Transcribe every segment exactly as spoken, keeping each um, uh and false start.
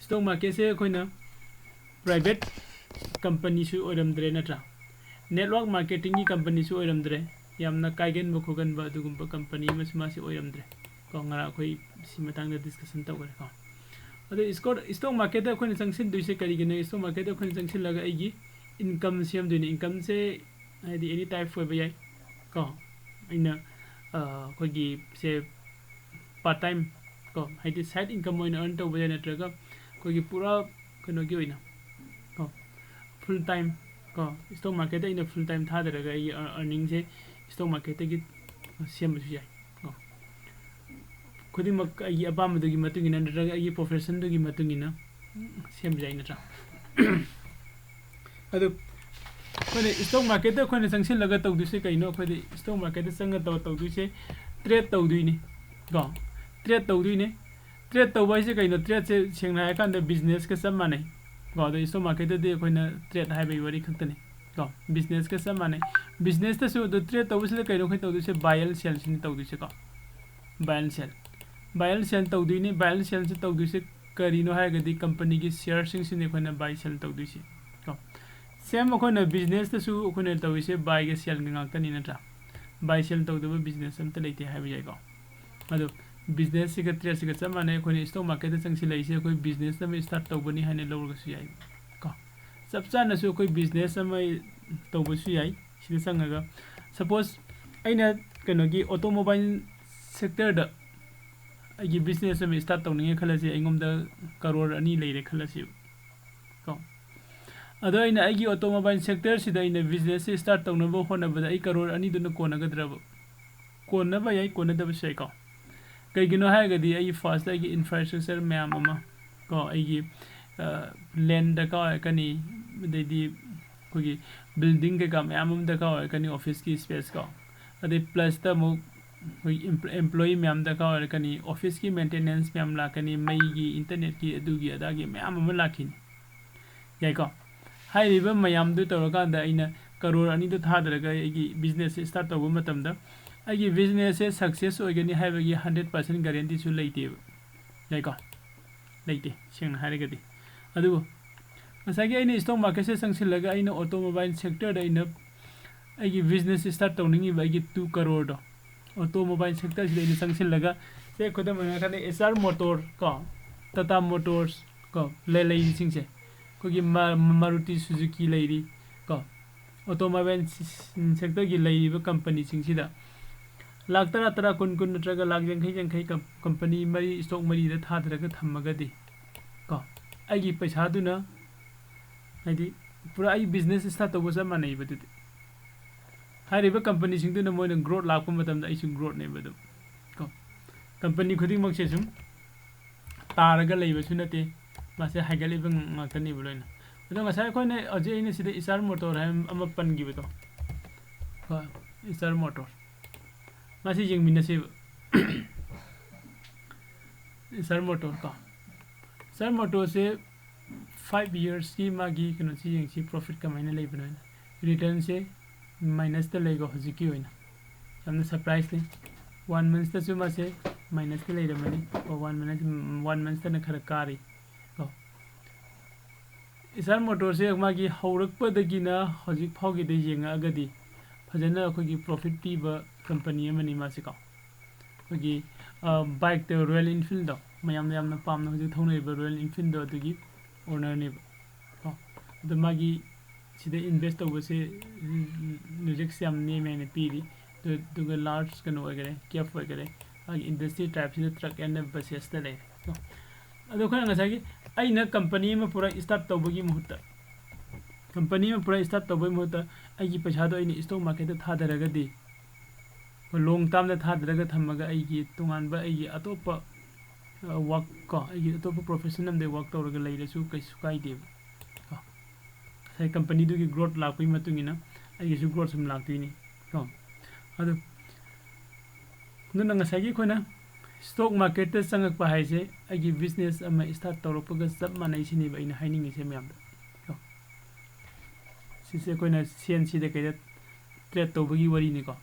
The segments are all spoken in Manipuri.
Stock marketꯁꯦ ꯑꯩꯈꯣꯏꯅ private companyꯁꯨ ꯑꯣꯏꯔꯝꯗ꯭ꯔꯦ, ꯅꯠꯇ꯭ꯔꯥ? Network marketingꯒꯤ companyꯁꯨ ꯑꯣꯏꯔꯝꯗ꯭ꯔꯦ, ꯌꯥꯝꯅ ꯀꯥꯏꯒꯟꯕ ꯈꯣꯠꯀꯟꯕ ꯑꯗꯨꯒꯨꯝꯕ company ꯑꯃꯁꯨ ꯃꯥꯁꯤ ꯑꯣꯏꯔꯝꯗ꯭ꯔꯦ꯫ ꯀꯣ, ꯉꯔꯥꯡ ꯑꯩꯈꯣꯏ ꯁꯤ ꯃꯇꯥꯡꯗ discussion ꯇꯧꯈ꯭ꯔꯦꯀꯣ꯫ ꯑꯗꯣ stock stock marketꯇ ꯑꯩꯈꯣꯏꯅ ꯆꯪꯁꯤꯟꯗꯣꯏꯁꯦ ꯀꯔꯤꯒꯤꯅꯣ? Stock marketꯇ ꯑꯩꯈꯣꯏꯅ ꯆꯪꯁꯤꯜꯂꯒ ꯑꯩꯒꯤ income ꯁꯦꯝꯗꯣꯏꯅꯦ꯫ Incomeꯁꯦ ꯍꯥꯏꯗꯤ any type ꯑꯣꯏꯕ ꯌꯥꯏ꯫ ꯀꯣ, ꯑꯩꯅ ꯑꯩꯈꯣꯏꯒꯤ ꯁꯦ part time, ꯀꯣ, ꯍꯥꯏꯗꯤ side income ꯑꯣꯏꯅ earn ꯇꯧꯕ ꯌꯥꯏ, ꯅꯠꯇ꯭ꯔꯒ ꯑꯩꯈꯣꯏꯒꯤ ꯄꯨꯔꯥ ꯀꯩꯅꯣꯒꯤ ꯑꯣꯏꯅ, ꯀꯣ, full time, ꯀꯣ, stock marketꯇ ꯑꯩꯅ full time ꯊꯥꯗꯔꯒ ꯑꯩꯒꯤ earningꯁꯦ stock marketꯇꯒꯤ ꯁꯦꯝꯕꯁꯨ ꯌꯥꯏ꯫ ꯀꯣ, ꯈꯨꯗꯤꯡꯃꯛ ꯑꯩꯒꯤ ꯑꯄꯥꯝꯕꯗꯨꯒꯤ ꯃꯇꯨꯡ ꯏꯟꯅ ꯅꯠꯇ꯭ꯔꯒ ꯑꯩꯒꯤ professionꯗꯨꯒꯤ ꯃꯇꯨꯡ ꯏꯟꯅ ꯁꯦꯝꯕ ꯌꯥꯏ, ꯅꯠꯇ꯭ꯔꯥ? ꯑꯗꯨ ꯑꯩꯈꯣꯏꯅ stock marketꯇ ꯑꯩꯈꯣꯏꯅ ꯆꯪꯁꯤꯜꯂꯒ ꯇꯧꯗꯣꯏꯁꯦ ꯀꯩꯅꯣ? ꯑꯩꯈꯣꯏꯗꯤ stock marketꯇ ꯆꯪꯉ ꯇꯧ-, ꯇꯧꯗꯣꯏꯁꯦ trade ꯇꯧꯗꯣꯏꯅꯤ, ꯀꯣ? Trade ꯇꯧꯗꯣꯏꯅꯤ꯫ Trade ꯇꯧꯕ ꯍꯥꯏꯁꯦ ꯀꯩꯅꯣ? Tradeꯁꯦ ꯁꯦꯡꯅ ꯍꯥꯏꯔꯀꯥꯟꯗ businessꯀ ꯆꯞ ꯃꯥꯟꯅꯩ, ꯀꯣ? ꯑꯗꯣ stock marketꯇꯗꯤ ꯑꯩꯈꯣꯏꯅ trade ꯍꯥꯏꯕꯒꯤ ꯋꯥꯔꯤ ꯈꯛꯇꯅꯤ, ꯀꯣ? Businessꯀ ꯆꯞ ꯃꯥꯟꯅꯩ꯫ Businessꯇꯁꯨ ꯑꯗꯨ trade ꯇꯧꯕꯁꯤꯗ ꯀꯩꯅꯣ ꯑꯩꯈꯣꯏ ꯇꯧꯗꯣꯏꯁꯦ? Buy and sellꯁꯤꯅꯤ ꯇꯧꯗꯣꯏꯁꯦꯀꯣ꯫ Buy and sell, buy and sell ꯇꯧꯗꯣꯏꯅꯤ꯫ Buy and sellꯁꯤ ꯇꯧꯗꯣꯏꯁꯦ ꯀꯔꯤꯅꯣ ꯍꯥꯏꯔꯒꯗꯤ companyꯒꯤ shareꯁꯤꯡꯁꯤꯅꯤ ꯑꯩꯈꯣꯏꯅ buy sell ꯇꯧꯗꯣꯏꯁꯤ, ꯀꯣ? Same ꯑꯩꯈꯣꯏꯅ businessꯇꯁꯨ ꯑꯩꯈꯣꯏꯅ ꯇꯧꯔꯤꯁꯦ buyꯒ sellꯒ ꯉꯥꯛꯇꯅꯤ, ꯅꯠꯇ꯭ꯔꯥ? Buy sell ꯇꯧꯗꯕ business ꯑꯝꯇ ꯂꯩꯇꯦ ꯍꯥꯏꯕ ꯌꯥꯏꯀꯣ꯫ ꯑꯗꯣ businessꯁꯤꯒ tradeꯁꯤꯒ ꯆꯞ ꯃꯥꯟꯅꯩ꯫ ꯑꯩꯈꯣꯏꯅ stock marketꯇ ꯆꯪꯁꯤꯜꯂꯛꯏꯁꯦ ꯑꯩꯈꯣꯏ business ꯑꯃ start ꯇꯧꯕꯅꯤ ꯍꯥꯏꯅ ꯂꯧꯔꯒꯁꯨ ꯌꯥꯏ, ꯀꯣ? ꯆꯞ ꯆꯥꯅꯁꯨ ꯑꯩꯈꯣꯏ business ꯑꯃ ꯇꯧꯕꯁꯨ ꯌꯥꯏ꯫ ꯁꯤꯗ ꯆꯪꯉꯒ, suppose ꯑꯩꯅ ꯀꯩꯅꯣꯒꯤ automobile sectorꯗ ꯑꯩꯒꯤ business ꯑꯃ start ꯇꯧꯅꯤꯡꯉꯦ ꯈꯜꯂꯁꯤ, ꯑꯩꯉꯣꯟꯗ crore ꯑꯅꯤ ꯂꯩꯔꯦ ꯈꯜꯂꯁꯤ, ꯀꯣ꯫ ꯑꯗꯣ ꯑꯩꯅ ꯑꯩꯒꯤ automobile sectorꯁꯤꯗ ꯑꯩꯅ businessꯁꯦ start ꯇꯧꯅꯕ ꯍꯣꯠꯅꯕꯗ ꯑꯩ crore ꯑꯅꯤꯗꯨꯅ ꯀꯣꯟꯅꯒꯗ꯭ꯔꯕ? ꯀꯣꯟꯅꯕ ꯌꯥꯏ, ꯀꯣꯟꯅꯗꯕꯁꯨ ꯌꯥꯏꯀꯣ꯫ ꯀꯩꯒꯤꯅꯣ ꯍꯥꯏꯔꯒꯗꯤ ꯑꯩꯒꯤ firstꯇ ꯑꯩꯒꯤ infrastructure ꯃꯌꯥꯝ ꯑꯃ, ꯀꯣ, ꯑꯩꯒꯤ, ꯑ, land ꯗꯔꯀꯥꯔ ꯑꯣꯏꯔꯛꯀꯅꯤ, ꯑꯗꯩꯗꯤ ꯑꯩꯈꯣꯏꯒꯤ building ꯀꯩꯀꯥ ꯃꯌꯥꯝ ꯑꯃ ꯗꯔꯀꯥꯔ ꯑꯣꯏꯔꯛꯀꯅꯤ, officeꯀꯤ space ꯀꯣ꯫ ꯑꯗꯩ plusꯇ ꯑꯃꯨꯛ ꯑꯩꯈꯣꯏ em-, employee ꯃꯌꯥꯝ ꯗꯔꯀꯥꯔ ꯑꯣꯏꯔꯛꯀꯅꯤ, officeꯀꯤ maintenance ꯃꯌꯥꯝ ꯂꯥꯛꯀꯅꯤ, ꯃꯩꯒꯤ, internetꯀꯤ, ꯑꯗꯨꯒꯤ ꯑꯗꯥꯒꯤ ꯃꯌꯥꯝ ꯑꯃ ꯂꯥꯛꯈꯤꯅꯤ꯫ ꯌꯥꯏꯀꯣ? ꯍꯥꯏꯔꯤꯕ ꯃꯌꯥꯝꯗꯨ ꯇꯧꯔꯀꯥꯟꯗ ꯑꯩꯅ crore ꯑꯅꯤꯗꯨ ꯊꯥꯗꯔꯒ ꯑꯩꯒꯤ businessꯁꯦ start ꯇꯧꯕ ꯃꯇꯝꯗ ꯑꯩꯒꯤ businessꯁꯦ success ꯑꯣꯏꯒꯅꯤ ꯍꯥꯏꯕꯒꯤ hundred percent guaranteeꯁꯨ ꯂꯩꯇꯦꯕ꯫ ꯌꯥꯏꯀꯣ? ꯂꯩꯇꯦ, ꯁꯦꯡꯅ ꯍꯥꯏꯔꯒꯗꯤ꯫ ꯑꯗꯨꯕꯨ ꯉꯁꯥꯏꯒꯤ ꯑꯩꯅ stock marketꯁꯦ ꯆꯪꯁꯤꯜꯂꯒ ꯑꯩꯅ automobile sectorꯗ ꯑꯩꯅ ꯑꯩꯒꯤ business start ꯇꯧꯅꯤꯡꯉꯤꯕ ꯑꯩꯒꯤ two crore ꯗꯣ automobile sectorꯁꯤꯗ ꯑꯩꯅ ꯆꯪꯁꯤꯜꯂꯒ, ꯁꯦ, ꯈꯨꯗꯝ ꯑꯣꯏꯅ ꯍꯥꯏꯔꯀꯥꯟꯗ Eicher Motor ꯀꯣ, Tata Motors ꯀꯣ, ꯂꯩ-, ꯂꯩꯔꯤꯁꯤꯡꯁꯦ, ꯑꯩꯈꯣꯏꯒꯤ ꯃꯥ-, Maruti Suzuki ꯂꯩꯔꯤ ꯀꯣ, automobile sectorꯒꯤ ꯂꯩꯔꯤꯕ companyꯁꯤꯡꯁꯤꯗ ꯂꯥꯛ ꯇꯔꯥ, ꯇꯔꯥ, ꯀꯨꯟ, ꯀꯨꯟ ꯅꯠꯇ꯭ꯔꯒ ꯂꯥꯛ ꯌꯥꯡꯈꯩ, ꯌꯥꯡꯈꯩ ꯀꯝ-, company ꯃꯔꯤ, stock ꯃꯔꯤꯗ ꯊꯥꯗꯔꯒ ꯊꯝꯃꯒꯗꯤ ꯀꯣ, ꯑꯩꯒꯤ ꯄꯩꯁꯥꯗꯨꯅ, ꯍꯥꯏꯗꯤ, ꯄꯨꯔꯥ ꯑꯩ business start ꯇꯧꯕ ꯆꯞ ꯃꯥꯟꯅꯩꯕ ꯑꯗꯨꯗꯤ꯫ ꯍꯥꯏꯔꯤꯕ companyꯁꯤꯡꯗꯨꯅ ꯃꯣꯏꯅ growth ꯂꯥꯛꯄ ꯃꯇꯝꯗ ꯑꯩꯁꯨ growthꯅꯦꯕ ꯑꯗꯨꯝ ꯀꯣ꯫ Company ꯈꯨꯗꯤꯡꯃꯛꯁꯦ ꯁꯨꯝ ꯇꯥꯔꯒ ꯂꯩꯕꯁꯨ ꯅꯠꯇꯦ, ꯃꯥꯁꯦ ꯍꯥꯏꯒꯠꯂꯤꯕ ꯉꯥꯛꯇꯅꯦꯕ ꯂꯣꯏꯅ꯫ ꯑꯗꯣ ꯉꯁꯥꯏ ꯑꯩꯈꯣꯏꯅ ꯍꯧꯖꯤꯛ ꯑꯩꯅ ꯁꯤꯗ Eicher Motor ꯍꯥꯏꯅ ꯑꯃ ꯄꯟꯈꯤꯕꯗꯣ, ꯍꯣꯏ, Eicher Motor, ꯃꯥꯁꯤ ꯌꯦꯡꯃꯤꯟꯅꯁꯦꯕ꯫ Eicher Motor ꯀꯣ, Eicher Motorꯁꯦ five yearsꯀꯤ ꯃꯥꯒꯤ ꯀꯩꯅꯣꯁꯤ ꯌꯦꯡꯁꯤ, profit ꯀꯃꯥꯏꯅ ꯂꯩꯕꯅꯣ ꯍꯥꯏꯅ꯫ Returnꯁꯦ minusꯇ ꯂꯩꯀꯣ ꯍꯧꯖꯤꯛꯀꯤ ꯑꯣꯏꯅ, ꯌꯥꯝꯅ surpriseꯅꯤ꯫ One monthꯇꯁꯨ ꯃꯥꯁꯦ minusꯇ ꯂꯩꯔꯝꯃꯅꯤ ꯀꯣ, one month, one monthꯇꯅ ꯈꯔ ꯀꯥꯔꯤ ꯀꯣ꯫ Eicher Motorꯁꯦ ꯃꯥꯒꯤ ꯍꯧꯔꯛꯄꯗꯒꯤꯅ ꯍꯧꯖꯤꯛ ꯐꯥꯎꯒꯤꯗ ꯌꯦꯡꯉꯛꯑꯒꯗꯤ ꯐꯖꯅ ꯑꯩꯈꯣꯏꯒꯤ profit ꯄꯤꯕ company ꯑꯃꯅꯤ ꯃꯥꯁꯦꯀꯣ꯫ ꯑꯩꯈꯣꯏꯒꯤ, ꯑ, bikeꯇ Royal Enfieldꯗꯣ, ꯃꯌꯥꯝꯅ ꯌꯥꯝꯅ ꯄꯥꯝꯅ ꯍꯧꯖꯤꯛ ꯊꯧꯅꯔꯤꯕ Royal Enfieldꯗꯣ ꯑꯗꯨꯒꯤ ownerꯅꯦꯕ ꯀꯣ꯫ ꯑꯗꯣ ꯃꯥꯒꯤ ꯁꯤꯗ invest ꯇꯧꯕꯁꯦ, ꯎꯝ, risk ꯌꯥꯝ ꯅꯦꯝꯃꯦ ꯍꯥꯏꯅ ꯄꯤꯔꯤ꯫ ꯑꯗꯨ-, ꯑꯗꯨꯒ large ꯀꯩꯅꯣ ꯑꯣꯏꯒꯦꯔꯦ, cap ꯑꯣꯏꯒꯦꯔꯦ, ꯃꯥꯒꯤ industry typeꯁꯤꯗ truck and busesꯇ ꯂꯩꯔꯦ ꯀꯣ꯫ ꯑꯗꯣ ꯑꯩꯈꯣꯏꯅ ꯉꯁꯥꯏꯒꯤ ꯑꯩꯅ company ꯑꯃ ꯄꯨꯔꯥ start ꯇꯧꯕꯒꯤ ꯃꯍꯨꯠꯇ, company ꯑꯃ ꯄꯨꯔꯥ start ꯇꯧꯕꯒꯤ ꯃꯍꯨꯠꯇ ꯑꯩꯒꯤ ꯄꯩꯁꯥꯗꯣ ꯑꯩꯅ stock marketꯇ ꯊꯥꯗꯔꯒꯗꯤ, long termꯗ ꯊꯥꯗꯔꯒ ꯊꯝꯃꯒ ꯑꯩꯒꯤ ꯇꯣꯉꯥꯟꯕ ꯑꯩꯒꯤ ꯑꯇꯣꯞꯄ, ꯑ, work ꯀꯣ, ꯑꯩꯒꯤ ꯑꯇꯣꯞꯄ profession ꯑꯃꯗ work ꯇꯧꯔꯒ ꯂꯩꯔꯁꯨ ꯀꯩꯁꯨ ꯀꯥꯏꯗꯦꯕ ꯀꯣ꯫ ꯉꯁꯥꯏ companyꯗꯨꯒꯤ growth ꯂꯥꯛꯄꯒꯤ ꯃꯇꯨꯡ ꯏꯟꯅ ꯑꯩꯒꯤꯁꯨ growth ꯁꯨꯝ ꯂꯥꯛꯇꯣꯏꯅꯤ ꯀꯣ꯫ ꯑꯗꯨ ꯑꯗꯨꯅ ꯉꯁꯥꯏꯒꯤ ꯑꯩꯈꯣꯏꯅ stock marketꯇ ꯆꯪꯉꯛꯄ ꯍꯥꯏꯁꯦ ꯑꯩꯒꯤ business ꯑꯃ start ꯇꯧꯔꯛꯄꯒ ꯆꯞ ꯃꯥꯟꯅꯩ ꯁꯤꯅꯦꯕ ꯑꯩꯅ ꯍꯥꯏꯅꯤꯡꯉꯤꯁꯦ ꯃꯌꯥꯝꯗ ꯀꯣ꯫ ꯁꯤꯁꯦ ꯑꯩꯈꯣꯏꯅ ꯁꯦꯟꯁꯤꯗ ꯀꯩꯗ trade ꯇꯧꯕꯒꯤ ꯋꯥꯔꯤꯅꯤꯀꯣ꯫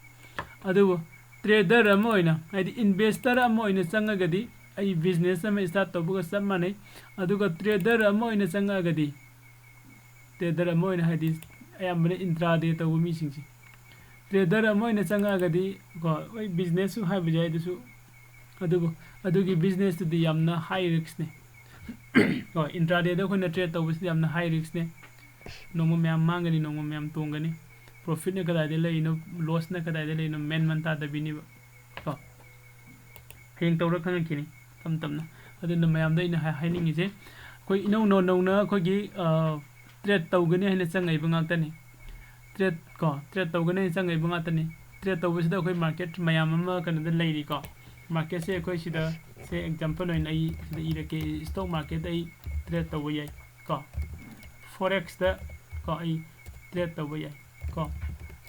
ꯑꯗꯨꯕꯨ trader ꯑꯃ ꯑꯣꯏꯅ, ꯍꯥꯏꯗꯤ investor ꯑꯃ ꯑꯣꯏꯅ ꯆꯪꯉꯒꯗꯤ ꯑꯩ ꯕꯤꯖꯤꯅꯦꯁ ꯑꯃ ꯁ꯭ꯇꯥꯔꯠ ꯇꯧꯕꯒ ꯆꯞ ꯃꯥꯟꯅꯩ꯫ ꯑꯗꯨꯒ ꯇ꯭ꯔꯦꯗꯔ ꯑꯃ ꯑꯣꯏꯅ ꯆꯪꯉꯛꯑꯒꯗꯤ, ꯇ꯭ꯔꯦꯗꯔ ꯑꯃ ꯑꯣꯏꯅ, ꯍꯥꯏꯗꯤ ꯑꯌꯥꯝꯕꯅ ꯏꯟꯇ꯭ꯔꯥꯗꯦ ꯇꯧꯕ ꯃꯤꯁꯤꯡꯁꯦ, ꯇ꯭ꯔꯦꯗꯔ ꯑꯃ ꯑꯣꯏꯅ ꯆꯪꯉꯛꯑꯒꯗꯤ ꯀꯣ, ꯍꯣꯏ, ꯕꯤꯖꯤꯅꯦꯁꯁꯨ ꯍꯥꯏꯕ ꯌꯥꯏ, ꯑꯗꯨꯁꯨ, ꯑꯗꯨꯕꯨ ꯑꯗꯨꯒꯤ ꯕꯤꯖꯤꯅꯦꯁꯇꯨꯗꯤ ꯌꯥꯝꯅ ꯍꯥꯏ ꯔꯤꯛꯁꯅꯦ꯫ ꯀꯣ, ꯏꯟꯇ꯭ꯔꯥꯗꯦꯗ ꯑꯩꯈꯣꯏꯅ ꯇ꯭ꯔꯦꯗ ꯇꯧꯕꯁꯤꯗꯤ ꯌꯥꯝꯅ ꯍꯥꯏ ꯔꯤꯛꯁꯅꯦ꯫ ꯅꯣꯡꯃ ꯃꯌꯥꯝ ꯃꯥꯡꯒꯅꯤ, ꯅꯣꯡꯃ ꯃꯌꯥꯝ ꯇꯣꯡꯒꯅꯤ꯫ ꯄ꯭ꯔꯣꯐꯤꯠꯅ ꯀꯗꯥꯏꯗ ꯂꯩꯔꯤꯅꯣ, ꯂꯣꯁꯅ ꯀꯗꯥꯏꯗ ꯂꯩꯔꯤꯅꯣ, ꯃꯦꯟ ꯃꯟ ꯇꯥꯗꯕꯤꯅꯦꯕ꯫ ꯀꯣ, ꯍꯌꯦꯡ ꯇꯧꯔ ꯈꯪꯉꯛꯈꯤꯅꯤ ꯇꯞ ꯇꯞꯅ꯫ ꯑꯗꯨꯅ ꯃꯌꯥꯝꯗ ꯑꯩꯅ ꯍꯥꯏ-, ꯍꯥꯏꯅꯤꯡꯉꯤꯁꯦ, ꯑꯩꯈꯣꯏ ꯏꯅꯧ ꯅꯧ-, ꯅꯧꯅ ꯑꯩꯈꯣꯏꯒꯤ, ꯑ, ꯇ꯭ꯔꯦꯗ ꯇꯧꯒꯅꯤ ꯍꯥꯏꯅ ꯆꯪꯉꯛꯏꯕ ꯉꯥꯛꯇꯅꯤ꯫ ꯇ꯭ꯔꯦꯗ ꯀꯣ, ꯇ꯭ꯔꯦꯗ ꯇꯧꯒꯅꯤ ꯍꯥꯏꯅ ꯆꯪꯉꯛꯏꯕ ꯉꯥꯛꯇꯅꯤ꯫ ꯇ꯭ꯔꯦꯗ ꯇꯧꯕꯁꯤꯗ ꯑꯩꯈꯣꯏ ꯃꯥꯔꯀꯦꯠ ꯃꯌꯥꯝ ꯑꯃ ꯀꯩꯅꯣꯗ ꯂꯩꯔꯤꯀꯣ꯫ ꯃꯥꯔꯀꯦꯠꯁꯦ ꯑꯩꯈꯣꯏ ꯁꯤꯗ, ꯁꯦ, ꯑꯦꯛꯖꯥꯝꯄꯜ ꯑꯣꯏꯅ ꯑꯩ ꯁꯤꯗ ꯏꯔꯛꯀꯦ, ꯁ꯭ꯇꯣꯛ ꯃꯥꯔꯀꯦꯠꯇ ꯑꯩ ꯇ꯭ꯔꯦꯗ ꯇꯧꯕ ꯌꯥꯏ ꯀꯣ꯫ ꯐꯣꯔꯦꯛꯁꯇ ꯀꯣ, ꯑꯩ ꯇ꯭ꯔꯦꯗ ꯇꯧꯕ ꯌꯥꯏ ꯀꯣ꯫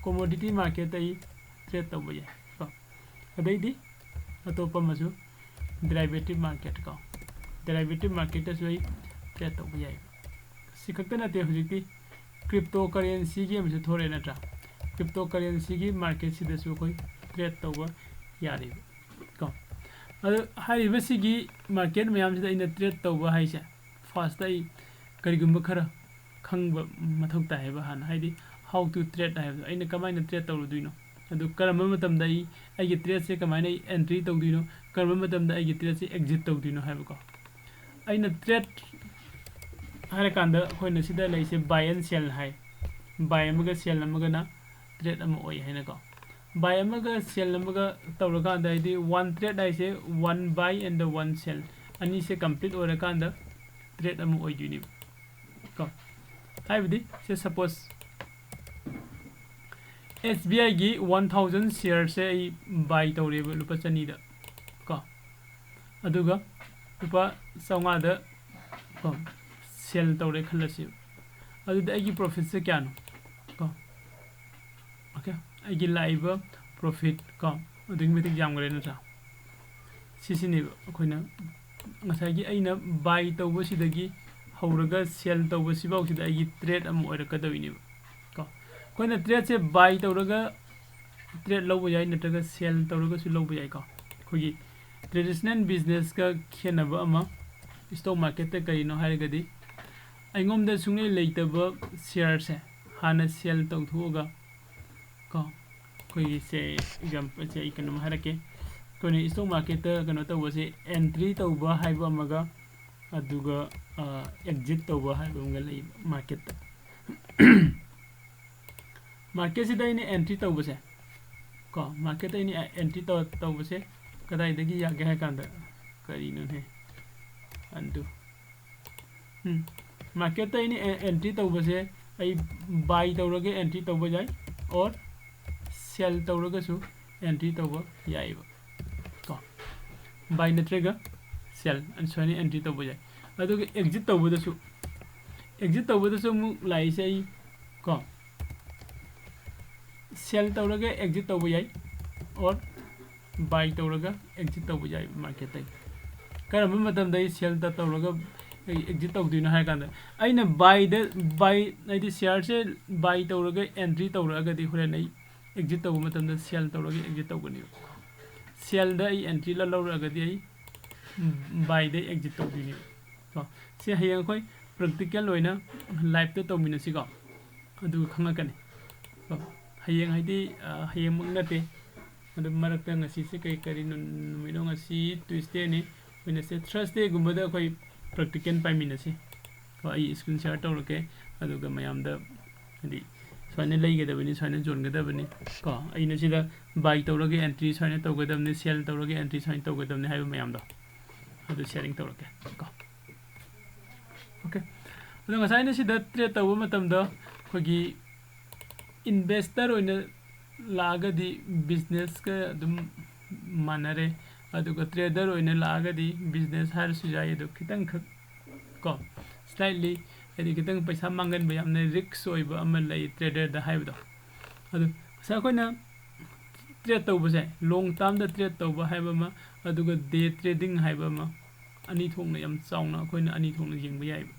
ꯀꯣꯃꯣꯗꯤꯇꯤ ꯃꯥꯔꯀꯦꯠꯇ ꯑꯩ ꯇ꯭ꯔꯦꯗ ꯇꯧꯕ ꯌꯥꯏ ꯀꯣ꯫ ꯑꯗꯩꯗꯤ ꯑꯇꯣꯞꯄ ꯑꯃꯁꯨ, ꯗꯦꯔꯥꯏꯚꯦꯇꯤꯚ ꯃꯥꯔꯀꯦꯠ ꯀꯣ, ꯗꯦꯔꯥꯏꯚꯦꯇꯤꯚ ꯃꯥꯔꯀꯦꯠꯇꯁꯨ ꯑꯩ ꯇ꯭ꯔꯦꯗ ꯇꯧꯕ ꯌꯥꯏ꯫ ꯁꯤ ꯈꯛꯇ ꯅꯠꯇꯦ, ꯍꯧꯖꯤꯛꯇꯤ ꯀ꯭ꯔꯤꯞꯇꯣ ꯀꯔꯦꯟꯁꯤꯒꯤ ꯑꯃꯁꯨ ꯊꯣꯛꯂꯛꯑꯦ ꯅꯠꯇ꯭ꯔꯥ? ꯀ꯭ꯔꯤꯞꯇꯣ ꯀꯔꯦꯟꯁꯤꯒꯤ ꯃꯥꯔꯀꯦꯠꯁꯤꯗꯁꯨ ꯑꯩꯈꯣꯏ ꯇ꯭ꯔꯦꯗ ꯇꯧꯕ ꯌꯥꯔꯦꯕ ꯀꯣ꯫ ꯑꯗꯣ ꯍꯥꯏꯔꯤꯕꯁꯤꯒꯤ ꯃꯥꯔꯀꯦꯠ ꯃꯌꯥꯝꯁꯤꯗ ꯑꯩꯅ ꯇ꯭ꯔꯦꯗ ꯇꯧꯕ ꯍꯥꯏꯁꯦ, ꯐꯥꯔꯁꯇ ꯑꯩ ꯀꯔꯤꯒꯨꯝꯕ ꯈꯔ ꯈꯪꯕ ꯃꯊꯧ ꯇꯥꯏ ꯍꯥꯏꯕ ꯍꯥꯟꯅ, ꯍꯥꯏꯗꯤ how to trade ꯍꯥꯏꯕꯗꯣ, ꯑꯩꯅ ꯀꯃꯥꯏꯅ ꯇ꯭ꯔꯦꯗ ꯇꯧꯔꯨꯗꯣꯏꯅꯣ, ꯑꯗꯨ ꯀꯔꯝꯕ ꯃꯇꯝꯗ ꯑꯩ ꯑꯩꯒꯤ ꯇ꯭ꯔꯦꯗꯁꯦ ꯀꯃꯥꯏꯅ ꯑꯩ ꯑꯦꯟꯇ꯭ꯔꯤ ꯇꯧꯗꯣꯏꯅꯣ, ꯀꯔꯝꯕ ꯃꯇꯝꯗ ꯑꯩꯒꯤ ꯇ꯭ꯔꯦꯗꯁꯦ ꯑꯦꯛꯖꯤꯠ ꯇꯧꯗꯣꯏꯅꯣ ꯍꯥꯏꯕꯀꯣ꯫ ꯑꯩꯅ ꯇ꯭ꯔꯦꯗ ꯍꯥꯏꯔꯀꯥꯟꯗ ꯑꯩꯈꯣꯏꯅ ꯁꯤꯗ ꯂꯩꯁꯦ ꯕꯥꯏ ꯑꯦꯟ ꯁꯦꯜ ꯍꯥꯏ꯫ ꯕꯥꯏ ꯑꯃꯒ ꯁꯦꯜ ꯑꯃꯒꯅ ꯇ꯭ꯔꯦꯗ ꯑꯃ ꯑꯣꯏ ꯍꯥꯏꯅꯀꯣ꯫ ꯕꯥꯏ ꯑꯃꯒ ꯁꯦꯜ ꯑꯃꯒ ꯇꯧꯔꯀꯥꯟꯗ, ꯍꯥꯏꯗꯤ ꯋꯥꯟ ꯇ꯭ꯔꯦꯗ ꯍꯥꯏꯁꯦ one buy and the one sell, ꯑꯅꯤꯁꯦ ꯀꯝꯄ꯭ꯂꯤꯠ ꯑꯣꯏꯔꯀꯥꯟꯗ ꯇ꯭ꯔꯦꯗ ꯑꯃ ꯑꯣꯏꯗꯣꯏꯅꯦꯕ ꯀꯣ꯫ ꯍꯥꯏꯕꯗꯤ ꯁꯦ, ꯁꯄꯣꯁ ꯑꯦꯁ ꯕꯤ ꯑꯥꯏꯒꯤ ꯋꯥꯟ ꯊꯥꯎꯖꯟ ꯁꯤꯌꯔꯁꯦ ꯑꯩ ꯕꯥꯏ ꯇꯧꯔꯦꯕ ꯂꯨꯄꯥ ꯆꯅꯤꯗ ꯀꯣ, ꯑꯗꯨꯒ ꯂꯨꯄꯥ ꯆꯥꯝꯃꯉꯥꯗ ꯀꯣ ꯁꯦꯜ ꯇꯧꯔꯦ ꯈꯜꯂꯁꯤ꯫ ꯑꯗꯨꯗꯤ ꯑꯩꯒꯤ ꯄ꯭ꯔꯣꯐꯤꯠꯁꯦ ꯀꯌꯥꯅꯣ ꯀꯣ? ꯑꯣꯀꯦ, ꯑꯩꯒꯤ ꯂꯥꯛꯏꯕ ꯄ꯭ꯔꯣꯐꯤꯠ ꯀꯣ, ꯑꯗꯨꯛꯀꯤ ꯃꯇꯤꯛ ꯌꯥꯝꯈ꯭ꯔꯦ ꯅꯠꯇ꯭ꯔꯥ? ꯁꯤꯁꯤꯅꯦꯕ ꯑꯩꯈꯣꯏꯅ ꯉꯁꯥꯏꯒꯤ ꯑꯩꯅ ꯕꯥꯏ ꯇꯧꯕꯁꯤꯗꯒꯤ ꯍꯧꯔꯒ ꯁꯦꯜ ꯇꯧꯕꯁꯤꯐꯥꯎꯁꯤꯗ ꯑꯩꯒꯤ ꯇ꯭ꯔꯦꯗ ꯑꯃ ꯑꯣꯏꯔꯛꯀꯗꯧꯔꯤꯅꯦꯕ ꯀꯣ꯫ ꯑꯩꯈꯣꯏꯅ ꯇ꯭ꯔꯦꯗꯁꯦ ꯕꯥꯏ ꯇꯧꯔꯒ ꯇ꯭ꯔꯦꯗ ꯂꯧꯕ ꯌꯥꯏ, ꯅꯠꯇ꯭ꯔꯒ ꯁꯦꯜ ꯇꯧꯔꯒꯁꯨ ꯂꯧꯕ ꯌꯥꯏꯀꯣ꯫ ꯑꯩꯈꯣꯏꯒꯤ ꯇ꯭ꯔꯦꯗꯤꯁꯅꯦꯜ ꯕꯤꯖꯤꯅꯦꯁꯀ ꯈꯦꯠꯅꯕ ꯑꯃ ꯁ꯭ꯇꯣꯛ ꯃꯥꯔꯀꯦꯠꯇ ꯀꯔꯤꯅꯣ ꯍꯥꯏꯔꯒꯗꯤ, ꯑꯩꯉꯣꯟꯗ ꯁꯨꯡꯂꯩ ꯂꯩꯇꯕ ꯁꯤꯌꯥꯔꯁꯦ ꯍꯥꯟꯅ ꯁꯦꯜ ꯇꯧꯊꯣꯛꯑꯒ, ꯀꯣ, ꯑꯩꯈꯣꯏꯒꯤꯁꯦ ꯑꯦꯛꯖꯥꯝꯄꯜꯁꯦ ꯑꯩ ꯀꯩꯅꯣꯝ ꯍꯥꯏꯔꯛꯀꯦ꯫ ꯑꯩꯈꯣꯏꯅ ꯁ꯭ꯇꯣꯛ ꯃꯥꯔꯀꯦꯠꯇ ꯀꯩꯅꯣ ꯇꯧꯕꯁꯦ, ꯑꯦꯟꯇ꯭ꯔꯤ ꯇꯧꯕ ꯍꯥꯏꯕ ꯑꯃꯒ, ꯑꯗꯨꯒ ꯑꯦꯛꯖꯤꯠ ꯇꯧꯕ ꯍꯥꯏꯕ ꯑꯃꯒ ꯂꯩꯌꯦꯕ ꯃꯥꯔꯀꯦꯠꯇ꯫ ꯃꯥꯔꯀꯦꯠꯁꯤꯗ ꯑꯩꯅ ꯑꯦꯟꯇ꯭ꯔꯤ ꯇꯧꯕꯁꯦ, ꯀꯣ, ꯃꯥꯔꯀꯦꯠꯇ ꯑꯩꯅ ꯑꯦꯟꯇ꯭ꯔꯤ ꯇꯧꯕꯁꯦ ꯀꯗꯥꯏꯗꯒꯤ ꯌꯥꯒꯦ ꯍꯥꯏ ꯀꯥꯟꯗ, ꯀꯔꯤꯅꯣꯅꯦ, ꯑꯗꯨ, ꯎꯝ, ꯃꯥꯔꯀꯦꯠꯇ ꯑꯩꯅ ꯑꯦꯟꯇ꯭ꯔꯤ ꯇꯧꯕꯁꯦ, ꯑꯩ ꯕꯥꯏ ꯇꯧꯔꯒ ꯑꯦꯟꯇ꯭ꯔꯤ ꯇꯧꯕ ꯌꯥꯏ, ꯑꯣꯔ ꯁꯦꯜ ꯇꯧꯔꯒꯁꯨ ꯑꯦꯟꯇ꯭ꯔꯤ ꯇꯧꯕ ꯌꯥꯏꯑꯕ, ꯀꯣ, ꯕꯥꯏ ꯅꯠꯇ꯭ꯔꯒ ꯁꯦꯜ ꯁꯨꯃꯥꯏꯅ ꯑꯦꯟꯇ꯭ꯔꯤ ꯇꯧꯕ ꯌꯥꯏ꯫ ꯑꯗꯨꯒ ꯑꯦꯛꯖꯤꯠ ꯇꯧꯕꯗꯁꯨ, ꯑꯦꯛꯖꯤꯠ ꯇꯧꯕꯗꯁꯨ ꯑꯃꯨꯛ ꯂꯥꯛꯏꯁꯦ ꯑꯩ, ꯀꯣ, ꯁꯦꯜ ꯇꯧꯔꯒ ꯑꯦꯛꯖꯤꯠ ꯇꯧꯕ ꯌꯥꯏ, ꯑꯣꯔ ꯕꯥꯏ ꯇꯧꯔꯒ ꯑꯦꯛꯖꯤꯠ ꯇꯧꯕ ꯌꯥꯏ ꯃꯥꯔꯀꯦꯠꯇꯒꯤ꯫ ꯀꯔꯝꯕ ꯃꯇꯝꯗ ꯑꯩ ꯁꯦꯜ ꯇꯧꯔꯒ ꯑꯩ ꯑꯦꯛꯖꯤꯠ ꯇꯧꯗꯣꯏꯅꯣ ꯍꯥꯏ ꯀꯥꯟꯗ, ꯑꯩꯅ ꯕꯥꯏꯗ, ꯕꯥꯏ, ꯍꯥꯏꯗꯤ ꯁꯤꯌꯥꯔꯁꯦ ꯕꯥꯏ ꯇꯧꯔꯒ ꯑꯦꯟꯇ꯭ꯔꯤ ꯇꯧꯔꯛꯑꯒꯗꯤ ꯍꯣꯔꯦꯟ ꯑꯩ ꯑꯦꯛꯖꯤꯠ ꯇꯧꯕ ꯃꯇꯝꯗ ꯁꯦꯜ ꯇꯧꯔꯒ ꯑꯦꯛꯖꯤꯠ ꯇꯧꯒꯅꯦꯕ꯫ ꯁꯦꯜꯗ ꯑꯩ ꯑꯦꯟꯇ꯭ꯔꯤ ꯂꯧꯔꯛꯑꯒꯗꯤ ꯑꯩ ꯕꯥꯏꯗ ꯑꯦꯛꯖꯤꯠ ꯇꯧꯗꯣꯏꯅꯦꯕ꯫ ꯀꯣ, ꯁꯤ ꯍꯌꯦꯡ ꯑꯩꯈꯣꯏ ꯄ꯭ꯔꯦꯛꯇꯤꯀꯦꯜ ꯑꯣꯏꯅ ꯂꯥꯏꯞꯇ ꯇꯧꯃꯤꯟꯅꯁꯤꯀꯣ, ꯑꯗꯨꯒ ꯈꯪꯉꯛꯀꯅꯤ꯫ ꯀꯣ, ꯍꯌꯦꯡ ꯍꯥꯏꯗꯤ, ꯑ, ꯍꯌꯦꯡꯃꯛ ꯅꯠꯇꯦ, ꯑꯗꯨ ꯃꯔꯛꯇ ꯉꯁꯤꯁꯦ ꯀꯩ, ꯀꯔꯤ ꯅꯨ-, ꯅꯨꯃꯤꯠꯅꯣ? ꯉꯁꯤ ꯇ꯭ꯌꯨꯁꯗꯦꯅꯤ, ꯋꯦꯅꯁꯗꯦ, ꯊꯔꯁꯗꯦꯒꯨꯝꯕꯗ ꯑꯩꯈꯣꯏ ꯄ꯭ꯔꯦꯛꯇꯤꯀꯦꯜ ꯄꯥꯏꯃꯤꯟꯅꯁꯤ꯫ ꯀꯣ, ꯑꯩ ꯁ꯭ꯀ꯭ꯔꯤꯟ ꯁꯤꯌꯥꯔ ꯇꯧꯔꯛꯀꯦ, ꯑꯗꯨꯒ ꯃꯌꯥꯝꯗ ꯍꯥꯏꯗꯤ ꯁꯨꯃꯥꯏꯅ ꯂꯩꯒꯗꯕꯅꯤ, ꯁꯨꯃꯥꯏꯅ ꯌꯣꯟꯒꯗꯕꯅꯤ, ꯀꯣ, ꯑꯩꯅ ꯁꯤꯗ ꯕꯥꯏ ꯇꯧꯔꯒ ꯑꯦꯟꯇ꯭ꯔꯤ ꯁꯨꯃꯥꯏꯅ ꯇꯧꯒꯗꯕꯅꯤ, ꯁꯦꯜ ꯇꯧꯔꯒ ꯑꯦꯟꯇ꯭ꯔꯤ ꯁꯨꯃꯥꯏꯅ ꯇꯧꯒꯗꯕꯅꯤ ꯍꯥꯏꯕ ꯃꯌꯥꯝꯗꯣ ꯑꯗꯨ ꯁꯤꯌꯥꯔꯤꯡ ꯇꯧꯔꯛꯀꯦ, ꯀꯣ꯫ ꯑꯣꯀꯦ, ꯑꯗꯣ ꯉꯁꯥꯏ ꯑꯩꯅ ꯁꯤꯗ ꯇ꯭ꯔꯦꯠ ꯇꯧꯕ ꯃꯇꯝꯗ ꯑꯩꯈꯣꯏꯒꯤ ꯏꯟꯚꯦꯁꯇꯔ ꯑꯣꯏꯅ ꯂꯥꯛꯑꯒꯗꯤ ꯕꯤꯖꯤꯅꯦꯁꯀ ꯑꯗꯨꯝ ꯃꯥꯟꯅꯔꯦ, ꯑꯗꯨꯒ ꯇ꯭ꯔꯦꯗꯔ ꯑꯣꯏꯅ ꯂꯥꯛꯑꯒꯗꯤ ꯕꯤꯖꯤꯅꯦꯁ ꯍꯥꯏꯔꯁꯨ ꯌꯥꯏ, ꯑꯗꯣ ꯈꯤꯇꯪꯈꯛ, ꯀꯣ, ꯁ꯭ꯂꯥꯏꯠꯂꯤ, ꯍꯥꯏꯗꯤ ꯈꯤꯇꯪ ꯄꯩꯁꯥ ꯃꯥꯡꯒꯟꯕ, ꯌꯥꯝꯅ ꯔꯤꯛꯁ ꯑꯣꯏꯕ ꯑꯃ ꯂꯩ ꯇ꯭ꯔꯦꯗꯔꯗ ꯍꯥꯏꯕꯗꯣ꯫ ꯑꯗꯨ ꯉꯁꯥꯏ ꯑꯩꯈꯣꯏꯅ ꯇ꯭ꯔꯦꯠ ꯇꯧꯕꯁꯦ, ꯂꯣꯡ ꯇꯥꯔꯝꯗ ꯇ꯭ꯔꯦꯠ ꯇꯧꯕ ꯍꯥꯏꯕ ꯑꯃ, ꯑꯗꯨꯒ ꯗꯦ ꯇ꯭ꯔꯦꯗꯤꯡ ꯍꯥꯏꯕ ꯑꯃ, ꯑꯅꯤ ꯊꯣꯛꯅ, ꯌꯥꯝ ꯆꯥꯎꯅ ꯑꯩꯈꯣꯏꯅ ꯑꯅꯤ ꯊꯣꯛꯅ ꯌꯦꯡꯕ ꯌꯥꯏꯕ꯫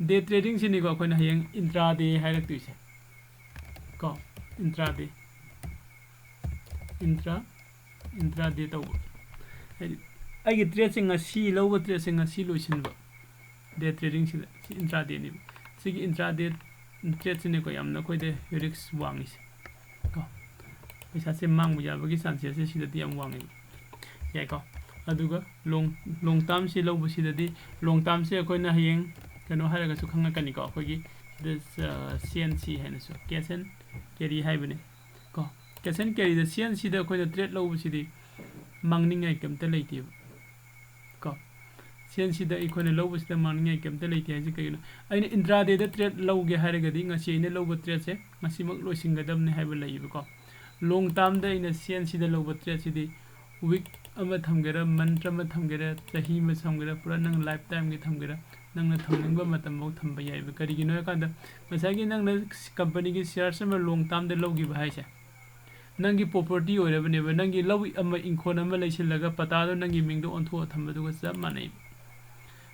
ꯗꯦ ꯇ꯭ꯔꯦꯗꯤꯡꯁꯤꯅꯤꯀꯣ ꯑꯩꯈꯣꯏꯅ ꯍꯌꯦꯡ ꯏꯟꯇ꯭ꯔꯥ ꯗꯦ ꯍꯥꯏꯔꯛꯇꯣꯏꯁꯦ, ꯀꯣ, ꯏꯟꯇ꯭ꯔꯥ ꯗꯦ, ꯏꯟꯇ꯭ꯔꯥ, ꯏꯟꯇ꯭ꯔꯥ ꯗꯦ ꯇꯧꯕ꯫ ꯍꯥꯏꯗꯤ ꯑꯩꯒꯤ trade ꯁꯦ ꯉꯁꯤ ꯂꯧꯕ trade ꯁꯦ ꯉꯁꯤ ꯂꯣꯏꯁꯤꯟꯕ, day trading ꯁꯤꯗ, ꯁꯤ intraday ꯅꯦꯕ꯫ ꯁꯤꯒꯤ intraday trade ꯁꯤꯅꯦꯀꯣ ꯌꯥꯝꯅ ꯑꯩꯈꯣꯏꯗ risk ꯋꯥꯡꯉꯤꯁꯦ ꯀꯣ꯫ ꯄꯩꯁꯥꯁꯦ ꯃꯥꯡꯕ ꯌꯥꯕꯒꯤ chances ꯁꯦ ꯁꯤꯗꯗꯤ ꯌꯥꯝ ꯋꯥꯡꯉꯦꯕ꯫ ꯌꯥꯏꯀꯣ꯫ ꯑꯗꯨꯒ long, long term ꯁꯤ ꯂꯧꯕꯁꯤꯗꯗꯤ, long term ꯁꯦ ꯑꯩꯈꯣꯏꯅ ꯍꯌꯦꯡ ꯀꯩꯅꯣ ꯍꯥꯏꯔꯒꯁꯨ ꯈꯪꯉꯛꯀꯅꯤꯀꯣ, ꯑꯩꯈꯣꯏꯒꯤ ꯁꯤꯗ, ꯑ, C and C ꯍꯥꯏꯅꯁꯨ, cash and carry ꯍꯥꯏꯕꯅꯦ ꯀꯣ꯫ Cash and carry the, C and C ꯗ ꯑꯩꯈꯣꯏꯅ trade ꯂꯧꯕꯁꯤꯗꯤ ꯃꯥꯡꯅꯤꯡꯉꯥꯏ ꯀꯩꯝꯇ ꯂꯩꯇꯦꯕ ꯀꯣ꯫ C and C ꯗ ꯑꯩꯈꯣꯏꯅ ꯂꯧꯕꯁꯤꯗ ꯃꯥꯡꯅꯤꯡꯉꯥꯏ ꯀꯩꯝꯇ ꯂꯩꯇꯦ ꯍꯥꯏꯁꯦ ꯀꯩꯒꯤꯅꯣ? ꯑꯩꯅ intraday ꯗ trade ꯂꯧꯒꯦ ꯍꯥꯏꯔꯒꯗꯤ ꯉꯁꯤ ꯑꯩꯅ ꯂꯧꯕ trade ꯁꯦ ꯉꯁꯤꯃꯛ ꯂꯣꯏꯁꯤꯟꯒꯗꯕꯅꯤ ꯍꯥꯏꯕ ꯂꯩꯌꯦꯕꯀꯣ꯫ Long term ꯗ ꯑꯩꯅ C and C ꯗ ꯂꯧꯕ trade ꯁꯤꯗꯤ week ꯑꯃ ꯊꯝꯒꯦꯔꯥ, month ꯑꯃ ꯊꯝꯒꯦꯔꯥ, ꯆꯍꯤ ꯑꯃ ꯊꯝꯒꯦꯔꯥ, ꯄꯨꯔꯥ ꯅꯪ lifetime ꯒꯤ ꯊꯝꯒꯦꯔꯥ, ꯅꯪꯅ ꯊꯝꯅꯤꯡꯕ ꯃꯇꯝꯐꯥꯎ ꯊꯝꯕ ꯌꯥꯏꯕ꯫ ꯀꯔꯤꯒꯤꯅꯣ ꯍꯥꯏꯀꯥꯟꯗ ꯉꯁꯥꯏꯒꯤ ꯅꯪꯅ company ꯒꯤ shares ꯑꯃ long term ꯗ ꯂꯧꯈꯤꯕ ꯍꯥꯏꯁꯦ, ꯅꯪꯒꯤ property ꯑꯣꯏꯔꯕꯅꯦꯕ꯫ ꯅꯪꯒꯤ ꯂꯧ ꯑꯃ, ꯏꯪꯈꯣꯜ ꯑꯃ ꯂꯩꯁꯤꯜꯂꯒ ꯄꯇꯥꯗꯣ ꯅꯪꯒꯤ ꯃꯤꯡꯗ ꯑꯣꯟꯊꯣꯛꯑ ꯊꯝꯕꯗꯨꯒ ꯆꯞ ꯃꯥꯟꯅꯩꯕ꯫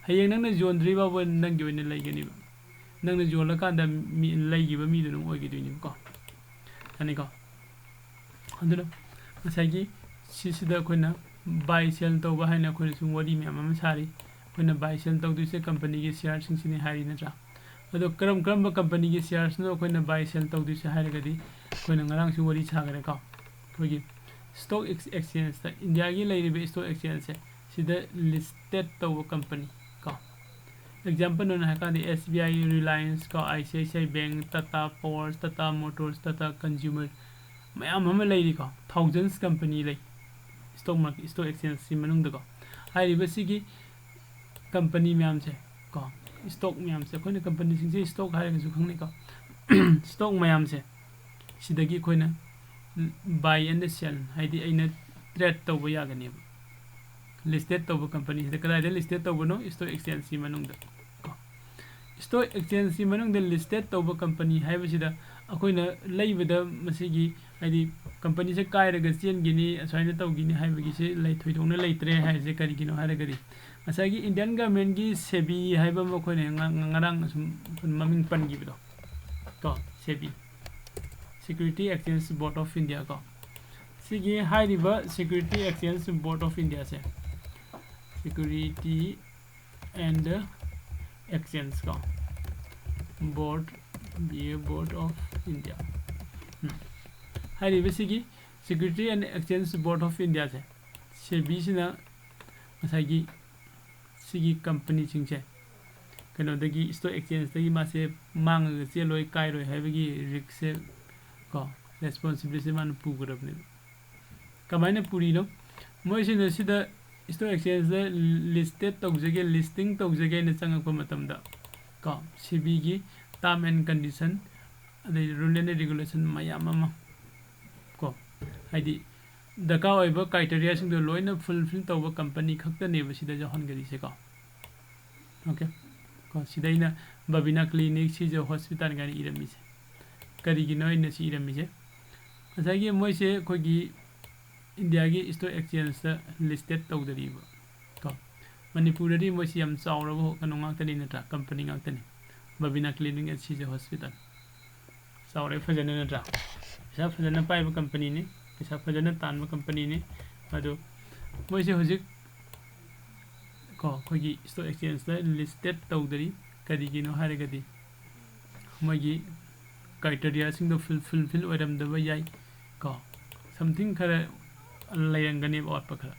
ꯍꯌꯦꯡ ꯅꯪꯅ ꯌꯣꯟꯗ꯭ꯔꯤ ꯐꯥꯎꯕ ꯅꯪꯒꯤ ꯑꯣꯏꯅ ꯂꯩꯒꯅꯤꯕ꯫ ꯅꯪꯅ ꯌꯣꯜꯂꯀꯥꯟꯗ ꯃꯤ, ꯂꯩꯈꯤꯕ ꯃꯤꯗꯨꯅ ꯑꯣꯏꯈꯤꯗꯣꯏꯅꯦꯕꯀꯣ꯫ ꯌꯥꯅꯤꯀꯣ? ꯑꯗꯨꯅ ꯉꯁꯥꯏꯒꯤ ꯁꯤꯁꯤꯗ ꯑꯩꯈꯣꯏꯅ buy sell ꯇꯧꯕ ꯍꯥꯏꯅ ꯑꯩꯈꯣꯏꯅ ꯁꯨꯝ ꯋꯥꯔꯤ ꯃꯌꯥꯝ ꯑꯃ ꯁꯥꯔꯤ꯫ ꯑꯩꯈꯣꯏꯅ buy sell ꯇꯧꯗꯣꯏꯁꯦ company ꯒꯤ share ꯁꯤꯡꯁꯤꯅꯤ ꯍꯥꯏꯔꯤ ꯅꯠꯇ꯭ꯔꯥ? ꯑꯗꯣ ꯀꯔꯝ ꯀꯔꯝꯕ company ꯒꯤ shares ꯅꯣ ꯑꯩꯈꯣꯏꯅ buy sell ꯇꯧꯗꯣꯏꯁꯦ ꯍꯥꯏꯔꯒꯗꯤ, ꯑꯩꯈꯣꯏꯅ ꯉꯔꯥꯡꯁꯨ ꯋꯥꯔꯤ ꯁꯥꯈ꯭ꯔꯦꯀꯣ, ꯑꯩꯈꯣꯏꯒꯤ stock ex-, exchange ꯇ, India ꯒꯤ ꯂꯩꯔꯤꯕ stock exchange ꯁꯦ, ꯁꯤꯗ listed ꯇꯧꯕ company ꯀꯣ꯫ Example ꯑꯣꯏꯅ ꯍꯥꯏꯔꯀꯥꯟꯗ S B I, Reliance ꯀꯣ, I C I C I Bank, Tata Power, Tata Motors, Tata Consumer, ꯃꯌꯥꯝ ꯑꯃ ꯂꯩꯔꯤꯀꯣ, thousands company ꯂꯩ stock market, stock exchange ꯁꯤ ꯃꯅꯨꯡꯗꯀꯣ꯫ ꯍꯥꯏꯔꯤꯕꯁꯤꯒꯤ company ꯃꯌꯥꯝꯁꯦ ꯀꯣ, stock ꯃꯌꯥꯝꯁꯦ, ꯑꯩꯈꯣꯏꯅ company ꯁꯤꯡꯁꯦ stock ꯍꯥꯏꯔꯒꯁꯨ ꯈꯪꯅꯩꯀꯣ꯫ Stock ꯃꯌꯥꯝꯁꯦ ꯁꯤꯗꯒꯤ ꯑꯩꯈꯣꯏꯅ buy and sell, ꯍꯥꯏꯗꯤ ꯑꯩꯅ trade ꯇꯧꯕ ꯌꯥꯒꯅꯦꯕ꯫ Listed ꯇꯧꯕ company ꯁꯤꯗ ꯀꯗꯥꯏꯗ listed ꯇꯧꯕꯅꯣ? Stock exchange ꯁꯤ ꯃꯅꯨꯡꯗ ꯀꯣ꯫ Stock exchange ꯁꯤ ꯃꯅꯨꯡꯗ listed ꯇꯧꯕ company ꯍꯥꯏꯕꯁꯤꯗ ꯑꯩꯈꯣꯏꯅ ꯂꯩꯕꯗ ꯃꯁꯤꯒꯤ, ꯍꯥꯏꯗꯤ, company ꯁꯦ ꯀꯥꯏꯔꯒ ꯆꯦꯟꯈꯤꯅꯤ, ꯑꯁꯨꯃꯥꯏꯅ ꯇꯧꯈꯤꯅꯤ ꯍꯥꯏꯕꯒꯤꯁꯦ ꯂꯩ-, ꯊꯣꯏꯗꯣꯛꯅ ꯂꯩꯇ꯭ꯔꯦ ꯍꯥꯏꯔꯤꯁꯦ ꯀꯔꯤꯒꯤꯅꯣ ꯍꯥꯏꯔꯒꯗꯤ, ꯉꯁꯥꯏꯒꯤ Indian government ꯀꯤ SEBI ꯍꯥꯏꯕ ꯑꯃ ꯑꯩꯈꯣꯏꯅ ꯉ-, ꯉ-, ꯉꯔꯥꯡ ꯑꯁꯨꯝ ꯃꯃꯤꯡ ꯄꯟꯈꯤꯕꯗꯣ ꯀꯣ, SEBI, Security Exchange Board of India ꯀꯣ, ꯁꯤꯒꯤ ꯍꯥꯏꯔꯤꯕ Security Exchange Board of Indiaꯁꯦ, Security and Exchange ꯀꯣ, Board, B A Board of India꯫ ꯎꯝ꯫ ꯍꯥꯏꯔꯤꯕ ꯁꯤꯒꯤ Security and Exchange Board of Indiaꯁꯦ, ꯁꯦꯕꯤꯁꯤꯅ ꯉꯁꯥꯏꯒꯤ ꯁꯤꯒꯤ ꯀꯝꯄꯅꯤꯁꯤꯡꯁꯦ ꯀꯩꯅꯣꯗꯒꯤ, stock exchangeꯇꯒꯤ ꯃꯥꯁꯦ ꯃꯥꯡꯉꯒ ꯆꯦꯜꯂꯣꯏ, ꯀꯥꯏꯔꯣꯏ ꯍꯥꯏꯕꯒꯤ riskꯁꯦ ꯀꯣ, responsibilityꯁꯦ ꯃꯥꯅ ꯄꯨꯒꯗꯕꯅꯦꯕ꯫ ꯀꯃꯥꯏꯅ ꯄꯨꯔꯤꯅꯣ? ꯃꯣꯏꯁꯤꯅ ꯁꯤꯗ stock exchangeꯇ listed ꯇꯧꯖꯒꯦ, listing ꯇꯧꯖꯒꯦ ꯍꯥꯏꯅ ꯆꯪꯉꯛꯄ ꯃꯇꯝꯗ ꯀꯣ, ꯁꯦꯕꯤꯒꯤ term and condition, ꯑꯗꯩ rule and regulation ꯃꯌꯥꯝ ꯑꯃ ꯀꯣ, ꯍꯥꯏꯗꯤ ꯗꯔꯀꯥꯔ ꯑꯣꯏꯕ criteriaꯁꯤꯡꯗꯣ ꯂꯣꯏꯅ fulfill ꯇꯧꯕ ꯀꯝꯄꯅꯤ ꯈꯛꯇꯅꯦꯕ ꯁꯤꯗ ꯌꯥꯎꯍꯟꯒꯗꯣꯏꯁꯦꯀꯣ꯫ OK꯫ ꯀꯣ, ꯁꯤꯗ ꯑꯩꯅ ꯕꯕꯤꯅꯥ clinic, ꯁꯤꯖ hospital ꯀꯥꯏꯅ ꯏꯔꯝꯃꯤꯁꯦ꯫ ꯀꯔꯤꯒꯤꯅꯣ ꯑꯩꯅ ꯁꯤ ꯏꯔꯝꯃꯤꯁꯦ? ꯉꯁꯥꯏꯒꯤ ꯃꯣꯏꯁꯦ ꯑꯩꯈꯣꯏꯒꯤ ꯏꯟꯗꯤꯌꯥꯒꯤ stock exchangeꯇ listed ꯇꯧꯗꯔꯤꯕ ꯀꯣ꯫ ꯃꯅꯤꯄꯨꯔꯗꯗꯤ ꯃꯣꯏꯁꯤ ꯌꯥꯝ ꯆꯥꯎꯔꯕ ꯀꯩꯅꯣ ꯉꯥꯛꯇꯅꯤ ꯅꯠꯇ꯭ꯔꯥ? ꯀꯝꯄꯅꯤ ꯉꯥꯛꯇꯅꯤ꯫ ꯕꯕꯤꯅꯥ clinic and ꯁꯤꯖ hospital꯫ ꯆꯥꯎꯔꯦ ꯐꯖꯅ ꯅꯠꯇ꯭ꯔꯥ? ꯄꯩꯁꯥ ꯐꯖꯅ ꯄꯥꯏꯕ ꯀꯝꯄꯅꯤꯅꯤ, ꯄꯩꯁꯥ ꯐꯖꯅ ꯇꯥꯟꯕ ꯀꯝꯄꯅꯤꯅꯤ꯫ ꯑꯗꯣ ꯃꯣꯏꯁꯦ ꯍꯧꯖꯤꯛ ꯀꯣ, ꯑꯩꯈꯣꯏꯒꯤ stock exchangeꯇ listed ꯇꯧꯗꯔꯤ꯫ ꯀꯔꯤꯒꯤꯅꯣ ꯍꯥꯏꯔꯒꯗꯤ ꯃꯣꯏꯒꯤ criteriaꯁꯤꯡꯗꯣ fulfill ꯑꯣꯏꯔꯝꯗꯕ ꯌꯥꯏ ꯀꯣ, something ꯈꯔ ꯂꯩꯔꯝꯒꯅꯦꯕ, ꯑꯋꯥꯠꯄ ꯈꯔ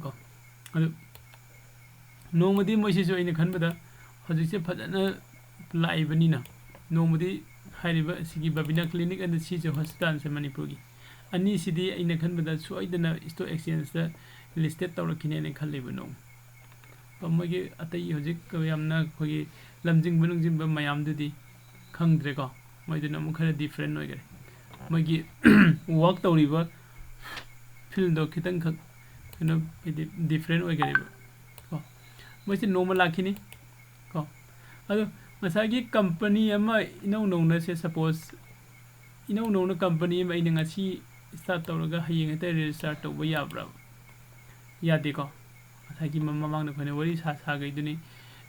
ꯀꯣ꯫ ꯑꯗꯨ ꯅꯣꯡꯃꯗꯤ ꯃꯣꯏꯁꯤꯁꯨ ꯑꯩꯅ ꯈꯟꯕꯗ ꯍꯧꯖꯤꯛꯁꯦ ꯐꯖꯅ ꯂꯥꯛꯏꯕꯅꯤꯅ, ꯅꯣꯡꯃꯗꯤ ꯍꯥꯏꯔꯤꯕ ꯑꯁꯤꯒꯤ ꯕꯕꯤꯅꯥ clinic and ꯁꯤꯖ hospitalꯁꯦ ꯃꯅꯤꯄꯨꯔꯒꯤ ꯑꯅꯤꯁꯤꯗꯤ ꯑꯩꯅ ꯈꯟꯕꯗ ꯁꯣꯏꯗꯅ stock exchangeꯇ listed ꯇꯧꯔꯛꯈꯤꯅꯦꯅ ꯈꯜꯂꯤꯕ ꯅꯣꯡꯃ꯫ ꯃꯣꯏꯒꯤ ꯑꯇꯩ ꯍꯧꯖꯤꯛ ꯌꯥꯝꯅ ꯑꯩꯈꯣꯏꯒꯤ ꯂꯝꯖꯤꯡꯕ ꯂꯨꯝꯖꯤꯡꯕ ꯃꯌꯥꯝꯗꯨꯗꯤ ꯈꯪꯗ꯭ꯔꯦꯀꯣ, ꯃꯣꯏꯗꯨꯅ ꯑꯃꯨꯛ ꯈꯔ different ꯑꯣꯏꯈꯔꯦ꯫ ꯃꯣꯏꯒꯤ work ꯇꯧꯔꯤꯕ fieldꯗꯣ ꯈꯤꯇꯪꯈꯛ ꯀꯩꯅꯣ, ꯍꯥꯏꯗꯤ different ꯑꯣꯏꯈꯔꯦꯕ ꯀꯣ꯫ ꯃꯣꯏꯁꯦ ꯅꯣꯡꯃ ꯂꯥꯛꯈꯤꯅꯤ ꯀꯣ꯫ ꯑꯗꯣ ꯉꯁꯥꯏꯒꯤ ꯀꯝꯄꯅꯤ ꯑꯃ ꯏꯅꯧ ꯅꯧꯅ ꯁꯦ, suppose ꯏꯅꯧ ꯅꯧꯅ ꯀꯝꯄꯅꯤ ꯑꯃ ꯑꯩꯅ ꯉꯁꯤ start ꯇꯧꯔꯒ ꯍꯌꯦꯡ ꯍꯦꯛꯇ register ꯇꯧꯕ ꯌꯥꯕ꯭ꯔꯥ? ꯌꯥꯗꯦꯀꯣ꯫ ꯉꯁꯥꯏꯒꯤ ꯃ-, ꯃꯃꯥꯡꯗ ꯑꯩꯈꯣꯏꯅ ꯋꯥꯔꯤ ꯁꯥ ꯁꯥꯈꯩꯗꯨꯅꯤ꯫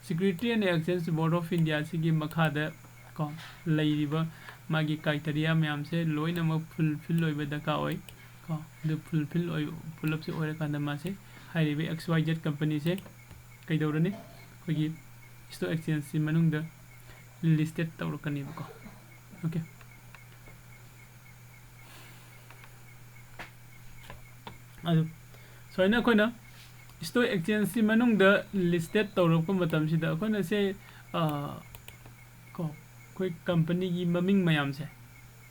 Security and Exchange Board of Indiaꯁꯤꯒꯤ ꯃꯈꯥꯗ ꯀꯣ ꯂꯩꯔꯤꯕ ꯃꯥꯒꯤ criteria ꯃꯌꯥꯝꯁꯦ ꯂꯣꯏꯅꯃꯛ fulfill ꯑꯣꯏꯕ ꯗꯔꯀꯥꯔ ꯑꯣꯏ ꯀꯣ꯫ ꯑꯗꯨ fulfill ꯑꯣꯏ, ꯄꯨꯂꯞꯁꯦ ꯑꯣꯏꯔꯀꯥꯟꯗ ꯃꯥꯁꯦ ꯍꯥꯏꯔꯤꯕ X Y Z company ꯁꯦ ꯀꯩꯗꯧꯔꯅꯤ? ꯑꯩꯈꯣꯏꯒꯤ stock exchange ꯁꯤ ꯃꯅꯨꯡꯗ listed ꯇꯧꯔꯛꯀꯅꯦꯕꯀꯣ꯫ Okay꯫ ꯑꯗꯨ ꯁꯨꯃꯥꯏꯅ ꯑꯩꯈꯣꯏꯅ stock exchange ꯁꯤ ꯃꯅꯨꯡꯗ listed ꯇꯧꯔꯛꯄ ꯃꯇꯝꯁꯤꯗ ꯑꯩꯈꯣꯏꯅ ꯁꯦ, ꯑ, ꯀꯣ, ꯑꯩꯈꯣꯏ company ꯒꯤ ꯃꯃꯤꯡ ꯃꯌꯥꯝꯁꯦ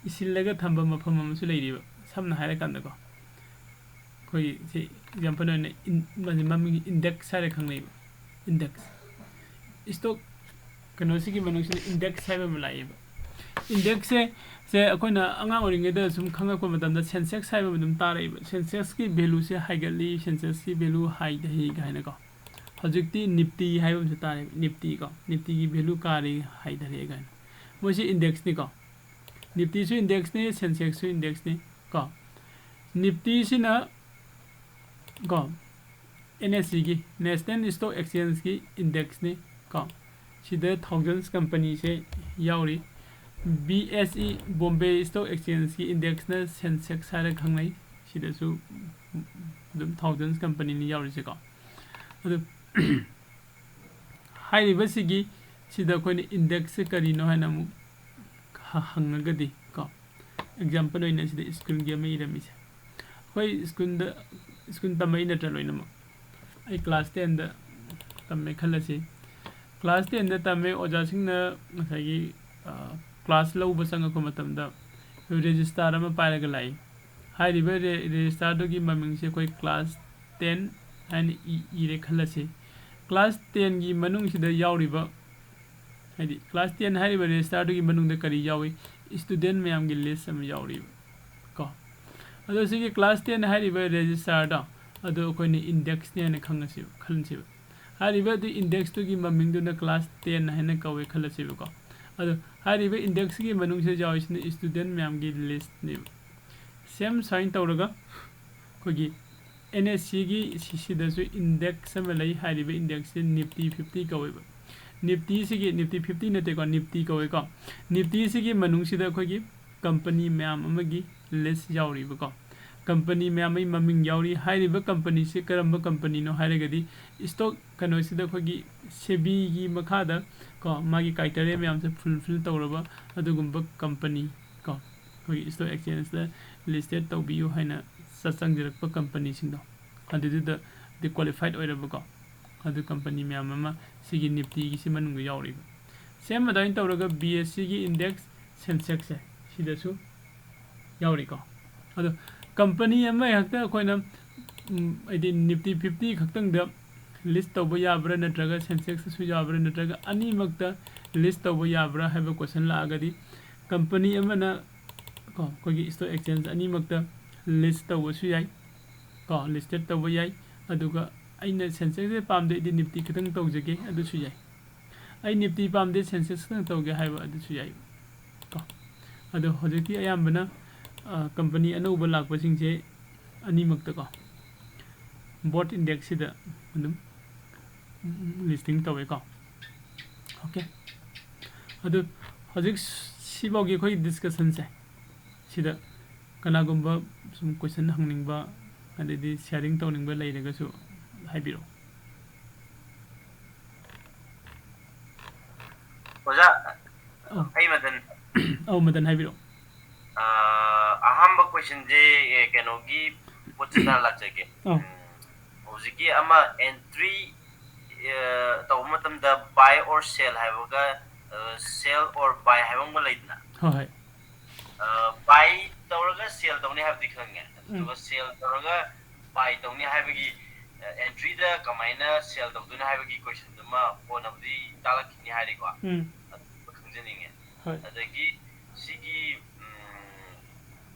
ꯏꯁꯤꯜꯂꯒ ꯊꯝꯕ ꯃꯐꯝ ꯑꯃꯁꯨ ꯂꯩꯔꯤꯕ꯫ ꯁꯝꯅ ꯍꯥꯏꯔꯀꯥꯟꯗꯀꯣ, ꯑꯩꯈꯣꯏ ꯁꯤ example ꯑꯣꯏꯅ ꯏꯟ-, ꯃꯥꯁꯦ ꯃꯃꯤꯡ index ꯍꯥꯏꯔ ꯈꯪꯅꯩꯕ꯫ Index꯫ Stock ꯀꯩꯅꯣꯁꯤꯒꯤ ꯃꯅꯨꯡꯁꯤꯗ index ꯍꯥꯏꯕ ꯑꯃ ꯂꯥꯛꯑꯦꯕ꯫ Index ꯁꯦ, ꯁꯦ ꯑꯩꯈꯣꯏꯅ ꯑꯉꯥꯡ ꯑꯣꯏꯔꯤꯉꯩꯗ ꯁꯨꯝ ꯈꯪꯉꯛꯄ ꯃꯇꯝꯗ Sensex ꯍꯥꯏꯕ ꯑꯃ ꯑꯗꯨꯝ ꯇꯥꯔꯛꯏꯕ꯫ Sensex ꯀꯤ value ꯁꯦ ꯍꯥꯏꯒꯠꯂꯤ, Sensex ꯀꯤ value ꯍꯟꯊꯩ ꯀꯥꯏꯅꯀꯣ꯫ ꯍꯧꯖꯤꯛꯇꯤ Nifty ꯍꯥꯏꯕ ꯑꯃꯁꯨ ꯇꯥꯔꯦ, Nifty ꯀꯣ, Nifty ꯒꯤ value ꯀꯥꯔꯦ, ꯍꯟꯊꯔꯦ ꯀꯥꯏꯅ꯫ ꯃꯣꯏꯁꯤ index ꯅꯤꯀꯣ꯫ Nifty ꯁꯨ index ꯅꯤ, Sensex ꯁꯨ index ꯅꯤ ꯀꯣ꯫ Nifty ꯁꯤꯅ ꯀꯣ, N S E ꯒꯤ, National Stock Exchange ꯀꯤ index ꯅꯤ ꯀꯣ꯫ ꯁꯤꯗ thousands company ꯁꯦ ꯌꯥꯎꯔꯤ꯫ B S E, Bombay Stock Exchange ꯀꯤ index ꯅ Sensex ꯍꯥꯏꯔ ꯈꯪꯅꯩ꯫ ꯁꯤꯗꯁꯨ ꯑꯗꯨꯝ thousands company ꯅꯤ ꯌꯥꯎꯔꯤꯁꯦꯀꯣ꯫ ꯑꯗꯨ ꯍꯥꯏꯔꯤꯕꯁꯤꯒꯤ, ꯁꯤꯗ ꯑꯩꯈꯣꯏꯅ index ꯁꯦ ꯀꯔꯤꯅꯣ ꯍꯥꯏꯅ ꯑꯃꯨꯛ ꯍ-, ꯍꯪꯉꯒꯗꯤ ꯀꯣ, example ꯑꯣꯏꯅ ꯁꯤꯗ school ꯒꯤ ꯑꯃ ꯏꯔꯝꯃꯤꯁꯦ꯫ ꯑꯩꯈꯣꯏ school ꯗ, school ꯇꯝꯃꯛꯏ ꯅꯠꯇ꯭ꯔꯥ ꯂꯣꯏꯅꯃꯛ? ꯑꯩ class ten ꯗ ꯇꯝꯃꯦ ꯈꯜꯂꯁꯤ꯫ Class ten ꯗ ꯇꯝꯃꯦ, ꯑꯣꯖꯥꯁꯤꯡꯅ ꯉꯁꯥꯏꯒꯤ, ꯑ, class ꯂꯧꯕ ꯆꯪꯉꯛꯄ ꯃꯇꯝꯗ register ꯑꯃ ꯄꯥꯏꯔꯒ ꯂꯥꯛꯏ꯫ ꯍꯥꯏꯔꯤꯕ ꯔꯦ-, register ꯗꯨꯒꯤ ꯃꯃꯤꯡꯁꯦ ꯑꯩꯈꯣꯏ class ten ꯍꯥꯏꯅ ꯏ-, ꯏꯔꯦ ꯈꯜꯂꯁꯤ꯫ Class ten ꯒꯤ ꯃꯅꯨꯡꯁꯤꯗ ꯌꯥꯎꯔꯤꯕ, ꯍꯥꯏꯗꯤ class ten ꯍꯥꯏꯔꯤꯕ register ꯗꯨꯒꯤ ꯃꯅꯨꯡꯗ ꯀꯔꯤ ꯌꯥꯎꯏ? Student ꯃꯌꯥꯝꯒꯤ list ꯑꯃ ꯌꯥꯎꯔꯤꯕ ꯀꯣ꯫ ꯑꯗꯣ ꯁꯤꯒꯤ class ten ꯍꯥꯏꯔꯤꯕ register ꯗꯣ, ꯑꯗꯨ ꯑꯩꯈꯣꯏꯅ index ꯅꯤ ꯍꯥꯏꯅ ꯈꯪꯉꯁꯤꯕ, ꯈꯜꯂꯁꯤꯕ꯫ ꯍꯥꯏꯔꯤꯕ ꯑꯗꯨ index ꯇꯨꯒꯤ ꯃꯃꯤꯡꯗꯨꯅ class ten ꯍꯥꯏꯅ ꯀꯧꯋꯦ ꯈꯜꯂꯁꯤꯕꯀꯣ꯫ ꯑꯗꯣ ꯍꯥꯏꯔꯤꯕ index ꯀꯤ ꯃꯅꯨꯡꯁꯤꯗ ꯌꯥꯎꯔꯤꯁꯤꯅ student ꯃꯌꯥꯝꯒꯤ list ꯅꯦꯕ꯫ Same ꯁꯨꯃꯥꯏꯅ ꯇꯧꯔꯒ ꯑꯩꯈꯣꯏꯒꯤ N S E ꯒꯤ ꯁꯤ-, ꯁꯤꯗꯁꯨ index ꯑꯃ ꯂꯩ꯫ ꯍꯥꯏꯔꯤꯕ index ꯁꯤ Nifty fifty ꯀꯧꯋꯦꯕ꯫ ꯅꯤꯐꯇꯤꯁꯤꯒꯤ, ꯅꯤꯐꯇꯤ ꯐꯤꯐꯇꯤ ꯅꯠꯇꯦꯀꯣ, ꯅꯤꯐꯇꯤ ꯀꯧꯋꯦꯀꯣ꯫ ꯅꯤꯐꯇꯤꯁꯤꯒꯤ ꯃꯅꯨꯡꯁꯤꯗ ꯑꯩꯈꯣꯏꯒꯤ ꯀꯝꯄꯅꯤ ꯃꯌꯥꯝ ꯑꯃꯒꯤ ꯂꯤꯁ ꯌꯥꯎꯔꯤꯕꯀꯣ꯫ ꯀꯝꯄꯅꯤ ꯃꯌꯥꯝ ꯑꯃꯒꯤ ꯃꯃꯤꯡ ꯌꯥꯎꯔꯤ꯫ ꯍꯥꯏꯔꯤꯕ ꯀꯝꯄꯅꯤꯁꯤ ꯀꯔꯝꯕ ꯀꯝꯄꯅꯤꯅꯣ ꯍꯥꯏꯔꯒꯗꯤ, ꯏꯁꯇꯣꯛ ꯀꯩꯅꯣꯁꯤꯗ ꯑꯩꯈꯣꯏꯒꯤ ꯁꯦꯕꯤꯒꯤ ꯃꯈꯥꯗ ꯀꯣ, ꯃꯥꯒꯤ ꯀ꯭ꯔꯥꯏꯇꯦꯔꯤꯌꯥ ꯃꯌꯥꯝꯁꯦ ꯐꯨꯜꯐꯤꯜ ꯇꯧꯔꯕ ꯑꯗꯨꯒꯨꯝꯕ ꯀꯝꯄꯅꯤ ꯀꯣ, ꯑꯩꯈꯣꯏꯒꯤ ꯏꯁꯇꯣꯛ ꯑꯦꯛꯁꯆꯦꯟꯖꯇ ꯂꯤꯁꯇꯦꯠ ꯇꯧꯕꯤꯌꯨ ꯍꯥꯏꯅ ꯆ-, ꯆꯪꯖꯔꯛꯄ ꯀꯝꯄꯅꯤꯁꯤꯡꯗꯣ, ꯑꯗꯨꯗꯨꯗ ꯗꯤ ꯀ꯭ꯋꯥꯂꯤꯐꯥꯏꯠ ꯑꯣꯏꯔꯕꯀꯣ꯫ ꯑꯗꯨ ꯀꯝꯄꯅꯤ ꯃꯌꯥꯝ ꯑꯃ ꯁꯤꯒꯤ ꯅꯤꯐꯇꯤꯒꯤꯁꯤ ꯃꯅꯨꯡꯗ ꯌꯥꯎꯔꯤꯕ꯫ ꯁꯦꯝ ꯑꯗꯨꯃꯥꯏꯅ ꯇꯧꯔꯒ ꯕꯤ ꯑꯦꯁ ꯁꯤꯒꯤ ꯏꯟꯗꯦꯛꯁ, ꯁꯦꯟꯁꯦꯛꯁꯁꯦ ꯁꯤꯗꯁꯨ ꯌꯥꯎꯔꯤꯀꯣ꯫ ꯑꯗꯣ ꯀꯝꯄꯅꯤ ꯑꯃꯍꯦꯛꯇ ꯑꯩꯈꯣꯏꯅ, ꯎꯝ, ꯍꯥꯏꯗꯤ ꯅꯤꯐꯇꯤ ꯐꯤꯐꯇꯤ ꯈꯛꯇꯪꯗ ꯂꯤꯁ ꯇꯧꯕ ꯌꯥꯕ꯭ꯔꯥ, ꯅꯠꯇ꯭ꯔꯒ ꯁꯦꯟꯁꯦꯛꯁꯇꯁꯨ ꯌꯥꯕ꯭ꯔꯥ, ꯅꯠꯇ꯭ꯔꯒ ꯑꯅꯤꯃꯛꯇ ꯂꯤꯁ ꯇꯧꯕ ꯌꯥꯕ꯭ꯔꯥ ꯍꯥꯏꯕ ꯀꯣꯏꯁꯟ ꯂꯥꯛꯑꯒꯗꯤ, ꯀꯝꯄꯅꯤ ꯑꯃꯅ ꯀꯣ, ꯑꯩꯈꯣꯏꯒꯤ ꯏꯁꯇꯣꯛ ꯑꯦꯛꯁꯆꯦꯟꯖ ꯑꯅꯤꯃꯛꯇ ꯂꯤꯁ ꯇꯧꯕꯁꯨ ꯌꯥꯏ ꯀꯣ, ꯂꯤꯁꯇꯦꯠ ꯇꯧꯕ ꯌꯥꯏ꯫ ꯑꯗꯨꯒ ꯑꯩꯅ ꯁꯦꯟꯁꯦꯛꯁꯁꯦ ꯄꯥꯝꯗꯦ, ꯑꯩꯗꯤ ꯅꯤꯐꯇꯤ ꯈꯛꯇꯪ ꯇꯧꯖꯒꯦ, ꯑꯗꯨꯁꯨ ꯌꯥꯏ꯫ ꯑꯩ ꯅꯤꯐꯇꯤ ꯄꯥꯝꯗꯦ, ꯁꯦꯟꯁꯦꯛꯁ ꯈꯛꯇꯪ ꯇꯧꯒꯦ ꯍꯥꯏꯕ, ꯑꯗꯨꯁꯨ ꯌꯥꯏ ꯀꯣ꯫ ꯑꯗꯣ ꯍꯧꯖꯤꯛꯇꯤ ꯑꯌꯥꯝꯕꯅ, ꯑ, ꯀꯝꯄꯅꯤ ꯑꯅꯧꯕ ꯂꯥꯛꯄꯁꯤꯡꯁꯦ ꯑꯅꯤꯃꯛꯇꯀꯣ, ꯕꯣꯠ ꯏꯟꯗꯦꯛꯁꯁꯤꯗ ꯑꯗꯨꯝ ꯂꯤꯁꯇꯤꯡ ꯇꯧꯋꯦꯀꯣ꯫ ꯑꯣꯀꯦ, ꯑꯗꯨ ꯍꯧꯖꯤꯛ ꯁꯤꯐꯥꯎꯒꯤ ꯑꯩꯈꯣꯏ ꯗꯤꯁꯀꯁꯟꯁꯦ, ꯁꯤꯗ ꯀꯅꯥꯒꯨꯝꯕ ꯁꯨꯝ ꯀꯣꯏꯁꯟ ꯍꯪꯅꯤꯡꯕ, ꯑꯗꯩꯗꯤ ꯁꯤꯌꯥꯔꯤꯡ ꯇꯧꯅꯤꯡꯕ ꯂꯩꯔꯒꯁꯨ ꯍꯥꯏꯕꯤꯔꯛꯑꯣ꯫ ꯑꯣꯖꯥ, ꯑꯧ꯫ ꯑꯩ ꯃꯗꯟ꯫ ꯑꯧ, ꯃꯗꯟ ꯍꯥꯏꯕꯤꯔꯛꯑꯣ꯫ ꯑꯥ, ꯑꯍꯥꯟꯕ ꯀꯣꯏꯁꯟꯁꯦ, ꯑꯦ, ꯀꯩꯅꯣꯒꯤ ꯄꯣꯠꯁꯤꯗ ꯂꯥꯛꯆꯒꯦ꯫ ꯑꯧ꯫ ꯎꯝ, ꯍꯧꯖꯤꯛꯀꯤ ꯑꯃ ꯑꯦꯟꯇ꯭ꯔꯤ, ꯑ, ꯇꯧꯕ ꯃꯇꯝꯗ buy or sell ꯍꯥꯏꯕꯒ, ꯑ, sell or buy ꯍꯥꯏꯕ ꯑꯃꯒ ꯂꯩꯗꯅ? ꯍꯣꯏ, ꯍꯣꯏ꯫ ꯑ, buy ꯇꯧꯔꯒ sell ꯇꯧꯅꯤ ꯍꯥꯏꯕꯗꯤ ꯈꯪꯉꯦ꯫ ꯎꯝ꯫ ꯑꯗꯨꯒ sell ꯇꯧꯔꯒ buy ꯇꯧꯅꯤ ꯍꯥꯏꯕꯒꯤ, ꯑ, ꯑꯦꯟꯇ꯭ꯔꯤꯗ ꯀꯃꯥꯏꯅ sell ꯇꯧꯗꯣꯏꯅꯣ ꯍꯥꯏꯕꯒꯤ ꯀꯣꯏꯁꯟꯗꯨꯃ ꯀꯣꯟꯅꯕꯨꯗꯤ ꯇꯥꯛꯂꯛꯈꯤꯅꯤ ꯍꯥꯏꯔꯤꯀꯣ꯫ ꯎꯝ꯫ ꯑꯗꯨ ꯈꯪꯖꯅꯤꯡꯉꯦ꯫ ꯍꯣꯏ꯫ ꯑꯗꯒꯤ ꯁꯤꯒꯤ, ꯎꯝ,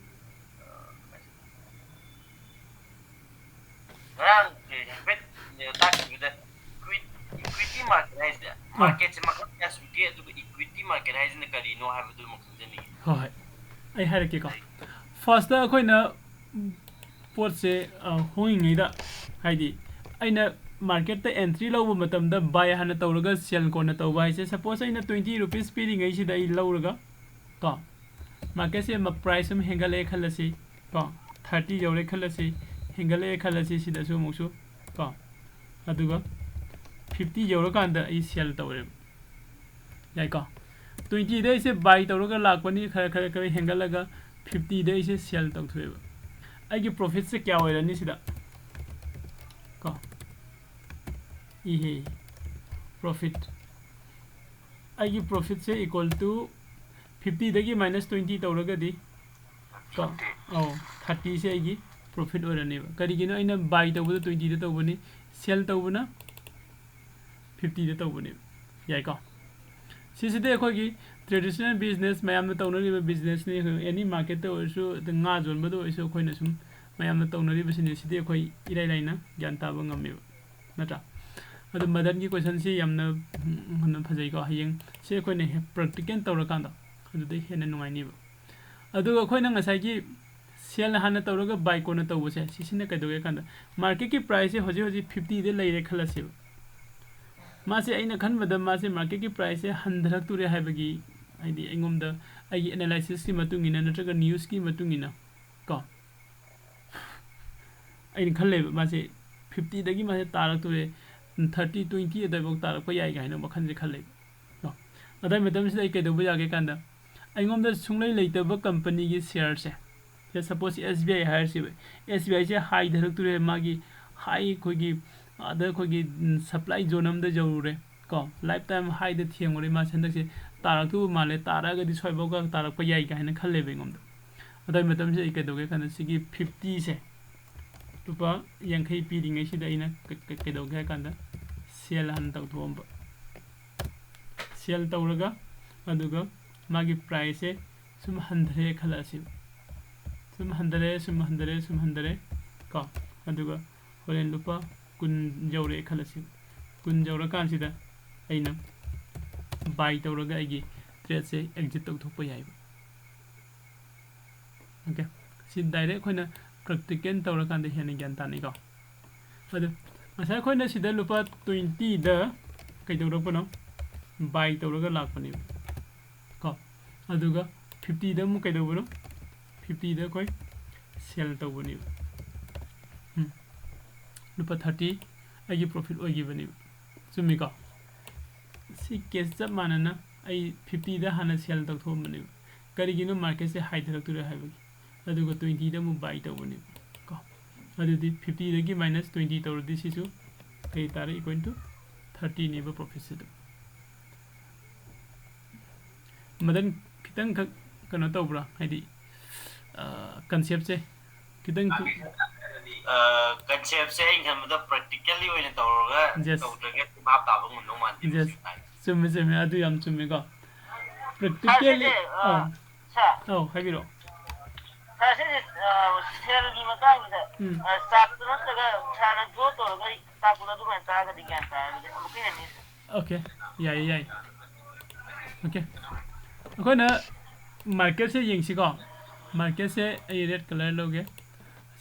ꯑ, ꯉꯔꯥꯡ ꯍꯥꯏꯐꯦꯠ ꯇꯥꯛꯈꯤꯕꯗ equity market ꯍꯥꯏꯁꯦ, ꯑꯥ꯫ Marketꯁꯦ ꯃꯈꯜ ꯀꯌꯥ ꯁꯨꯒꯦ, ꯑꯗꯨꯒ equity market ꯍꯥꯏꯁꯤꯅ ꯀꯔꯤꯅꯣ ꯍꯥꯏꯕꯗꯨꯃ ꯈꯪꯖꯅꯤꯡꯉꯤ꯫ ꯍꯣꯏ, ꯍꯣꯏ꯫ ꯑꯩ ꯍꯥꯏꯔꯛꯀꯦꯀꯣ꯫ Firstꯇ ꯑꯩꯈꯣꯏꯅ ꯄꯣꯠꯁꯦ, ꯑ, ꯍꯣꯡꯉꯤꯉꯩꯗ, ꯍꯥꯏꯗꯤ ꯑꯩꯅ ꯃꯥꯔꯀꯦꯠꯇ ꯑꯦꯟꯇ꯭ꯔꯤ ꯂꯧꯕ ꯃꯇꯝꯗ ꯕꯥꯏ ꯍꯥꯟꯅ ꯇꯧꯔꯒ ꯁꯦꯜ ꯀꯣꯟꯅ ꯇꯧꯕ ꯍꯥꯏꯁꯦ, ꯁꯄꯣꯁ ꯑꯩꯅ ꯇ꯭ꯋꯦꯟꯇꯤ ꯔꯨꯄꯤꯁ ꯄꯤꯔꯤꯉꯩꯁꯤꯗ ꯑꯩ ꯂꯧꯔꯒ ꯀꯣ, ꯃꯥꯔꯀꯦꯠꯁꯦ ꯄ꯭ꯔꯥꯏꯁ ꯑꯃ ꯍꯦꯟꯒꯠꯂꯛꯑꯦ ꯈꯜꯂꯁꯤ ꯀꯣ, ꯊꯥꯔꯇꯤ ꯌꯧꯔꯦ ꯈꯜꯂꯁꯤ, ꯍꯦꯟꯒꯠꯂꯛꯑꯦ ꯈꯜꯂꯁꯤ, ꯁꯤꯗꯁꯨ ꯑꯃꯨꯛꯁꯨ ꯀꯣ, ꯑꯗꯨꯒ ꯐꯤꯐꯇꯤ ꯌꯧꯔꯀꯥꯟꯗ ꯑꯩ ꯁꯦꯜ ꯇꯧꯔꯦꯕ꯫ ꯌꯥꯏꯀꯣ? ꯇ꯭ꯋꯦꯟꯇꯤꯗ ꯑꯩꯁꯦ ꯕꯥꯏ ꯇꯧꯔꯒ ꯂꯥꯛꯄꯅꯤ, ꯈꯔ ꯈꯔ ꯈꯔ ꯍꯦꯟꯒꯠꯂꯒ ꯐꯤꯐꯇꯤꯗ ꯑꯩꯁꯦ ꯁꯦꯜ ꯇꯧꯊꯣꯛꯑꯦꯕ꯫ ꯑꯩꯒꯤ ꯄ꯭ꯔꯣꯐꯤꯠꯁꯦ ꯀꯌꯥ ꯑꯣꯏꯔꯅꯤ ꯁꯤꯗ? ꯀꯣ, ꯏꯍꯦ, ꯄ꯭ꯔꯣꯐꯤꯠ, ꯑꯩꯒꯤ ꯄ꯭ꯔꯣꯐꯤꯠꯁꯦ ꯏꯀ꯭ꯋꯦꯜ ꯇꯨ ꯐꯤꯐꯇꯤꯗꯒꯤ ꯃꯥꯏꯅꯁ ꯇ꯭ꯋꯦꯟꯇꯤ ꯇꯧꯔꯒꯗꯤ ꯀꯣ, ꯑꯧ, ꯊꯥꯔꯇꯤꯁꯦ ꯑꯩꯒꯤ ꯄ꯭ꯔꯣꯐꯤꯠ ꯑꯣꯏꯔꯅꯦꯕ꯫ ꯀꯔꯤꯒꯤꯅꯣ? ꯑꯩꯅ ꯕꯥꯏ ꯇꯧꯕꯗ ꯇ꯭ꯋꯦꯟꯇꯤꯗ ꯇꯧꯕꯅꯤ, ꯁꯦꯜ ꯇꯧꯕꯅ ꯐꯤꯐꯇꯤꯗ ꯇꯧꯕꯅꯦꯕ꯫ ꯌꯥꯏꯀꯣ? ꯁꯤꯁꯤꯗꯤ ꯑꯩꯈꯣꯏꯒꯤ ꯇ꯭ꯔꯦꯗꯤꯁꯅꯦꯜ ꯕꯤꯖꯤꯅꯦꯁ, ꯃꯌꯥꯝꯅ ꯇꯧꯅꯔꯤꯕ ꯕꯤꯖꯤꯅꯦꯁꯅꯤ꯫ ꯑꯦꯅꯤ ꯃꯥꯔꯀꯦꯠꯇ ꯑꯣꯏꯔꯁꯨ, ꯑꯗ ꯉꯥ ꯌꯣꯟꯕꯗ ꯑꯣꯏꯔꯁꯨ, ꯑꯩꯈꯣꯏꯅ ꯁꯨꯝ ꯃꯌꯥꯝꯅ ꯇꯧꯅꯔꯤꯕꯁꯤꯅꯤ꯫ ꯁꯤꯗꯤ ꯑꯩꯈꯣꯏ ꯏꯔꯥꯏ ꯂꯥꯏꯅ ꯒ꯭ꯌꯥꯟ ꯇꯥꯕ ꯉꯝꯃꯦꯕ, ꯅꯠꯇ꯭ꯔꯥ? ꯑꯗꯣ ꯃꯗꯟꯒꯤ ꯀꯣꯏꯁꯟꯁꯤ ꯌꯥꯝꯅ, ꯎꯝ, ꯌꯥꯝꯅ ꯐꯖꯩꯀꯣ꯫ ꯍꯌꯦꯡ ꯁꯤ ꯑꯩꯈꯣꯏꯅ ꯍꯦꯛ ꯄ꯭ꯔꯦꯛꯇꯤꯀꯦꯜ ꯇꯧꯔꯀꯥꯟꯗ ꯑꯗꯨꯗꯩ ꯍꯦꯟꯅ ꯅꯨꯡꯉꯥꯏꯅꯤꯕ꯫ ꯑꯗꯨꯒ ꯑꯩꯈꯣꯏꯅ ꯉꯁꯥꯏꯒꯤ ꯁꯦꯜ ꯍꯥꯟꯅ ꯇꯧꯔꯒ ꯕꯥꯏ ꯀꯣꯟꯅ ꯇꯧꯕꯁꯦ, ꯁꯤꯁꯤꯅ ꯀꯩꯗꯧꯒꯦ ꯀꯥꯟꯗ, ꯃꯥꯔꯀꯦꯠꯀꯤ ꯄ꯭ꯔꯥꯏꯁꯁꯦ ꯍꯧꯖꯤꯛ ꯍꯧꯖꯤꯛ ꯐꯤꯐꯇꯤꯗ ꯂꯩꯔꯦ ꯈꯜꯂꯁꯦꯕ꯫ ꯃꯥꯁꯦ, ꯑꯩꯅ ꯈꯟꯕꯗ, ꯃꯥꯁꯦ ꯃꯥꯔꯀꯦꯠꯀꯤ ꯄ꯭ꯔꯥꯏꯁꯁꯦ ꯍꯟꯊꯔꯛꯇꯣꯔꯦ ꯍꯥꯏꯕꯒꯤ, ꯍꯥꯏꯗꯤ, ꯑꯩꯉꯣꯟꯗ, ꯑꯩꯒꯤ ꯑꯦꯅꯥꯂꯥꯏꯁꯤꯁꯀꯤ ꯃꯇꯨꯡ ꯏꯟꯅ ꯅꯠꯇ꯭ꯔꯒ ꯅ꯭ꯌꯨꯁꯀꯤ ꯃꯇꯨꯡ ꯏꯟꯅ ꯀꯣ, ꯑꯩꯅ ꯈꯜꯂꯦꯕ, ꯃꯥꯁꯦ ꯐꯤꯐꯇꯤꯗꯒꯤ ꯃꯥꯁꯦ ꯇꯥꯔꯛꯇꯣꯔꯦ, ꯊꯥꯔꯇꯤ, ꯇ꯭ꯋꯦꯟꯇꯤ ꯑꯗꯨꯋꯥꯏꯐꯥꯎ ꯇꯥꯔꯛꯄ ꯌꯥꯏ ꯀꯥꯏꯅ ꯋꯥꯈꯜꯁꯦ ꯈꯜꯂꯦꯕ꯫ ꯀꯣ, ꯑꯗꯨꯋꯥꯏ ꯃꯇꯝꯁꯤꯗ ꯑꯩ ꯀꯩꯗꯧꯕ ꯌꯥꯒꯦ ꯀꯥꯟꯗ, ꯑꯩꯉꯣꯟꯗ ꯁꯨꯡꯂꯩ ꯂꯩꯇꯕ ꯀꯝꯄꯅꯤꯒꯤ ꯁꯤꯌꯔꯁꯦ, ꯁꯦ, ꯁꯄꯣꯁ ꯑꯦꯁ ꯕꯤ ꯑꯥꯏ ꯍꯥꯏꯔꯁꯤꯕ, ꯑꯦꯁ ꯕꯤ ꯑꯥꯏꯁꯦ ꯍꯥꯏꯊꯔꯛꯇꯣꯔꯦ, ꯃꯥꯒꯤ ꯍꯥꯏ, ꯑꯩꯈꯣꯏꯒꯤ, ꯑꯗ ꯑꯩꯈꯣꯏꯒꯤ, ꯎꯝ, ꯁꯄ꯭ꯂꯥꯏ ꯖꯣꯟ ꯑꯃꯗ ꯌꯧꯔꯨꯔꯦ ꯀꯣ, ꯂꯥꯏꯐ ꯇꯥꯏꯝ ꯍꯥꯏꯗ ꯊꯦꯡꯉꯨꯔꯦ꯫ ꯃꯥꯁꯦ ꯍꯟꯗꯛꯁꯦ ꯇꯥꯔꯛꯇꯧꯕ ꯃꯥꯜꯂꯦ, ꯇꯥꯔꯛꯑꯒꯗꯤ ꯁ꯭ꯋꯥꯏꯐꯥꯎꯒ ꯇꯥꯔꯛꯄ ꯌꯥꯏ ꯀꯥꯏꯅ ꯈꯜꯂꯦꯕ ꯑꯩꯉꯣꯟꯗ꯫ ꯑꯗꯨꯋꯥꯏ ꯃꯇꯝꯁꯤꯗ ꯑꯩ ꯀꯩꯗꯧꯒꯦ ꯀꯥꯟꯗ, ꯁꯤꯒꯤ ꯐꯤꯐꯇꯤꯁꯦ, ꯂꯨꯄꯥ ꯌꯥꯡꯈꯩ ꯄꯤꯔꯤꯉꯩꯁꯤꯗ ꯑꯩꯅ ꯀ-, ꯀ-, ꯀꯩꯗꯧꯒꯦ ꯍꯥꯏ ꯀꯥꯟꯗ, ꯁꯦꯜ ꯍꯥꯟꯅ ꯇꯧꯊꯣꯛꯑꯝꯕ꯫ ꯁꯦꯜ ꯇꯧꯔꯒ, ꯑꯗꯨꯒ ꯃꯥꯒꯤ ꯄ꯭ꯔꯥꯏꯁꯁꯦ ꯁꯨꯝ ꯍꯟꯊꯔꯦ ꯈꯜꯂꯛꯑꯁꯦꯕ, ꯁꯨꯝ ꯍꯟꯊꯔꯦ, ꯁꯨꯝ ꯍꯟꯊꯔꯦ, ꯁꯨꯝ ꯍꯟꯊꯔꯦ ꯀꯣ, ꯑꯗꯨꯒ ꯍꯣꯔꯦꯟ ꯂꯨꯄꯥ ꯀꯨꯟ ꯌꯧꯔꯦ ꯈꯜꯂꯁꯦꯕ꯫ ꯀꯨꯟ ꯌꯧꯔꯀꯥꯟꯁꯤꯗ ꯑꯩꯅ ꯕꯥꯏ ꯇꯧꯔꯒ ꯑꯩꯒꯤ ꯇ꯭ꯔꯦꯗꯁꯦ ꯑꯦꯛꯖꯤꯠ ꯇꯧꯊꯣꯛꯄ ꯌꯥꯏꯕ꯫ ꯑꯣꯀꯦ, ꯁꯤ ꯗꯥꯏꯔꯦꯛ ꯑꯩꯈꯣꯏꯅ ꯄ꯭ꯔꯦꯛꯇꯤꯀꯦꯜ ꯇꯧꯔꯀꯥꯟꯗ ꯍꯦꯟꯅ ꯒ꯭ꯌꯥꯟ ꯇꯥꯅꯩꯀꯣ꯫ ꯑꯗꯨ ꯉꯁꯥꯏ ꯑꯩꯈꯣꯏꯅ ꯁꯤꯗ ꯂꯨꯄꯥ ꯇ꯭ꯋꯦꯟꯇꯤꯗ ꯀꯩꯗꯧꯔꯛꯄꯅꯣ? ꯕꯥꯏ ꯇꯧꯔꯒ ꯂꯥꯛꯄꯅꯦꯕ ꯀꯣ꯫ ꯑꯗꯨꯒ ꯐꯤꯐꯇꯤꯗ ꯑꯃꯨꯛ ꯀꯩꯗꯧꯕꯅꯣ? ꯐꯤꯐꯇꯤꯗ ꯑꯩꯈꯣꯏ ꯁꯦꯜ ꯇꯧꯕꯅꯦꯕ꯫ ꯎꯝ꯫ ꯂꯨꯄꯥ ꯊꯥꯔꯇꯤ ꯑꯩꯒꯤ ꯄ꯭ꯔꯣꯐꯤꯠ ꯑꯣꯏꯈꯤꯕꯅꯦꯕ꯫ ꯆꯨꯝꯃꯤꯀꯣ? ꯁꯤ ꯀꯦꯁ ꯆꯞ ꯃꯥꯟꯅꯅ ꯑꯩ ꯐꯤꯐꯇꯤꯗ ꯍꯥꯟꯅ ꯁꯦꯜ ꯇꯧꯊꯣꯛꯑꯝꯕꯅꯦꯕ꯫ ꯀꯔꯤꯒꯤꯅꯣ? ꯃꯥꯔꯀꯦꯠꯁꯦ ꯍꯥꯏꯊꯔꯛꯇꯣꯏꯔꯥ ꯍꯥꯏꯕꯒꯤ꯫ ꯑꯗꯨꯒ ꯇ꯭ꯋꯦꯟꯇꯤꯗ ꯑꯃꯨꯛ ꯕꯥꯏ ꯇꯧꯕꯅꯦꯕ ꯀꯣ꯫ ꯑꯗꯨꯗꯤ ꯐꯤꯐꯇꯤꯗꯒꯤ ꯃꯥꯏꯅꯁ ꯇ꯭ꯋꯦꯟꯇꯤ ꯇꯧꯔꯗꯤ ꯁꯤꯁꯨ ꯀꯩ ꯇꯥꯔꯦ? Equal to ꯊꯥꯔꯇꯤꯅꯦꯕ ꯄ꯭ꯔꯣꯐꯤꯠꯁꯤꯗ꯫ ꯃꯗꯟ ꯈꯤꯇꯪꯈꯛ ꯀꯩꯅꯣ ꯇꯧꯕ꯭ꯔꯥ? ꯍꯥꯏꯗꯤ, ꯑ, ꯀꯟꯁꯦꯞꯁꯦ ꯈꯤꯇꯪ ꯈꯨ- ꯑ, ꯀꯟꯁꯦꯞꯁꯦ ꯑꯩꯅ ꯈꯟꯕꯗ ꯄ꯭ꯔꯦꯛꯇꯤꯀꯦꯜꯂꯤ ꯑꯣꯏꯅ ꯇꯧꯔꯒ Yes. ꯇꯧꯗ꯭ꯔꯒꯗꯤ ꯚꯥꯞ ꯇꯥꯕ ꯉꯝꯗꯧ ꯃꯥꯟꯗꯦ Yes. ꯃꯁꯤ ꯃꯇꯥꯡꯁꯦ꯫ ꯆꯨꯝꯃꯦ, ꯆꯨꯝꯃꯦ꯫ ꯑꯗꯨ ꯌꯥꯝ ꯆꯨꯝꯃꯦꯀꯣ꯫ ꯁꯥꯔ, ꯄ꯭ꯔꯦꯛꯇꯤꯀꯦꯜꯂꯤ, ꯁꯤꯁꯦ, ꯑ, ꯑꯥ꯫ ꯁꯥꯔ꯫ ꯑꯧ, ꯍꯥꯏꯕꯤꯔꯛꯑꯣ꯫ ꯁꯥꯔ, ꯁꯤꯁꯦ, ꯑ, ꯁꯦꯜꯒꯤ ꯃꯇꯥꯡꯁꯤꯗ, ꯎꯝ꯫ ꯑ, ꯆꯥꯔꯠꯇꯨ ꯅꯠꯇ꯭ꯔꯒ ꯁꯥꯔꯅ ꯗ꯭ꯔꯣ ꯇꯧꯔꯒ ꯑꯩ ꯇꯥꯛꯄꯗꯣ ꯑꯗꯨꯃꯥꯏꯅ ꯇꯥꯛꯑꯒꯗꯤ ꯒ꯭ꯌꯥꯟ ꯇꯥꯔꯒꯗꯤ ꯑꯃꯨꯛꯀ ꯍꯦꯟꯅ OK, ꯌꯥꯏꯌꯦ, ꯌꯥꯏꯌꯦ꯫ OK꯫ ꯑꯩꯈꯣꯏꯅ ꯃꯥꯔꯀꯦꯠꯁꯦ ꯌꯦꯡꯁꯤꯀꯣ꯫ ꯃꯥꯔꯀꯦꯠꯁꯦ ꯑꯩ ꯔꯦꯗ ꯀꯂꯔ ꯂꯧꯒꯦ꯫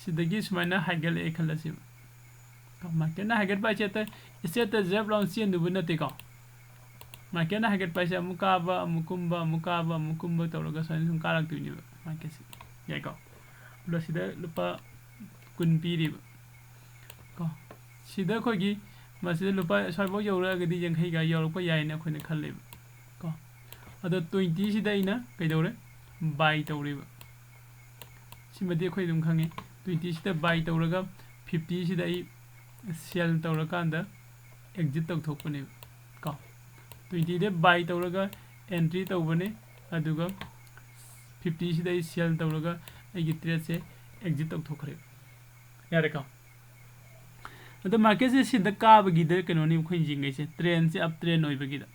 ꯁꯤꯗꯒꯤ ꯁꯨꯃꯥꯏꯅ ꯍꯥꯏꯒꯠꯂꯛꯑꯦ ꯈꯜꯂꯁꯦꯕ꯫ ꯃꯥꯔꯀꯦꯠꯅ ꯍꯥꯏꯒꯠꯄ ꯍꯥꯏꯁꯦ ꯑꯇꯩ ꯏꯁꯇ꯭ꯔꯦꯠꯇ ꯖꯦꯞ ꯂꯥꯎꯟ ꯆꯦꯟꯗꯨꯕ ꯅꯠꯇꯦꯀꯣ꯫ ꯃꯥꯔꯀꯦꯠꯅ ꯍꯥꯏꯒꯠꯄ ꯍꯥꯏꯁꯦ ꯑꯃꯨꯛ ꯀꯥꯕ, ꯑꯃꯨꯛ ꯀꯨꯝꯕ, ꯑꯃꯨꯛ ꯀꯥꯕ, ꯑꯃꯨꯛ ꯀꯨꯝꯕ ꯇꯧꯔꯒ ꯁꯨꯃꯥꯏꯅ ꯁꯨꯝ ꯀꯥꯔꯛꯇꯣꯏꯅꯦꯕ ꯃꯥꯔꯀꯦꯠꯁꯦ꯫ ꯌꯥꯏꯀꯣ? ꯑꯗꯣ ꯁꯤꯗ ꯂꯨꯄꯥ ꯀꯨꯟ ꯄꯤꯔꯤꯕ꯫ ꯀꯣ꯫ ꯁꯤꯗ ꯑꯩꯈꯣꯏꯒꯤ ꯃꯁꯤꯗ ꯂꯨꯄꯥ ꯁ꯭ꯋꯥꯏꯐꯥꯎ ꯌꯧꯔꯛꯑꯒꯗꯤ ꯌꯥꯡꯈꯩꯒ ꯌꯧꯔꯛꯄ ꯌꯥꯏꯅ ꯑꯩꯈꯣꯏꯅ ꯈꯜꯂꯦꯕ꯫ ꯀꯣ꯫ ꯑꯗꯣ ꯇ꯭ꯋꯦꯟꯇꯤꯁꯤꯗ ꯑꯩꯅ ꯀꯩꯗꯧꯔꯦ? ꯕꯥꯏ ꯇꯧꯔꯦꯕ꯫ ꯁꯤꯃꯗꯤ ꯑꯩꯈꯣꯏ ꯑꯗꯨꯝ ꯈꯪꯉꯦ꯫ ꯇ꯭ꯋꯦꯟꯇꯤꯁꯤꯗ ꯕꯥꯏ ꯇꯧꯔꯒ ꯐꯤꯐꯇꯤꯁꯤꯗ ꯑꯩ ꯁꯦꯜ ꯇꯧꯔꯀꯥꯟꯗ ꯑꯦꯛꯖꯤꯠ ꯇꯧꯊꯣꯛꯄꯅꯦꯕ꯫ ꯀꯣ꯫ ꯇ꯭ꯋꯦꯟꯇꯤꯗ ꯕꯥꯏ ꯇꯧꯔꯒ ꯑꯦꯟꯇ꯭ꯔꯤ ꯇꯧꯕꯅꯦ, ꯑꯗꯨꯒ ꯐꯤꯐꯇꯤꯁꯤꯗ ꯑꯩ ꯁꯦꯜ ꯇꯧꯔꯒ ꯑꯩꯒꯤ ꯇ꯭ꯔꯦꯠꯁꯦ ꯑꯦꯛꯖꯤꯠ ꯇꯧꯊꯣꯛꯈ꯭ꯔꯦ꯫ ꯌꯥꯔꯦꯀꯣ? ꯑꯗꯣ ꯃꯥꯔꯀꯦꯠꯁꯦ ꯁꯤꯗ ꯀꯥꯕꯒꯤꯗ ꯀꯩꯅꯣꯅꯤ ꯑꯩꯈꯣꯏꯅ ꯌꯦꯡꯉꯩꯁꯦ, ꯇ꯭ꯔꯦꯟꯁꯦ ꯑꯞ ꯇ꯭ꯔꯦꯟ ꯑꯣꯏꯕꯒꯤꯗ꯫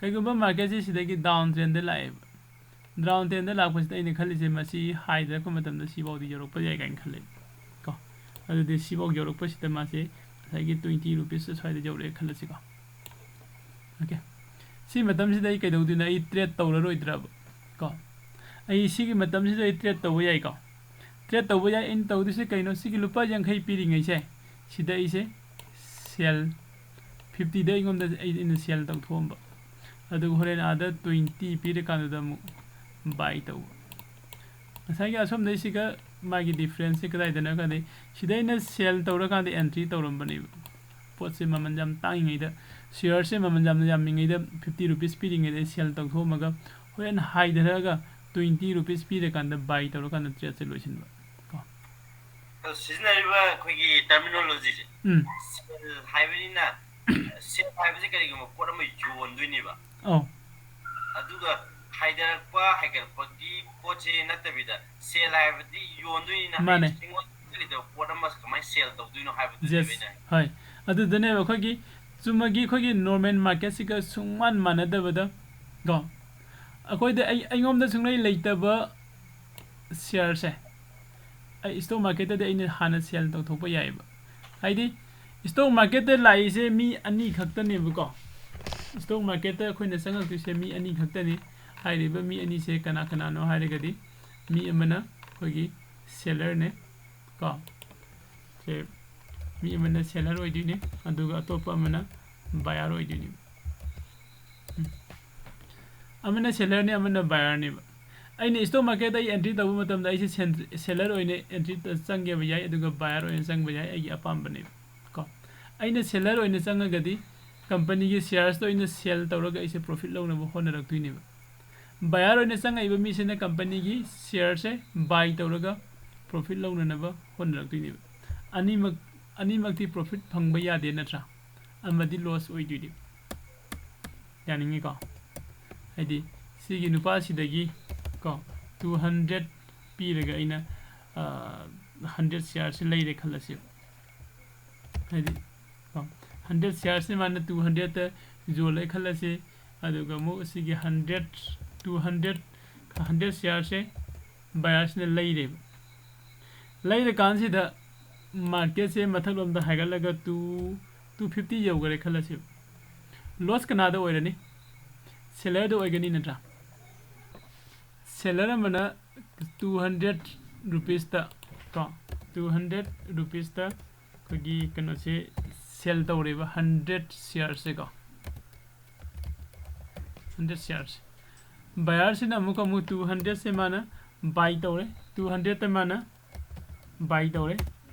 ꯀꯩꯒꯨꯝꯕ ꯃꯥꯔꯀꯦꯠꯁꯦ ꯁꯤꯗꯒꯤ ꯗꯥꯎꯟ ꯇ꯭ꯔꯦꯟꯗ ꯂꯥꯛꯑꯦꯕ꯫ ꯗꯥꯎꯟ ꯇ꯭ꯔꯦꯟꯗ ꯂꯥꯛꯄꯁꯤꯗ ꯑꯩꯅ ꯈꯜꯂꯤꯁꯦ ꯃꯁꯤ ꯍꯥꯏꯊꯔꯛꯄ ꯃꯇꯝꯗ ꯁꯤꯐꯥꯎꯗꯤ ꯌꯧꯔꯛꯄ ꯌꯥꯏ ꯀꯥꯏꯅ ꯈꯜꯂꯦ ꯀꯣ꯫ ꯑꯗꯨꯗꯤ ꯁꯤꯐꯥꯎ ꯌꯧꯔꯛꯄꯁꯤꯗ ꯃꯥꯁꯦ ꯉꯁꯥꯏꯒꯤ ꯇ꯭ꯋꯦꯟꯇꯤ ꯔꯨꯄꯤꯁ ꯁ꯭ꯋꯥꯏꯗ ꯌꯧꯔꯛꯑꯦ ꯈꯜꯂꯁꯤꯀꯣ꯫ OK꯫ ꯁꯤ ꯃꯇꯝꯁꯤꯗ ꯑꯩ ꯀꯩꯗꯧꯗꯣꯏꯅꯣ? ꯑꯩ ꯇ꯭ꯔꯦꯠ ꯇꯧꯔꯔꯣꯏꯗ꯭ꯔꯕ ꯀꯣ? ꯑꯩ ꯁꯤꯒꯤ ꯃꯇꯝꯁꯤꯗ ꯑꯩ ꯇ꯭ꯔꯦꯠ ꯇꯧꯕ ꯌꯥꯏꯀꯣ? ꯇ꯭ꯔꯦꯠ ꯇꯧꯕ ꯌꯥꯏ꯫ ꯑꯩꯅ ꯇꯧꯗꯣꯏꯁꯦ ꯀꯩꯅꯣ? ꯁꯤꯒꯤ ꯂꯨꯄꯥ ꯌꯥꯡꯈꯩ ꯄꯤꯔꯤꯉꯩꯁꯦ ꯁꯤꯗ ꯑꯩꯁꯦ ꯁꯦꯜ ꯐꯤꯐꯇꯤꯗ ꯑꯩꯉꯣꯟꯗ ꯑꯩꯅ ꯁꯦꯜ ꯇꯧꯊꯣꯛꯑꯝꯕ, ꯑꯗꯨꯒ ꯍꯣꯔꯦꯟ ꯑꯥꯗ ꯇ꯭ꯋꯦꯟꯇꯤ ꯄꯤꯔꯀꯥꯟꯗꯨꯗ ꯑꯃꯨꯛ ꯕꯥꯏ ꯇꯧꯕ꯫ ꯉꯁꯥꯏꯒꯤ ꯑꯁꯣꯝꯗꯩꯁꯤꯒ ꯃꯥꯒꯤ ꯗꯤꯐ꯭ꯔꯦꯟꯁꯁꯦ ꯀꯗꯥꯏꯗꯅꯣ ꯈꯪꯗꯦ꯫ ꯁꯤꯗ ꯑꯩꯅ ꯁꯦꯜ ꯇꯧꯔꯀꯥꯟꯗ ꯑꯦꯟꯇ꯭ꯔꯤ ꯇꯧꯔꯝꯕꯅꯦꯕ꯫ ꯄꯣꯠꯁꯦ ꯃꯃꯜ ꯌꯥꯝ ꯇꯥꯡꯉꯤꯉꯩꯗ, ꯁꯤꯌꯔꯁꯦ ꯃꯃꯜ ꯌꯥꯝꯅ ꯌꯥꯝꯃꯤꯉꯩꯗ, ꯐꯤꯐꯇꯤ ꯔꯨꯄꯤꯁ ꯄꯤꯔꯤꯉꯩꯗ ꯑꯩ ꯁꯦꯜ ꯇꯧꯊꯣꯛꯑꯝꯃꯒ, ꯍꯣꯔꯦꯟ ꯍꯥꯏꯊꯔꯛꯑꯒ ꯇ꯭ꯋꯦꯟꯇꯤ ꯔꯨꯄꯤꯁ ꯄꯤꯔꯀꯥꯟꯗ ꯕꯥꯏ ꯇꯧꯔꯀꯥꯟꯗ ꯇ꯭ꯔꯦꯠꯁꯦ ꯂꯣꯏꯁꯤꯟꯕ ꯀꯣ꯫ ꯑꯗꯣ ꯁꯤꯖꯤꯟꯅꯔꯤꯕ ꯑꯩꯈꯣꯏꯒꯤ ꯇꯔꯃꯤꯅꯣꯂꯣꯖꯤꯁꯦ, ꯎꯝ, ꯁꯦꯜ ꯍꯥꯏꯕꯅꯤꯅ, ꯁꯦꯜ ꯍꯥꯏꯕꯁꯦ ꯀꯔꯤꯒꯨꯝꯕ ꯄꯣꯠ ꯑꯃ ꯌꯣꯟꯗꯣꯏꯅꯦꯕ꯫ ꯑꯧ, ꯑꯗꯨꯒ ꯍꯥꯏꯊꯔꯛꯄ, ꯍꯥꯏꯒꯠꯂꯛꯄꯒꯤ ꯄꯣꯠꯁꯦ ꯅꯠꯇꯕꯤꯗ, ꯁꯦꯜ ꯍꯥꯏꯕꯗꯤ ꯌꯣꯟꯗꯣꯏꯅꯤꯅ, ꯃꯥꯅꯦ꯫ ꯑꯩꯉꯣꯟꯗ ꯂꯩꯇꯕ ꯄꯣꯠ ꯑꯃ ꯀꯃꯥꯏꯅ ꯁꯦꯜ ꯇꯧꯗꯣꯏꯅꯣ ꯍꯥꯏꯕꯗꯨꯅꯦꯕ ꯌꯦꯁ, ꯑꯩꯅ ꯍꯥꯏ- ꯍꯣꯏ꯫ ꯑꯗꯨꯗꯅꯦꯕ ꯑꯩꯈꯣꯏꯒꯤ ꯆꯨꯝꯃꯒꯤ ꯑꯩꯈꯣꯏꯒꯤ ꯅꯣꯔꯃꯦꯜ ꯃꯥꯔꯀꯦꯠꯁꯤꯒ ꯁꯨꯡꯃꯥꯟ ꯃꯥꯟꯅꯗꯕꯗ ꯀꯣ, ꯑꯩꯈꯣꯏꯗ ꯑꯩ ꯑꯩꯉꯣꯝꯗ ꯁꯨꯡꯂꯩ ꯂꯩꯇꯕ ꯁꯤꯌꯔꯁꯦ ꯑꯩ ꯏꯁꯇꯣꯛ ꯃꯥꯔꯀꯦꯠꯇꯗꯤ ꯑꯩꯅ ꯍꯥꯟꯅ ꯁꯦꯜ ꯇꯧꯊꯣꯛꯄ ꯌꯥꯏꯑꯕ꯫ ꯍꯥꯏꯗꯤ ꯏꯁꯇꯣꯛ ꯃꯥꯔꯀꯦꯠꯇ ꯂꯥꯛꯏꯁꯦ ꯃꯤ ꯑꯅꯤ ꯈꯛꯇꯅꯦꯕꯀꯣ꯫ ꯏꯁꯇꯣꯛ ꯃꯥꯔꯀꯦꯠꯇ ꯑꯩꯈꯣꯏꯅ ꯆꯪꯉꯛꯇꯣꯏꯁꯦ ꯃꯤ ꯑꯅꯤ ꯈꯛꯇꯅꯤ꯫ ꯍꯥꯏꯔꯤꯕ ꯃꯤ ꯑꯅꯤꯁꯦ ꯀꯅꯥ ꯀꯅꯥꯅꯣ ꯍꯥꯏꯔꯒꯗꯤ, ꯃꯤ ꯑꯃꯅ ꯑꯩꯈꯣꯏꯒꯤ ꯁꯦꯂꯔꯅꯦ ꯀꯣ, ꯁꯦ ꯃꯤ ꯑꯃꯅ ꯁꯦꯂꯔ ꯑꯣꯏꯗꯣꯏꯅꯦ, ꯑꯗꯨꯒ ꯑꯇꯣꯞꯄ ꯑꯃꯅ ꯕꯥꯌꯔ ꯑꯣꯏꯗꯣꯏꯅꯦ꯫ ꯎꯝ꯫ ꯑꯃꯅ ꯁꯦꯂꯔꯅꯦ, ꯑꯃꯅ ꯕꯥꯌꯔꯅꯦꯕ꯫ ꯑꯩꯅ ꯏꯁꯇꯣꯛ ꯃꯥꯔꯀꯦꯠꯇ ꯑꯩ ꯑꯦꯟꯇ꯭ꯔꯤ ꯇꯧꯕ ꯃꯇꯝꯗ ꯑꯩꯁꯦ ꯁꯦꯟ-, ꯁꯦꯂꯔ ꯑꯣꯏꯅ ꯑꯦꯟꯇ꯭ꯔꯤ ꯆꯪꯒꯦꯕ ꯌꯥꯏ, ꯑꯗꯨꯒ ꯕꯥꯌꯔ ꯑꯣꯏꯅ ꯆꯪꯕ ꯌꯥꯏ, ꯑꯩꯒꯤ ꯑꯄꯥꯝꯕꯅꯦꯕ ꯀꯣ꯫ ꯑꯩꯅ ꯁꯦꯂꯔ ꯑꯣꯏꯅ ꯆꯪꯉꯒꯗꯤ ꯀꯝꯄꯅꯤꯒꯤ ꯁꯤꯌꯔꯁꯇꯣ ꯑꯩꯅ ꯁꯦꯜ ꯇꯧꯔꯒ ꯑꯩꯁꯦ ꯄ꯭ꯔꯣꯐꯤꯠ ꯂꯧꯅꯕ ꯍꯣꯠꯅꯔꯛꯇꯣꯏꯅꯦꯕ꯫ ꯕꯥꯌꯔ ꯑꯣꯏꯅ ꯆꯪꯉꯛꯏꯕ ꯃꯤꯁꯤꯅ ꯀꯝꯄꯅꯤꯒꯤ ꯁꯤꯌꯔꯁꯦ ꯕꯥꯏ ꯇꯧꯔꯒ ꯄ꯭ꯔꯣꯐꯤꯠ ꯂꯧꯅꯅꯕ ꯍꯣꯠꯅꯔꯛꯇꯣꯏꯅꯦꯕ꯫ ꯑꯅꯤꯃꯛ, ꯑꯅꯤꯃꯛꯇꯤ ꯄ꯭ꯔꯣꯐꯤꯠ ꯐꯪꯕ ꯌꯥꯗꯦ ꯅꯠꯇ꯭ꯔꯥ? ꯑꯃꯗꯤ ꯂꯣꯁ ꯑꯣꯏꯗꯣꯏꯅꯦꯕ꯫ ꯌꯥꯅꯤꯡꯉꯤꯀꯣ? ꯍꯥꯏꯗꯤ ꯁꯤꯒꯤ ꯅꯨꯄꯥꯁꯤꯗꯒꯤ ꯀꯣ, ꯇꯨ ꯍꯟꯗ꯭ꯔꯦꯠ ꯄꯤꯔꯒ ꯑꯩꯅ, ꯑ, ꯍꯟꯗ꯭ꯔꯦꯠ ꯁꯤꯌꯔꯁꯦ ꯂꯩꯔꯦ ꯈꯜꯂꯁꯦꯕ꯫ ꯍꯥꯏꯗꯤ ꯀꯣ, ꯍꯟꯗ꯭ꯔꯦꯠ ꯁꯤꯌꯔꯁꯦ ꯃꯥꯅ ꯇꯨ ꯍꯟꯗ꯭ꯔꯦꯠꯇ ꯌꯣꯜꯂꯦ ꯈꯜꯂꯁꯤ, ꯑꯗꯨꯒ ꯑꯃꯨꯛ ꯁꯤꯒꯤ ꯍꯟꯗ꯭ꯔꯦꯠ, ꯇꯨ ꯍꯟꯗ꯭ꯔꯦꯠ, ꯍꯟꯗ꯭ꯔꯦꯠ ꯁꯤꯌꯔꯁꯦ ꯕꯥꯌꯔꯁꯤꯅ ꯂꯩꯔꯦꯕ꯫ ꯂꯩꯔꯀꯥꯟꯁꯤꯗ ꯃꯥꯔꯀꯦꯠꯁꯦ ꯃꯊꯛꯂꯣꯝꯗ ꯍꯥꯏꯒꯠꯂꯒ ꯇꯨ, ꯇꯨ ꯐꯤꯐꯇꯤ ꯌꯧꯈꯔꯦ ꯈꯜꯂꯁꯦꯕ꯫ ꯂꯣꯁ ꯀꯅꯥꯗ ꯑꯣꯏꯔꯅꯤ? ꯁꯦꯂꯔꯗ ꯑꯣꯏꯒꯅꯤ ꯅꯠꯇ꯭ꯔꯥ? ꯁꯦꯂꯔ ꯑꯃꯅ ꯇꯨ ꯍꯟꯗ꯭ꯔꯦꯠ ꯔꯨꯄꯤꯁꯇ ꯀꯣ, ꯇꯨ ꯍꯟꯗ꯭ꯔꯦꯠ ꯔꯨꯄꯤꯁꯇ ꯑꯩꯈꯣꯏꯒꯤ ꯀꯩꯅꯣꯁꯦ, ꯁꯦꯜ ꯇꯧꯔꯦꯕ ꯍꯟꯗ꯭ꯔꯦꯠ ꯁꯤꯌꯥꯔꯁꯦꯀꯣ, ꯍꯟꯗ꯭ꯔꯦꯠ ꯁꯤꯌꯥꯔꯁꯦ꯫ ꯕꯌꯥꯔꯁꯤꯅ ꯑꯃꯨꯛꯀ ꯑꯃꯨꯛ ꯇꯨ ꯍꯟꯗ꯭ꯔꯦꯠꯁꯦ ꯃꯥꯅ ꯕꯥꯏ ꯇꯧꯔꯦ, ꯇꯨ ꯍꯟꯗ꯭ꯔꯦꯠꯇ ꯃꯥꯅ ꯕꯥꯏ ꯇꯧꯔꯦ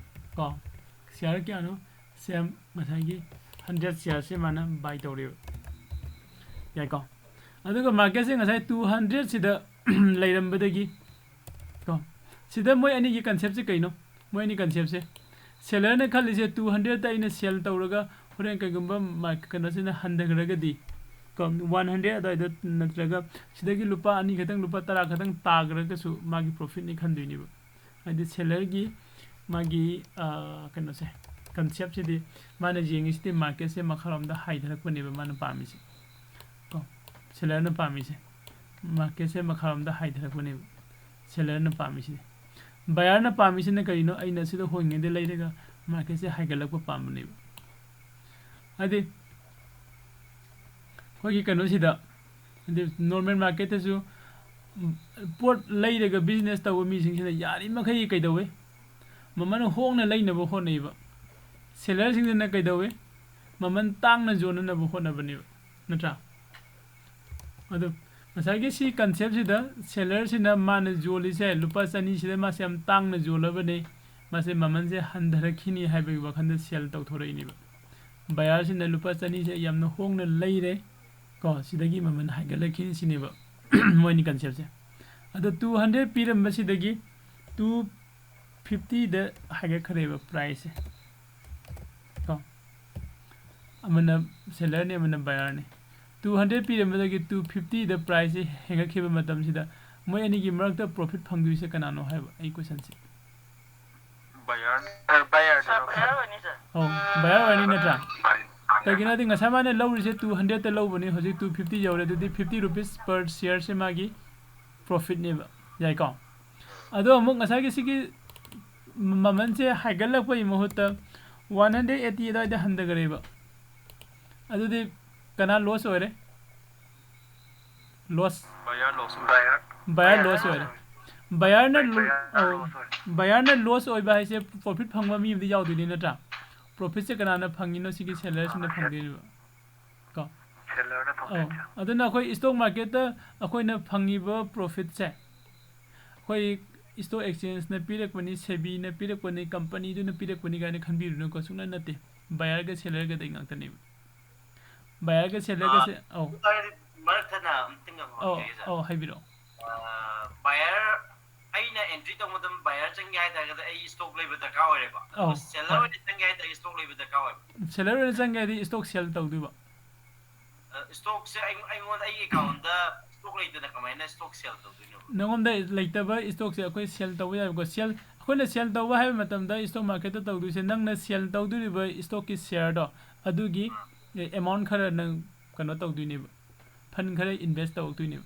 ꯀꯣ꯫ ꯁꯤꯌꯥꯔ ꯀꯌꯥꯅꯣ? ꯁꯦꯝ ꯉꯁꯥꯏꯒꯤ ꯍꯟꯗ꯭ꯔꯦꯠ ꯁꯤꯌꯥꯔꯁꯦ ꯃꯥꯅ ꯕꯥꯏ ꯇꯧꯔꯦꯕ, ꯌꯥꯏꯀꯣ꯫ ꯑꯗꯨꯒ ꯃꯥꯔꯀꯦꯠꯁꯦ ꯉꯁꯥꯏ ꯇꯨ ꯍꯟꯗ꯭ꯔꯦꯠꯁꯤꯗ ꯂꯩꯔꯝꯕꯗꯒꯤ ꯀꯣ, ꯁꯤꯗ ꯃꯣꯏ ꯑꯅꯤꯒꯤ ꯀꯟꯁꯦꯞꯁꯦ ꯀꯩꯅꯣ? ꯃꯣꯏ ꯑꯅꯤ ꯀꯟꯁꯦꯞꯁꯦ, ꯁꯦꯂꯔꯅ ꯈꯜꯂꯤꯁꯦ ꯇꯨ ꯍꯟꯗ꯭ꯔꯦꯠꯇ ꯑꯩꯅ ꯁꯦꯜ ꯇꯧꯔꯒ ꯍꯣꯔꯦꯟ ꯀꯩꯒꯨꯝꯕ ꯃꯥ-, ꯀꯩꯅꯣꯁꯤꯅ ꯍꯟꯊꯈ꯭ꯔꯒꯗꯤ ꯀꯣ, ꯋꯥꯟ ꯍꯟꯗ꯭ꯔꯦꯠ ꯑꯗꯨꯋꯥꯏꯗ ꯅꯠꯇ꯭ꯔꯒ ꯁꯤꯗꯒꯤ ꯂꯨꯄꯥ ꯑꯅꯤ ꯈꯛꯇꯪ, ꯂꯨꯄꯥ ꯇꯔꯥ ꯈꯛꯇꯪ ꯇꯥꯈ꯭ꯔꯒꯁꯨ ꯃꯥꯒꯤ ꯄ꯭ꯔꯣꯐꯤꯠꯅꯤ ꯈꯟꯗꯣꯏꯅꯦꯕ꯫ ꯍꯥꯏꯗꯤ ꯁꯦꯂꯔꯒꯤ ꯃꯥꯒꯤ, ꯑꯥ, ꯀꯩꯅꯣꯁꯦ, ꯀꯟꯁꯦꯞꯁꯤꯗꯤ ꯃꯥꯅ ꯌꯦꯡꯉꯤꯁꯤꯗꯤ ꯃꯥꯔꯀꯦꯠꯁꯦ ꯃꯈꯥꯔꯣꯝꯗ ꯍꯥꯏꯊꯔꯛꯄꯅꯦꯕ ꯃꯥꯅ ꯄꯥꯝꯃꯤꯁꯦ ꯀꯣ, ꯁꯦꯂꯔꯅ ꯄꯥꯝꯃꯤꯁꯦ꯫ ꯃꯥꯔꯀꯦꯠꯁꯦ ꯃꯈꯥꯔꯣꯝꯗ ꯍꯥꯏꯊꯔꯛꯄꯅꯦꯕ ꯁꯦꯂꯔꯅ ꯄꯥꯝꯃꯤꯁꯤꯗꯤ꯫ ꯕꯌꯥꯔꯅ ꯄꯥꯝꯃꯤꯁꯤꯅ ꯀꯔꯤꯅꯣ? ꯑꯩꯅ ꯁꯤꯗ ꯍꯣꯡꯉꯤꯉꯩꯗ ꯂꯩꯔꯒ ꯃꯥꯔꯀꯦꯠꯁꯦ ꯍꯥꯏꯒꯠꯂꯛꯄ ꯄꯥꯝꯕꯅꯦꯕ꯫ ꯍꯥꯏꯗꯤ ꯑꯩꯈꯣꯏꯒꯤ ꯀꯩꯅꯣꯁꯤꯗ, ꯍꯥꯏꯗꯤ ꯅꯣꯔꯃꯦꯜ ꯃꯥꯔꯀꯦꯠꯇꯁꯨ, ꯎꯝ, ꯄꯣꯠ ꯂꯩꯔꯒ ꯕꯤꯖꯤꯅꯦꯁ ꯇꯧꯕ ꯃꯤꯁꯤꯡꯁꯤꯅ ꯌꯥꯔꯤꯃꯈꯩ ꯀꯩꯗꯧꯋꯦ? ꯃꯃꯜ ꯍꯣꯡꯅ ꯂꯩꯅꯕ ꯍꯣꯠꯅꯩꯕ꯫ ꯁꯦꯂꯔꯁꯤꯡꯁꯤꯅ ꯀꯩꯗꯧꯋꯦ? ꯃꯃꯜ ꯇꯥꯡꯅ ꯌꯣꯟꯅꯅꯕ ꯍꯣꯠꯅꯕꯅꯦꯕ, ꯅꯠꯇ꯭ꯔꯥ? ꯑꯗꯨ ꯉꯁꯥꯏꯒꯤ ꯁꯤ ꯀꯟꯁꯦꯞꯁꯤꯗ ꯁꯦꯂꯔꯁꯤꯅ ꯃꯥꯅ ꯌꯣꯜꯂꯤꯁꯦ ꯂꯨꯄꯥ ꯆꯅꯤꯁꯤꯗ ꯃꯥꯁꯦ ꯌꯥꯝ ꯇꯥꯡꯅ ꯌꯣꯜꯂꯕꯅꯦ, ꯃꯥꯁꯦ ꯃꯃꯜꯁꯦ ꯍꯟꯊꯔꯛꯈꯤꯅꯤ ꯍꯥꯏꯕꯒꯤ ꯋꯥꯈꯜꯗ ꯁꯦꯜ ꯇꯧꯊꯣꯔꯛꯏꯅꯦꯕ꯫ ꯕꯌꯥꯔꯁꯤꯅ ꯂꯨꯄꯥ ꯆꯅꯤꯁꯦ ꯌꯥꯝꯅ ꯍꯣꯡꯅ ꯂꯩꯔꯦ ꯀꯣ, ꯁꯤꯗꯒꯤ ꯃꯃꯜ ꯍꯥꯏꯒꯠꯂꯛꯈꯤꯅꯤ ꯁꯤꯅꯦꯕ ꯃꯣꯏꯅꯤ ꯀꯟꯁꯦꯞꯁꯦ꯫ ꯑꯗꯣ ꯇꯨ ꯍꯟꯗ꯭ꯔꯦꯠ ꯄꯤꯔꯝꯕꯁꯤꯗꯒꯤ ꯇꯨ ꯐꯤꯐꯇꯤꯗ ꯍꯥꯏꯒꯠꯈ꯭ꯔꯦꯕ ꯄ꯭ꯔꯥꯏꯁꯁꯦ ꯀꯣ꯫ ꯑꯃꯅ ꯁꯦꯂꯔꯅꯤ, ꯑꯃꯅ ꯕꯌꯥꯔꯅꯤ꯫ ꯇꯨ ꯍꯟꯗ꯭ꯔꯦꯠ ꯄꯤꯔꯝꯕꯗꯒꯤ ꯇꯨ ꯐꯤꯐꯇꯤꯗ ꯄ꯭ꯔꯥꯏꯁꯁꯦ ꯍꯦꯟꯒꯠꯈꯤꯕ ꯃꯇꯝꯁꯤꯗ ꯃꯣꯏ ꯑꯅꯤꯒꯤ ꯃꯔꯛꯇ ꯄ꯭ꯔꯣꯐꯤꯠ ꯐꯪꯗꯣꯏꯁꯦ ꯀꯅꯥꯅꯣ ꯍꯥꯏꯕ ꯑꯩ ꯀꯣꯏꯁꯟꯁꯦ꯫ ꯕꯌꯥꯔ, ꯑ, ꯕꯌꯥꯔꯅꯤ, ꯁꯥꯔ, ꯗꯣꯛꯇꯔ꯫ ꯕꯌꯥꯔ ꯑꯣꯏꯅꯤ, ꯁꯥꯔ꯫ ꯑꯧ, ꯕꯌꯥꯔ ꯑꯣꯏꯅꯤ ꯅꯠꯇ꯭ꯔꯥ? ꯀꯩꯒꯤꯅꯣ ꯍꯥꯏꯗꯤ ꯉꯁꯥꯏ ꯃꯥꯅ ꯂꯧꯔꯤꯁꯦ ꯇꯨ ꯍꯟꯗ꯭ꯔꯦꯠꯇ ꯂꯧꯕꯅꯤ, ꯍꯧꯖꯤꯛ ꯇꯨ ꯐꯤꯐꯇꯤ ꯌꯧꯔꯦ, ꯑꯗꯨꯗꯤ ꯐꯤꯐꯇꯤ ꯔꯨꯄꯤꯁ ꯄꯔ ꯁꯤꯌꯔꯁꯦ ꯃꯥꯒꯤ ꯄ꯭ꯔꯣꯐꯤꯠꯅꯦꯕ, ꯌꯥꯏꯀꯣ? ꯑꯗꯣ ꯑꯃꯨꯛ ꯉꯁꯥꯏꯒꯤ ꯁꯤꯒꯤ ꯃꯃꯜꯁꯦ ꯍꯥꯏꯒꯠꯂꯛꯄꯒꯤ ꯃꯍꯨꯠꯇ ꯋꯥꯟ ꯍꯟꯗ꯭ꯔꯦꯠ ꯑꯩꯠꯇꯤ ꯑꯗꯨꯋꯥꯏꯗ ꯍꯟꯊꯈ꯭ꯔꯦꯕ, ꯑꯗꯨꯗꯤ ꯀꯅꯥ ꯂꯣꯁ ꯑꯣꯏꯔꯦ? ꯂꯣꯁ꯫ ꯕꯌꯥꯔ ꯂꯣꯁ ꯑꯣꯏꯔꯦ꯫ ꯕꯌꯥꯔ ꯂꯣꯁ ꯑꯣꯏꯔꯦ꯫ ꯕꯌꯥꯔꯅ ꯂꯣ-, ꯕꯌꯥꯔ ꯑꯧ, ꯂꯣꯁ ꯑꯣꯏꯔꯦ꯫ ꯕꯌꯥꯔꯅ ꯂꯣꯁ ꯑꯣꯏꯕ ꯍꯥꯏꯁꯦ ꯄ꯭ꯔꯣꯐꯤꯠ ꯐꯪꯕ ꯃꯤ ꯑꯃꯗꯤ ꯌꯥꯎꯗꯣꯏꯅꯤ ꯅꯠꯇ꯭ꯔꯥ? profitꯁꯦ ꯀꯅꯥꯅ ꯐꯪꯉꯤꯅꯣ? ꯁꯤꯒꯤ sellerꯁꯤꯅ ꯐꯪꯗꯣꯏꯅꯦꯕ ꯀꯣ꯫ Sellerꯅ ꯑꯧ, ꯐꯪꯗꯣꯏꯅꯦ꯫ ꯑꯗꯨꯅ ꯑꯩꯈꯣꯏ stock marketꯇ ꯑꯩꯈꯣꯏꯅ ꯐꯪꯉꯤꯕ profitꯁꯦ ꯑꯩꯈꯣꯏ stock exchangeꯅ ꯄꯤꯔꯛꯄꯅꯤ, SEBIꯅ ꯄꯤꯔꯛꯄꯅꯤ, companyꯗꯨꯅ ꯄꯤꯔꯛꯄꯅꯤ ꯀꯥꯏꯅ ꯈꯟꯕꯤꯔꯨꯅꯨꯀꯣ, ꯁꯨꯡꯅꯠ ꯅꯠꯇꯦ꯫ Buyerꯒ sellerꯒꯗꯩ ꯉꯥꯛꯇꯅꯦꯕ꯫ Buyerꯒ sellerꯒꯁꯦ, ꯑꯧ, ꯃꯔꯛ ꯊꯠꯅ ꯑꯝꯇꯪꯒ ꯑꯧ, ꯍꯪꯖꯒꯦ, sir꯫ ꯑꯧ, ꯍꯥꯏꯕꯤꯔꯛꯑꯣ꯫ ꯑ, buyer, ꯑꯩꯅ entry ꯇꯧꯕ ꯃꯇꯝꯗ buyer ꯆꯪꯒꯦ ꯍꯥꯏ ꯇꯥꯔꯒꯗꯤ ꯑꯩ stock ꯂꯩꯕ ꯗꯔꯀꯥꯔ ꯑꯣꯏꯔꯦꯕ꯫ ꯑꯧ, ꯑꯗꯨꯒ seller ꯍꯣꯏ꯫ ꯑꯣꯏꯅ ꯆꯪꯒꯦ ꯍꯥꯏ ꯇꯥꯔꯒꯗꯤ stock ꯂꯩꯕ ꯗꯔꯀꯥꯔ ꯑꯣꯏꯕ꯫ Seller ꯑꯣꯏꯅ ꯆꯪꯒꯦ ꯍꯥꯏꯗꯤ stock sell ꯇꯧꯗꯣꯏꯕ꯫ ꯑ, stockꯁꯦ ꯑꯩ-, ꯑꯩꯉꯣꯟꯗ, ꯑꯩꯒꯤ accountꯗ stock ꯂꯩꯇꯅ ꯀꯃꯥꯏꯅ stock sell ꯇꯧꯗꯣꯏꯅꯣꯕ? ꯅꯉꯣꯟꯗ ꯂꯩꯇꯕ stockꯁꯦ ꯑꯩꯈꯣꯏ sell ꯇꯧꯕ ꯌꯥꯏꯕꯀꯣ꯫ Sell, ꯑꯩꯈꯣꯏꯅ sell ꯇꯧꯕ ꯍꯥꯏꯕ ꯃꯇꯝꯗ stock marketꯇ ꯇꯧꯗꯣꯏꯁꯦ, ꯅꯪꯅ sell ꯇꯧꯗꯣꯔꯤꯕ stockꯀꯤ shareꯗꯣ, ꯑꯗꯨꯒꯤ amount ꯈꯔ ꯅꯪ ꯀꯩꯅꯣ ꯇꯧꯗꯣꯏꯅꯦꯕ, fund ꯈꯔ invest ꯇꯧꯔꯛꯇꯣꯏꯅꯦꯕ꯫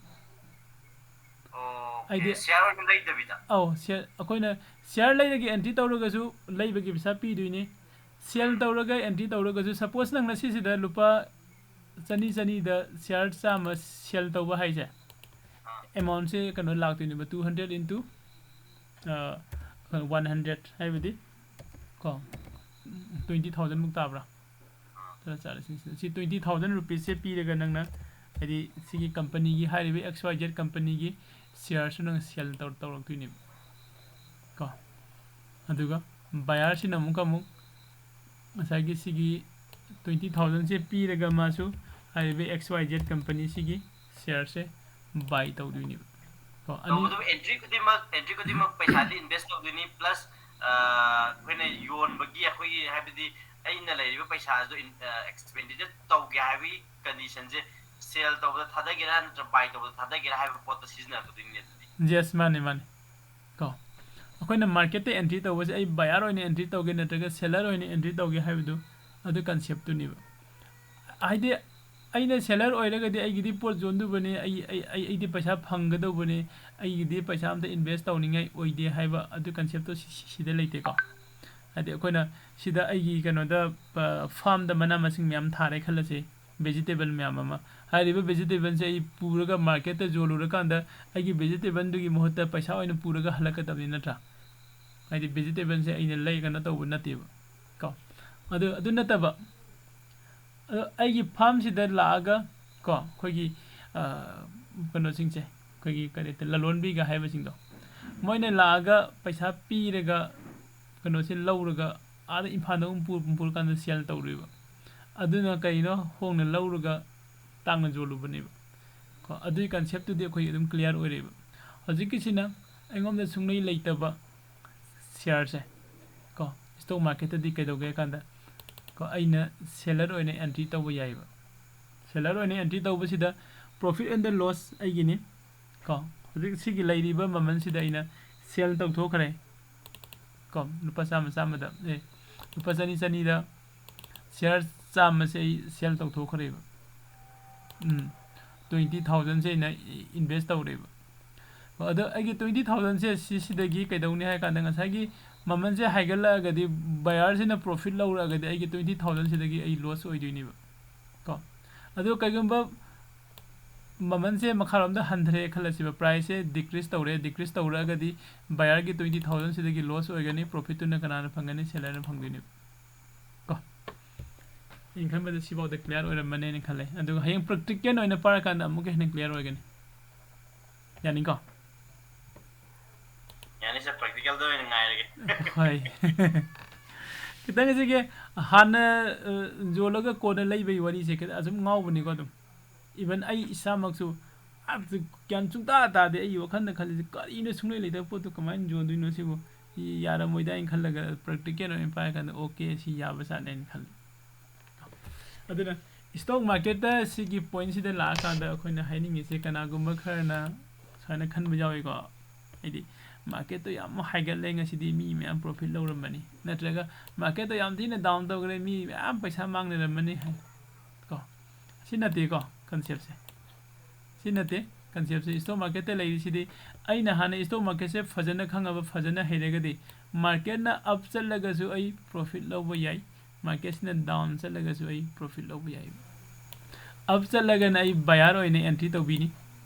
ꯑꯣ, ꯍꯥꯏꯗꯤ share ꯑꯣꯏꯅ ꯂꯩꯗꯕꯤꯗ? ꯑꯧ, share, ꯑꯩꯈꯣꯏꯅ share ꯂꯩꯔꯒ entry ꯇꯧꯔꯒꯁꯨ ꯂꯩꯕꯒꯤ ꯄꯩꯁꯥ ꯄꯤꯗꯣꯏꯅꯤ, sell ꯇꯧꯔꯒ entry ꯇꯧꯔꯒꯁꯨ. Suppose ꯅꯪ ꯉꯁꯤꯁꯤꯗ ꯂꯨꯄꯥ ꯆꯅꯤ, ꯆꯅꯤꯗ share ꯆꯥꯝꯃ sell ꯇꯧꯕ ꯍꯥꯏꯁꯦ, ꯑꯥ꯫ Amountꯁꯦ ꯀꯩꯅꯣ ꯂꯥꯛꯇꯣꯏꯅꯦꯕ, two hundred into one hundred ꯍꯥꯏꯕꯗꯤ ꯀꯣ, twenty thousand ꯃꯨꯛ ꯇꯥꯕ꯭ꯔꯥ? ꯆꯠꯂ ꯆꯠꯂ ꯁꯤ, ꯁꯤ twenty thousand rupeesꯁꯦ ꯄꯤꯔꯒ ꯅꯪꯅ, ꯍꯥꯏꯗꯤ ꯁꯤꯒꯤ companyꯒꯤ, ꯍꯥꯏꯔꯤꯕ X Y Z companyꯒꯤ shareꯁꯨ ꯅꯪ sell ꯇꯧ-, ꯇꯧꯔꯛꯇꯣꯏꯅꯦꯕ ꯀꯣ꯫ ꯑꯗꯨꯒ buyerꯁꯤꯅ ꯑꯃꯨꯛꯀ ꯑꯃꯨꯛ ꯉꯁꯥꯏꯒꯤ ꯁꯤꯒꯤ twenty thousandꯁꯦ ꯄꯤꯔꯒ ꯃꯥꯁꯨ ꯍꯥꯏꯔꯤꯕ X Y Z companyꯁꯤꯒꯤ shareꯁꯦ buy ꯇꯧꯗꯣꯏꯅꯦꯕ ꯀꯣ꯫ ꯑꯅꯤ ꯇꯧꯕꯇꯕꯨ entry ꯈꯨꯗꯤꯡꯃꯛ, entry ꯈꯨꯗꯤꯡꯃꯛ ꯄꯩꯁꯥꯗꯤ invest ꯇꯧꯗꯣꯏꯅꯤ, plus, ꯑ, ꯑꯩꯈꯣꯏꯅ ꯌꯣꯟꯕꯒꯤ ꯑꯩꯈꯣꯏꯒꯤ, ꯍꯥꯏꯕꯗꯤ ꯑꯩꯅ ꯂꯩꯔꯤꯕ ꯄꯩꯁꯥꯁꯨ ꯏꯟ-, ꯑ, expenditure ꯇꯧꯒꯦ ꯍꯥꯏꯕꯒꯤ conditionꯁꯦ, sell ꯇꯧꯕꯗ ꯊꯥꯗꯒꯦꯔꯥ ꯅꯠꯇ꯭ꯔꯒ buy ꯇꯧꯕꯗ ꯊꯥꯗꯒꯦꯔꯥ ꯍꯥꯏꯕ ꯄꯣꯠꯇ ꯁꯤꯖꯤꯟꯅꯔꯛꯀꯗꯣꯏꯅꯤꯅꯦ ꯑꯗꯨꯗꯤ꯫ Yes, ꯃꯥꯅꯦ, ꯃꯥꯅꯦ꯫ ꯀꯣ, ꯑꯩꯈꯣꯏꯅ marketꯇ entry ꯇꯧꯕꯁꯦ, ꯑꯩ buyer ꯑꯣꯏꯅ entry ꯇꯧꯒꯦ ꯅꯠꯇ꯭ꯔꯒ seller ꯑꯣꯏꯅ entry ꯇꯧꯒꯦ ꯍꯥꯏꯕꯗꯨ, ꯑꯗꯨ conceptꯇꯨꯅꯦꯕ꯫ ꯍꯥꯏꯗꯤ ꯑꯩꯅ seller ꯑꯣꯏꯔꯒꯗꯤ ꯑꯩꯒꯤꯗꯤ ꯄꯣꯠ ꯌꯣꯟꯗꯧꯕꯅꯤ, ꯑꯩ, ꯑꯩ, ꯑꯩ, ꯑꯩꯗꯤ ꯄꯩꯁꯥ ꯐꯪꯒꯗꯧꯕꯅꯤ, ꯑꯩꯒꯤꯗꯤ ꯄꯩꯁꯥ ꯑꯝꯇ invest ꯇꯧꯅꯤꯡꯉꯥꯏ ꯑꯣꯏꯗꯦ ꯍꯥꯏꯕ ꯑꯗꯨ conceptꯇꯣ ꯁꯤ-, ꯁꯤ-, ꯁꯤꯗ ꯂꯩꯇꯦꯀꯣ꯫ ꯍꯥꯏꯗꯤ ꯑꯩꯈꯣꯏꯅ ꯁꯤꯗ ꯑꯩꯒꯤ ꯀꯩꯅꯣꯗ, ꯑ, farmꯗ ꯃꯅꯥ ꯃꯁꯤꯡ ꯃꯌꯥꯝ ꯊꯥꯔꯦ ꯈꯜꯂꯁꯤ, vegetable ꯃꯌꯥꯝ ꯑꯃ꯫ ꯍꯥꯏꯔꯤꯕ vegetableꯁꯦ ꯑꯩ ꯄꯨꯔꯒ marketꯇ ꯌꯣꯜꯂꯨꯔꯀꯥꯟꯗ ꯑꯩꯒꯤ vegetableꯗꯨꯒꯤ ꯃꯍꯨꯠꯇ ꯄꯩꯁꯥ ꯑꯣꯏꯅ ꯄꯨꯔꯒ ꯍꯜꯂꯛꯀꯗꯕꯅꯤ, ꯅꯠꯇ꯭ꯔꯥ? ꯍꯥꯏꯗꯤ vegetableꯁꯦ ꯑꯩꯅ ꯂꯩ ꯀꯩꯅꯣ ꯇꯧꯕ ꯅꯠꯇꯦꯕ ꯀꯣ꯫ ꯑꯗꯨ ꯑꯗꯨ ꯅꯠꯇꯕ, ꯑꯗꯣ ꯑꯩꯒꯤ ꯐꯥꯔꯝꯁꯤꯗ ꯂꯥꯛꯑꯒ ꯀꯣ, ꯑꯩꯈꯣꯏꯒꯤ ꯀꯩꯅꯣꯁꯤꯡꯁꯦ, ꯑꯩꯈꯣꯏꯒꯤ ꯀꯔꯤ ꯍꯥꯏꯇꯥꯔꯦ, ꯂꯂꯣꯟꯕꯤꯒ ꯍꯥꯏꯕꯁꯤꯡꯗꯣ, ꯃꯣꯏꯅ ꯂꯥꯛꯑꯒ ꯄꯩꯁꯥ ꯄꯤꯔꯒ ꯀꯩꯅꯣꯁꯦ ꯂꯧꯔꯒ ꯑꯥꯗ ꯏꯝꯐꯥꯜꯗ ꯑꯃꯨꯛ ꯄꯨꯔꯀꯥꯟꯗ ꯁꯦꯜ ꯇꯧꯔꯤꯕ꯫ ꯑꯗꯨꯅ ꯀꯩꯅꯣ, ꯍꯣꯡꯅ ꯂꯧꯔꯒ ꯇꯥꯡꯅ ꯌꯣꯜꯂꯨꯕꯅꯦꯕ꯫ ꯀꯣ, ꯑꯗꯨꯒꯤ ꯀꯟꯁꯦꯞꯇꯨꯗꯤ ꯑꯩꯈꯣꯏ ꯑꯗꯨꯝ ꯀ꯭ꯂꯤꯌꯥꯔ ꯑꯣꯏꯔꯦꯕ꯫ ꯍꯧꯖꯤꯛꯀꯤꯁꯤꯅ ꯑꯩꯉꯣꯟꯗ ꯁꯨꯡꯂꯩ ꯂꯩꯇꯕ ꯁꯤꯌꯥꯔꯁꯦ ꯀꯣ, ꯁ꯭ꯇꯣꯛ ꯃꯥꯔꯀꯦꯠꯇꯗꯤ ꯀꯩꯗꯧꯒꯦ ꯍꯥꯏ ꯀꯥꯟꯗ ꯀꯣ, ꯑꯩꯅ ꯁꯦꯂꯔ ꯑꯣꯏꯅ ꯑꯦꯟꯇ꯭ꯔꯤ ꯇꯧꯕ ꯌꯥꯏꯕ꯫ ꯁꯦꯂꯔ ꯑꯣꯏꯅ ꯑꯦꯟꯇ꯭ꯔꯤ ꯇꯧꯕꯁꯤꯗ profit and loss ꯑꯩꯒꯤꯅꯤ ꯀꯣ꯫ ꯍꯧꯖꯤꯛ ꯁꯤꯒꯤ ꯂꯩꯔꯤꯕ ꯃꯃꯜꯁꯤꯗ ꯑꯩꯅ ꯁꯦꯜ ꯇꯧꯊꯣꯛꯈ꯭ꯔꯦ ꯀꯣ, ꯂꯨꯄꯥ ꯆꯥꯝꯃ ꯆꯥꯝꯃꯗ, ꯑꯦ, ꯂꯨꯄꯥ ꯆꯅꯤ ꯆꯅꯤꯗ ꯁꯤꯌꯥꯔ ꯆꯥꯝꯃꯁꯦ ꯑꯩ ꯁꯦꯜ ꯇꯧꯊꯣꯛꯈ꯭ꯔꯦꯕ꯫ ꯎꯝ, twenty thousandꯁꯦ ꯑꯩꯅ invest ꯇꯧꯔꯦꯕ꯫ ꯑꯗꯣ ꯑꯩꯒꯤ twenty thousandꯁꯦ ꯁꯤꯁꯤꯗꯒꯤ ꯀꯩꯗꯧꯅꯤ ꯍꯥꯏ ꯀꯥꯟꯗ, ꯉꯁꯥꯏꯒꯤ ꯃꯃꯜꯁꯦ ꯍꯥꯏꯒꯠꯂꯛꯑꯒꯗꯤ, ꯕꯌꯥꯔꯁꯤꯅ profit ꯂꯧꯔꯛꯑꯒꯗꯤ, ꯑꯩꯒꯤ twenty thousandꯁꯤꯗꯒꯤ ꯑꯩ loss ꯑꯣꯏꯗꯣꯏꯅꯦꯕ ꯀꯣ꯫ ꯑꯗꯣ ꯀꯩꯒꯨꯝꯕ ꯃꯃꯜꯁꯦ ꯃꯈꯥꯔꯣꯝꯗ ꯍꯟꯊꯔꯦ ꯈꯜꯂꯁꯤꯕ, priceꯁꯦ decrease ꯇꯧꯔꯦ, decrease ꯇꯧꯔꯛꯑꯒꯗꯤ, ꯕꯌꯥꯔꯒꯤ twenty thousandꯁꯤꯗꯒꯤ loss ꯑꯣꯏꯒꯅꯤ, profitꯇꯨꯅ ꯀꯅꯥꯅ ꯐꯪꯒꯅꯤ? ꯁꯦꯂꯔꯅ ꯐꯪꯗꯣꯏꯅꯦꯕ ꯀꯣ꯫ ꯑꯩꯅ ꯈꯟꯕꯗ ꯁꯤꯐꯥꯎꯗ clear ꯑꯣꯏꯔꯝꯃꯅꯦꯅ ꯈꯜꯂꯦ꯫ ꯑꯗꯨꯒ ꯍꯌꯦꯡ practical ꯑꯣꯏꯅ ꯄꯥꯔꯀꯥꯟꯗ ꯑꯃꯨꯛꯀ ꯍꯦꯟꯅ clear ꯑꯣꯏꯒꯅꯤ꯫ ꯌꯥꯅꯤꯀꯣ? ꯌꯥꯅꯤ sir, practicalꯗ ꯑꯣꯏꯅ ꯉꯥꯏꯔꯒꯦ꯫ ꯍꯣꯏ꯫ ꯈꯤꯇꯪ ꯑꯁꯤꯒꯤ ꯍꯥꯟꯅ, ꯑ, ꯌꯣꯜꯂꯒ ꯀꯣꯟꯅ ꯂꯩꯕꯒꯤ ꯋꯥꯔꯤꯁꯦ ꯈꯤꯇꯪ ꯑꯁꯨꯝ ꯉꯥꯎꯕꯅꯤꯀꯣ ꯑꯗꯨꯝ꯫ Even ꯑꯩ ꯏꯁꯥꯃꯛꯁꯨ ꯑꯝꯇ ꯒ꯭ꯌꯥꯟ ꯁꯨꯡꯇꯥ ꯇꯥꯗꯦ꯫ ꯑꯩꯒꯤ ꯋꯥꯈꯜꯗ ꯈꯜꯂꯤꯁꯦ, "ꯀꯔꯤꯅꯣ ꯁꯨꯡꯂꯩ ꯂꯩꯇꯕ ꯄꯣꯠꯇꯣ ꯀꯃꯥꯏꯅ ꯌꯣꯟꯗꯣꯏꯅꯣ ꯁꯤꯕꯨ? ꯌꯥꯔꯝꯃꯣꯏꯗ" ꯍꯥꯏꯅ ꯈꯜꯂꯒ, practical ꯑꯣꯏꯅ ꯄꯥꯏꯔꯀꯥꯟꯗ, "Okay, ꯁꯤ ꯌꯥꯕ ꯖꯥꯠꯅꯦ" ꯍꯥꯏꯅ ꯈꯜꯂꯦ꯫ ꯑꯗꯨꯅ stock marketꯇ ꯁꯤꯒꯤ pointꯁꯤꯗ ꯂꯥꯛꯑꯀꯥꯟꯗ ꯑꯩꯈꯣꯏꯅ ꯍꯥꯏꯅꯤꯡꯉꯤꯁꯦ, ꯀꯅꯥꯒꯨꯝꯕ ꯈꯔꯅ ꯁꯨꯃꯥꯏꯅ ꯈꯟꯕ ꯌꯥꯎꯏꯀꯣ, ꯍꯥꯏꯗꯤ marketꯇꯣ ꯌꯥꯝ ꯍꯥꯏꯒꯠꯂꯦ, ꯉꯁꯤꯗꯤ ꯃꯤ ꯃꯌꯥꯝ profit ꯂꯧꯔꯝꯕꯅꯤ, ꯅꯠꯇ꯭ꯔꯒ marketꯇꯣ ꯌꯥꯝ ꯊꯤꯅ down ꯇꯧꯈ꯭ꯔꯦ, ꯃꯤ ꯃꯌꯥꯝ ꯄꯩꯁꯥ ꯃꯥꯡꯅꯔꯝꯃꯅꯤ ꯍꯥꯏ ꯀꯣ꯫ ꯁꯤ ꯅꯠꯇꯦꯀꯣ conceptꯁꯦ꯫ ꯁꯤ ꯅꯠꯇꯦ conceptꯁꯦ꯫ Stock marketꯇ ꯂꯩꯔꯤꯁꯤꯗꯤ, ꯑꯩꯅ ꯍꯥꯟꯅ stock marketꯁꯦ ꯐꯖꯅ ꯈꯪꯉꯕ, ꯐꯖꯅ ꯍꯩꯔꯒꯗꯤ, marketꯅ up ꯆꯠꯂꯒꯁꯨ ꯑꯩ profit ꯂꯧꯕ ꯌꯥꯏ, marketꯁꯤꯅ down ꯆꯠꯂꯒꯁꯨ ꯑꯩ profit ꯂꯧꯕ ꯌꯥꯏ꯫ Up ꯆꯠꯂꯒꯅ ꯑꯩ buyer ꯑꯣꯏꯅ entry ꯇꯧꯕꯤꯅꯤ,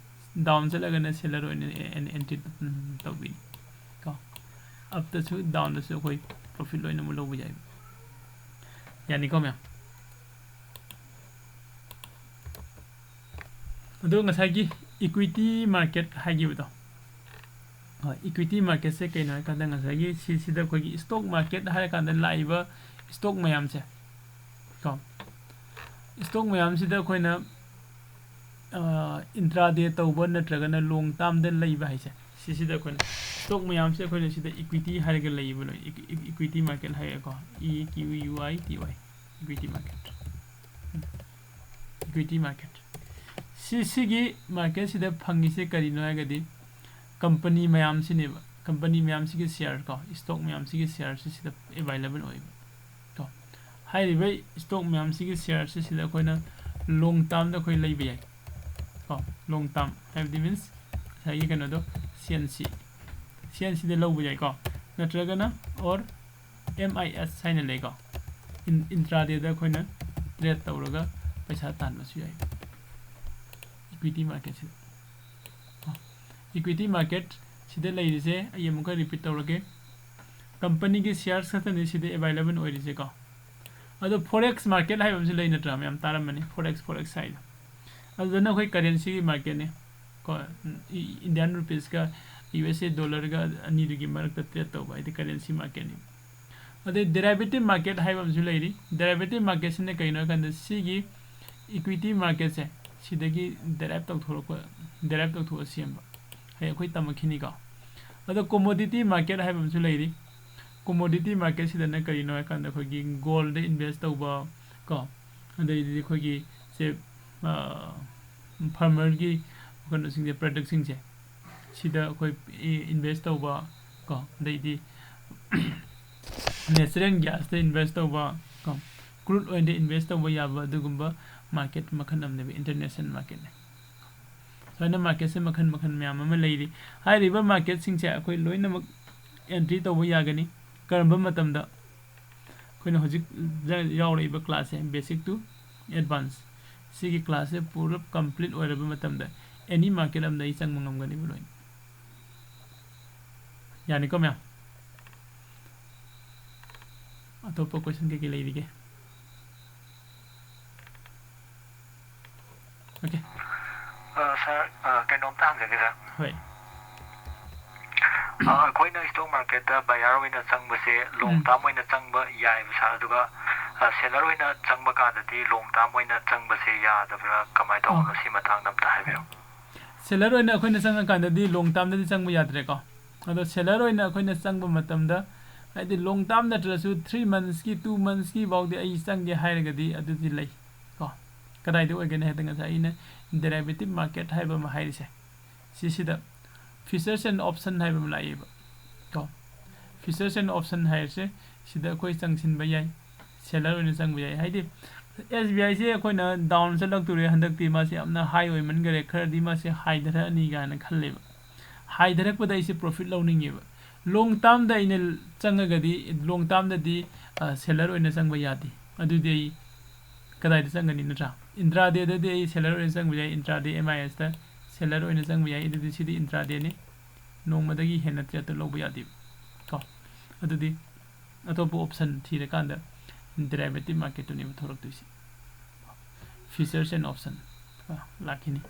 down ꯆꯠꯂꯒꯅ seller ꯑꯣꯏꯅ ꯑꯦ-, ꯑꯦꯟ-, entry, ꯎꯝ, ꯇꯧꯕꯤꯅꯤ ꯀꯣ꯫ Upꯇꯁꯨ downꯗꯁꯨ ꯑꯩꯈꯣꯏ profit ꯂꯣꯏꯅꯃꯛ ꯂꯧꯕ ꯌꯥꯏ꯫ ꯌꯥꯅꯤꯀꯣ ꯃꯌꯥꯝ? ꯑꯗꯣ ꯉꯁꯥꯏꯒꯤ equity market ꯍꯥꯏꯈꯤꯕꯗꯣ, ꯍꯣꯏ, equity marketꯁꯦ ꯀꯩꯅꯣ ꯍꯥꯏꯀꯥꯟꯗ, ꯉꯁꯥꯏꯒꯤ ꯁꯤꯁꯤꯗ ꯑꯩꯈꯣꯏꯒꯤ stock market ꯍꯥꯏꯔꯀꯥꯟꯗ ꯂꯥꯛꯏꯕ stock ꯃꯌꯥꯝꯁꯦ ꯀꯣ, stock ꯃꯌꯥꯝꯁꯤꯗ ꯑꯩꯈꯣꯏꯅ intraday ꯇꯧꯕ ꯅꯠꯇ꯭ꯔꯒꯅ long termꯗ ꯂꯩꯕ ꯍꯥꯏꯁꯦ, ꯁꯤꯁꯤꯗ ꯑꯩꯈꯣꯏꯅ stock ꯃꯌꯥꯝꯁꯦ ꯑꯩꯈꯣꯏꯅ ꯁꯤꯗ equity ꯍꯥꯏꯔꯒ ꯂꯩꯌꯦꯕ ꯂꯣꯏ, equity market ꯍꯥꯏꯔꯒꯀꯣ, E Q U I T Y, equity market꯫ Equity market꯫ ꯁꯤ, ꯁꯤꯒꯤ marketꯁꯤꯗ ꯐꯪꯉꯤꯁꯦ ꯀꯔꯤꯅꯣ ꯍꯥꯏꯔꯒꯗꯤ, company ꯃꯌꯥꯝꯁꯤꯅꯦꯕ꯫ Company ꯃꯌꯥꯝꯁꯤꯒꯤ share ꯀꯣ, stock ꯃꯌꯥꯝꯁꯤꯒꯤ shareꯁꯤ ꯁꯤꯗ available ꯑꯣꯏꯕ ꯀꯣ꯫ ꯍꯥꯏꯔꯤꯕ stock ꯃꯌꯥꯝꯁꯤꯒꯤ shareꯁꯤ ꯁꯤꯗ ꯑꯩꯈꯣꯏꯅ long termꯗ ꯑꯩꯈꯣꯏ ꯂꯩꯕ ꯌꯥꯏ ꯀꯣ꯫ Long term ꯍꯥꯏꯕꯗꯤ means ꯉꯁꯥꯏꯒꯤ ꯀꯩꯅꯣꯗꯣ, C N C, C N Cꯗ ꯂꯧꯕ ꯌꯥꯏꯀꯣ, ꯅꯠꯇ꯭ꯔꯒꯅ or M I S ꯍꯥꯏꯅ ꯂꯩꯀꯣ, intradayꯗ ꯑꯩꯈꯣꯏꯅ trade ꯇꯧꯔꯒ ꯄꯩꯁꯥ ꯇꯥꯟꯕꯁꯨ ꯌꯥꯏ equity marketꯁꯤꯗ꯫ Equity market ꯁꯤꯗ ꯂꯩꯔꯤꯁꯦ ꯑꯩ ꯑꯃꯨꯛꯀ repeat ꯇꯧꯔꯒꯦ, companyꯒꯤ shares ꯈꯛꯇꯅꯤ ꯁꯤꯗ available ꯑꯣꯏꯔꯤꯁꯦꯀꯣ꯫ ꯑꯗꯣ forex market ꯍꯥꯏꯕ ꯑꯃꯁꯨ ꯂꯩ ꯅꯠꯇ꯭ꯔꯥ, ꯃꯌꯥꯝ ꯇꯥꯔꯝꯃꯅꯤ, forex, forex ꯍꯥꯏꯗꯣ꯫ ꯑꯗꯨꯗꯅ ꯑꯩꯈꯣꯏ currencyꯒꯤ marketꯅꯤ ꯀꯣ, Indian rupeesꯀ U S A dollarꯒ ꯑꯅꯤꯗꯨꯒꯤ ꯃꯔꯛꯇ trade ꯇꯧꯕ ꯍꯥꯏꯗꯤ currency marketꯅꯤ꯫ ꯑꯗꯩ derivative market ꯍꯥꯏꯕ ꯑꯃꯁꯨ ꯂꯩꯔꯤ꯫ Derivative marketꯁꯤꯅ ꯀꯩꯅꯣ ꯍꯥꯏ ꯀꯥꯟꯗ ꯁꯤꯒꯤ equity marketꯁꯦ ꯁꯤꯗꯒꯤ derive ꯇꯧꯊꯣꯔꯛꯄ, derive ꯇꯧꯊꯣꯛꯑ ꯁꯦꯝꯕ꯫ ꯍꯌꯦꯡ ꯑꯩꯈꯣꯏ ꯇꯝꯃꯛꯈꯤꯅꯤꯀꯣ꯫ ꯑꯗꯣ commodity market ꯍꯥꯏꯕ ꯑꯃꯁꯨ ꯂꯩꯔꯤ꯫ Commodity marketꯁꯤꯗꯅ ꯀꯔꯤꯅꯣ ꯍꯥꯏ ꯀꯥꯟꯗ ꯑꯩꯈꯣꯏꯒꯤ goldꯗ invest ꯇꯧꯕ ꯀꯣ, ꯑꯗꯩꯗꯤ ꯑꯩꯈꯣꯏꯒꯤ ꯁꯦ, farmerꯒꯤ ꯀꯩꯅꯣꯁꯤꯡꯁꯦ, productꯁꯤꯡꯁꯦ ꯁꯤꯗ ꯑꯩꯈꯣꯏ invest ꯇꯧꯕ ꯀꯣ, ꯑꯗꯩꯗꯤ natural gasꯇ invest ꯇꯧꯕ ꯀꯣ, crude oilꯗ invest ꯇꯧꯕ ꯌꯥꯕ ꯑꯗꯨꯒꯨꯝꯕ market ꯃꯈꯜ ꯑꯃꯅꯦꯕ, international marketꯅꯦ꯫ ꯁꯨꯃꯥꯏꯅ marketꯁꯦ ꯃꯈꯜ ꯃꯈꯜ ꯃꯌꯥꯝ ꯑꯃ ꯂꯩꯔꯤ꯫ ꯍꯥꯏꯔꯤꯕ marketꯁꯤꯡꯁꯦ ꯑꯩꯈꯣꯏ ꯂꯣꯏꯅꯃꯛ entry ꯇꯧꯕ ꯌꯥꯒꯅꯤ꯫ ꯀꯔꯝꯕ ꯃꯇꯝꯗ? ꯑꯩꯈꯣꯏꯅ ꯍꯧꯖꯤꯛ ꯌꯥꯎꯔꯛꯏꯕ classꯁꯦ, basic to advance, ꯁꯤꯒꯤ classꯁꯦ ꯄꯨꯔꯞ complete ꯑꯣꯏꯔꯕ ꯃꯇꯝꯗ any market ꯑꯃꯗ ꯑꯩ ꯆꯪꯕ ꯉꯝꯒꯅꯤꯕ ꯂꯣꯏꯅ꯫ ꯌꯥꯅꯤꯀꯣ ꯃꯌꯥꯝ? ꯑꯇꯣꯞꯄ question ꯀꯩꯀꯩ ꯂꯩꯔꯤꯒꯦ? Okay. ꯑ, ꯁꯥꯔ, ꯑ, ꯀꯩꯅꯣꯝꯇ ꯍꯪꯖꯒꯦ, ꯁꯥꯔ꯫ ꯍꯣꯏ. ꯑ, ꯑꯩꯈꯣꯏꯅ ꯏꯁꯇꯣꯛ ꯃꯥꯔꯀꯦꯠꯇ ꯕꯌꯥꯔ ꯑꯣꯏꯅ ꯆꯪꯕꯁꯦ ꯂꯣꯡ ꯎꯝ. ꯇꯥꯔꯝ ꯑꯣꯏꯅ ꯆꯪꯕ ꯌꯥꯏꯕ, ꯁꯥꯔ, ꯑꯗꯨꯒ, ꯑ, ꯁꯦꯂꯔ ꯑꯣꯏꯅ ꯆꯪꯕ ꯀꯥꯟꯗꯗꯤ ꯂꯣꯡ ꯇꯥꯔꯝ ꯑꯣꯏꯅ ꯆꯪꯕꯁꯦ ꯌꯥꯗꯕ꯭ꯔꯥ, ꯀꯃꯥꯏꯅ ꯇꯧꯕꯅꯣ? ꯑꯥ. ꯁꯤ ꯃꯇꯥꯡꯗ ꯑꯝꯇ ꯍꯥꯏꯕꯤꯌꯨ꯫ ꯁꯦꯂꯔ ꯑꯣꯏꯅ ꯑꯩꯈꯣꯏꯅ ꯆꯪꯉꯀꯥꯟꯗꯗꯤ ꯂꯣꯡ ꯇꯥꯔꯝꯗꯗꯤ ꯆꯪꯕ ꯌꯥꯗ꯭ꯔꯦꯀꯣ꯫ ꯑꯗꯣ ꯁꯦꯂꯔ ꯑꯣꯏꯅ ꯑꯩꯈꯣꯏꯅ ꯆꯪꯕ ꯃꯇꯝꯗ, ꯍꯥꯏꯗꯤ ꯂꯣꯡ ꯇꯥꯔꯝ ꯅꯠꯇ꯭ꯔꯁꯨ ꯊ꯭ꯔꯤ ꯃꯟꯁꯀꯤ, ꯇꯨ ꯃꯟꯁꯀꯤ ꯐꯥꯎꯗꯤ ꯑꯩ ꯆꯪꯒꯦ ꯍꯥꯏꯔꯒꯗꯤ ꯑꯗꯨꯗꯤ ꯂꯩ ꯀꯣ꯫ ꯀꯗꯥꯏꯗ ꯑꯣꯏꯒꯅꯤ ꯍꯥꯏꯗ ꯉꯁꯥꯏ ꯑꯩꯅ ꯗꯦꯔꯥꯏꯕꯦꯇꯤꯞ ꯃꯥꯔꯀꯦꯠ ꯍꯥꯏꯕ ꯑꯃ ꯍꯥꯏꯔꯤꯁꯦ, ꯁꯤꯁꯤꯗ ꯐꯤꯆꯔꯁ ꯑꯦꯟ ꯑꯣꯞꯁꯟ ꯍꯥꯏꯕ ꯑꯃ ꯂꯥꯛꯑꯦꯕ ꯀꯣ꯫ ꯐꯤꯆꯔꯁ ꯑꯦꯟ ꯑꯣꯞꯁꯟ ꯍꯥꯏꯔꯤꯁꯦ ꯁꯤꯗ ꯑꯩꯈꯣꯏ ꯆꯪꯁꯤꯟꯕ ꯌꯥꯏ, ꯁꯦꯂꯔ ꯑꯣꯏꯅ ꯆꯪꯕ ꯌꯥꯏ꯫ ꯍꯥꯏꯗꯤ ꯑꯦꯁ ꯕꯤ ꯑꯥꯏꯁꯦ ꯑꯩꯈꯣꯏꯅ ꯗꯥꯎꯟ ꯆꯠꯂꯛꯇꯣꯔꯦ, ꯍꯟꯗꯛꯇꯤ ꯃꯥꯁꯦ ꯌꯥꯝꯅ ꯍꯥꯏ ꯑꯣꯏꯃꯟꯈꯔꯦ, ꯈꯔꯗꯤ ꯃꯥꯁꯦ ꯍꯥꯏꯊꯔꯛꯑꯅꯤ ꯀꯥꯏꯅ ꯈꯜꯂꯦꯕ꯫ ꯍꯥꯏꯊꯔꯛꯄꯗ ꯑꯩꯁꯦ ꯄ꯭ꯔꯣꯐꯤꯠ ꯂꯧꯅꯤꯡꯉꯦꯕ꯫ ꯂꯣꯡ ꯇꯥꯔꯝꯗ ꯑꯩꯅ ꯆꯪꯉꯒꯗꯤ, ꯂꯣꯡ ꯇꯥꯔꯝꯗꯗꯤ ꯁꯦꯂꯔ ꯑꯣꯏꯅ ꯆꯪꯕ ꯌꯥꯗꯦ꯫ ꯑꯗꯨꯗꯤ ꯑꯩ ꯀꯗꯥꯏꯗ ꯆꯪꯒꯅꯤ, ꯅꯠꯇ꯭ꯔꯥ? ꯏꯟꯇ꯭ꯔꯥꯗꯦꯗꯗꯤ ꯑꯩ ꯁꯦꯂꯔ ꯑꯣꯏꯅ ꯆꯪꯕ ꯌꯥꯏ, ꯏꯟꯇ꯭ꯔꯥꯗꯦ ꯑꯦꯝ ꯑꯥꯏ ꯑꯦꯁꯇ ꯁꯦꯂꯔ ꯑꯣꯏꯅ ꯆꯪꯕ ꯌꯥꯏ꯫ ꯑꯗꯨꯗꯤ ꯁꯤꯗꯤ ꯏꯟꯇ꯭ꯔꯥꯗꯦꯅꯤ, ꯅꯣꯡꯃꯗꯒꯤ ꯍꯦꯟꯅ ꯇ꯭ꯔꯦꯠꯇ ꯂꯧꯕ ꯌꯥꯗꯦꯕ ꯀꯣ꯫ ꯑꯗꯨꯗꯤ ꯑꯇꯣꯞꯄ ꯑꯣꯞꯁꯟ ꯊꯤꯔꯀꯥꯟꯗ ꯗꯦꯔꯥꯏꯕꯦꯇꯤꯞ ꯃꯥꯔꯀꯦꯠꯇꯨꯅꯦꯕ ꯊꯣꯛꯂꯛꯇꯣꯏꯁꯦ꯫ ꯐꯤꯆꯔꯁ ꯑꯦꯟ ꯑꯣꯞꯁꯟ ꯂꯥꯛꯈꯤꯅꯤ꯫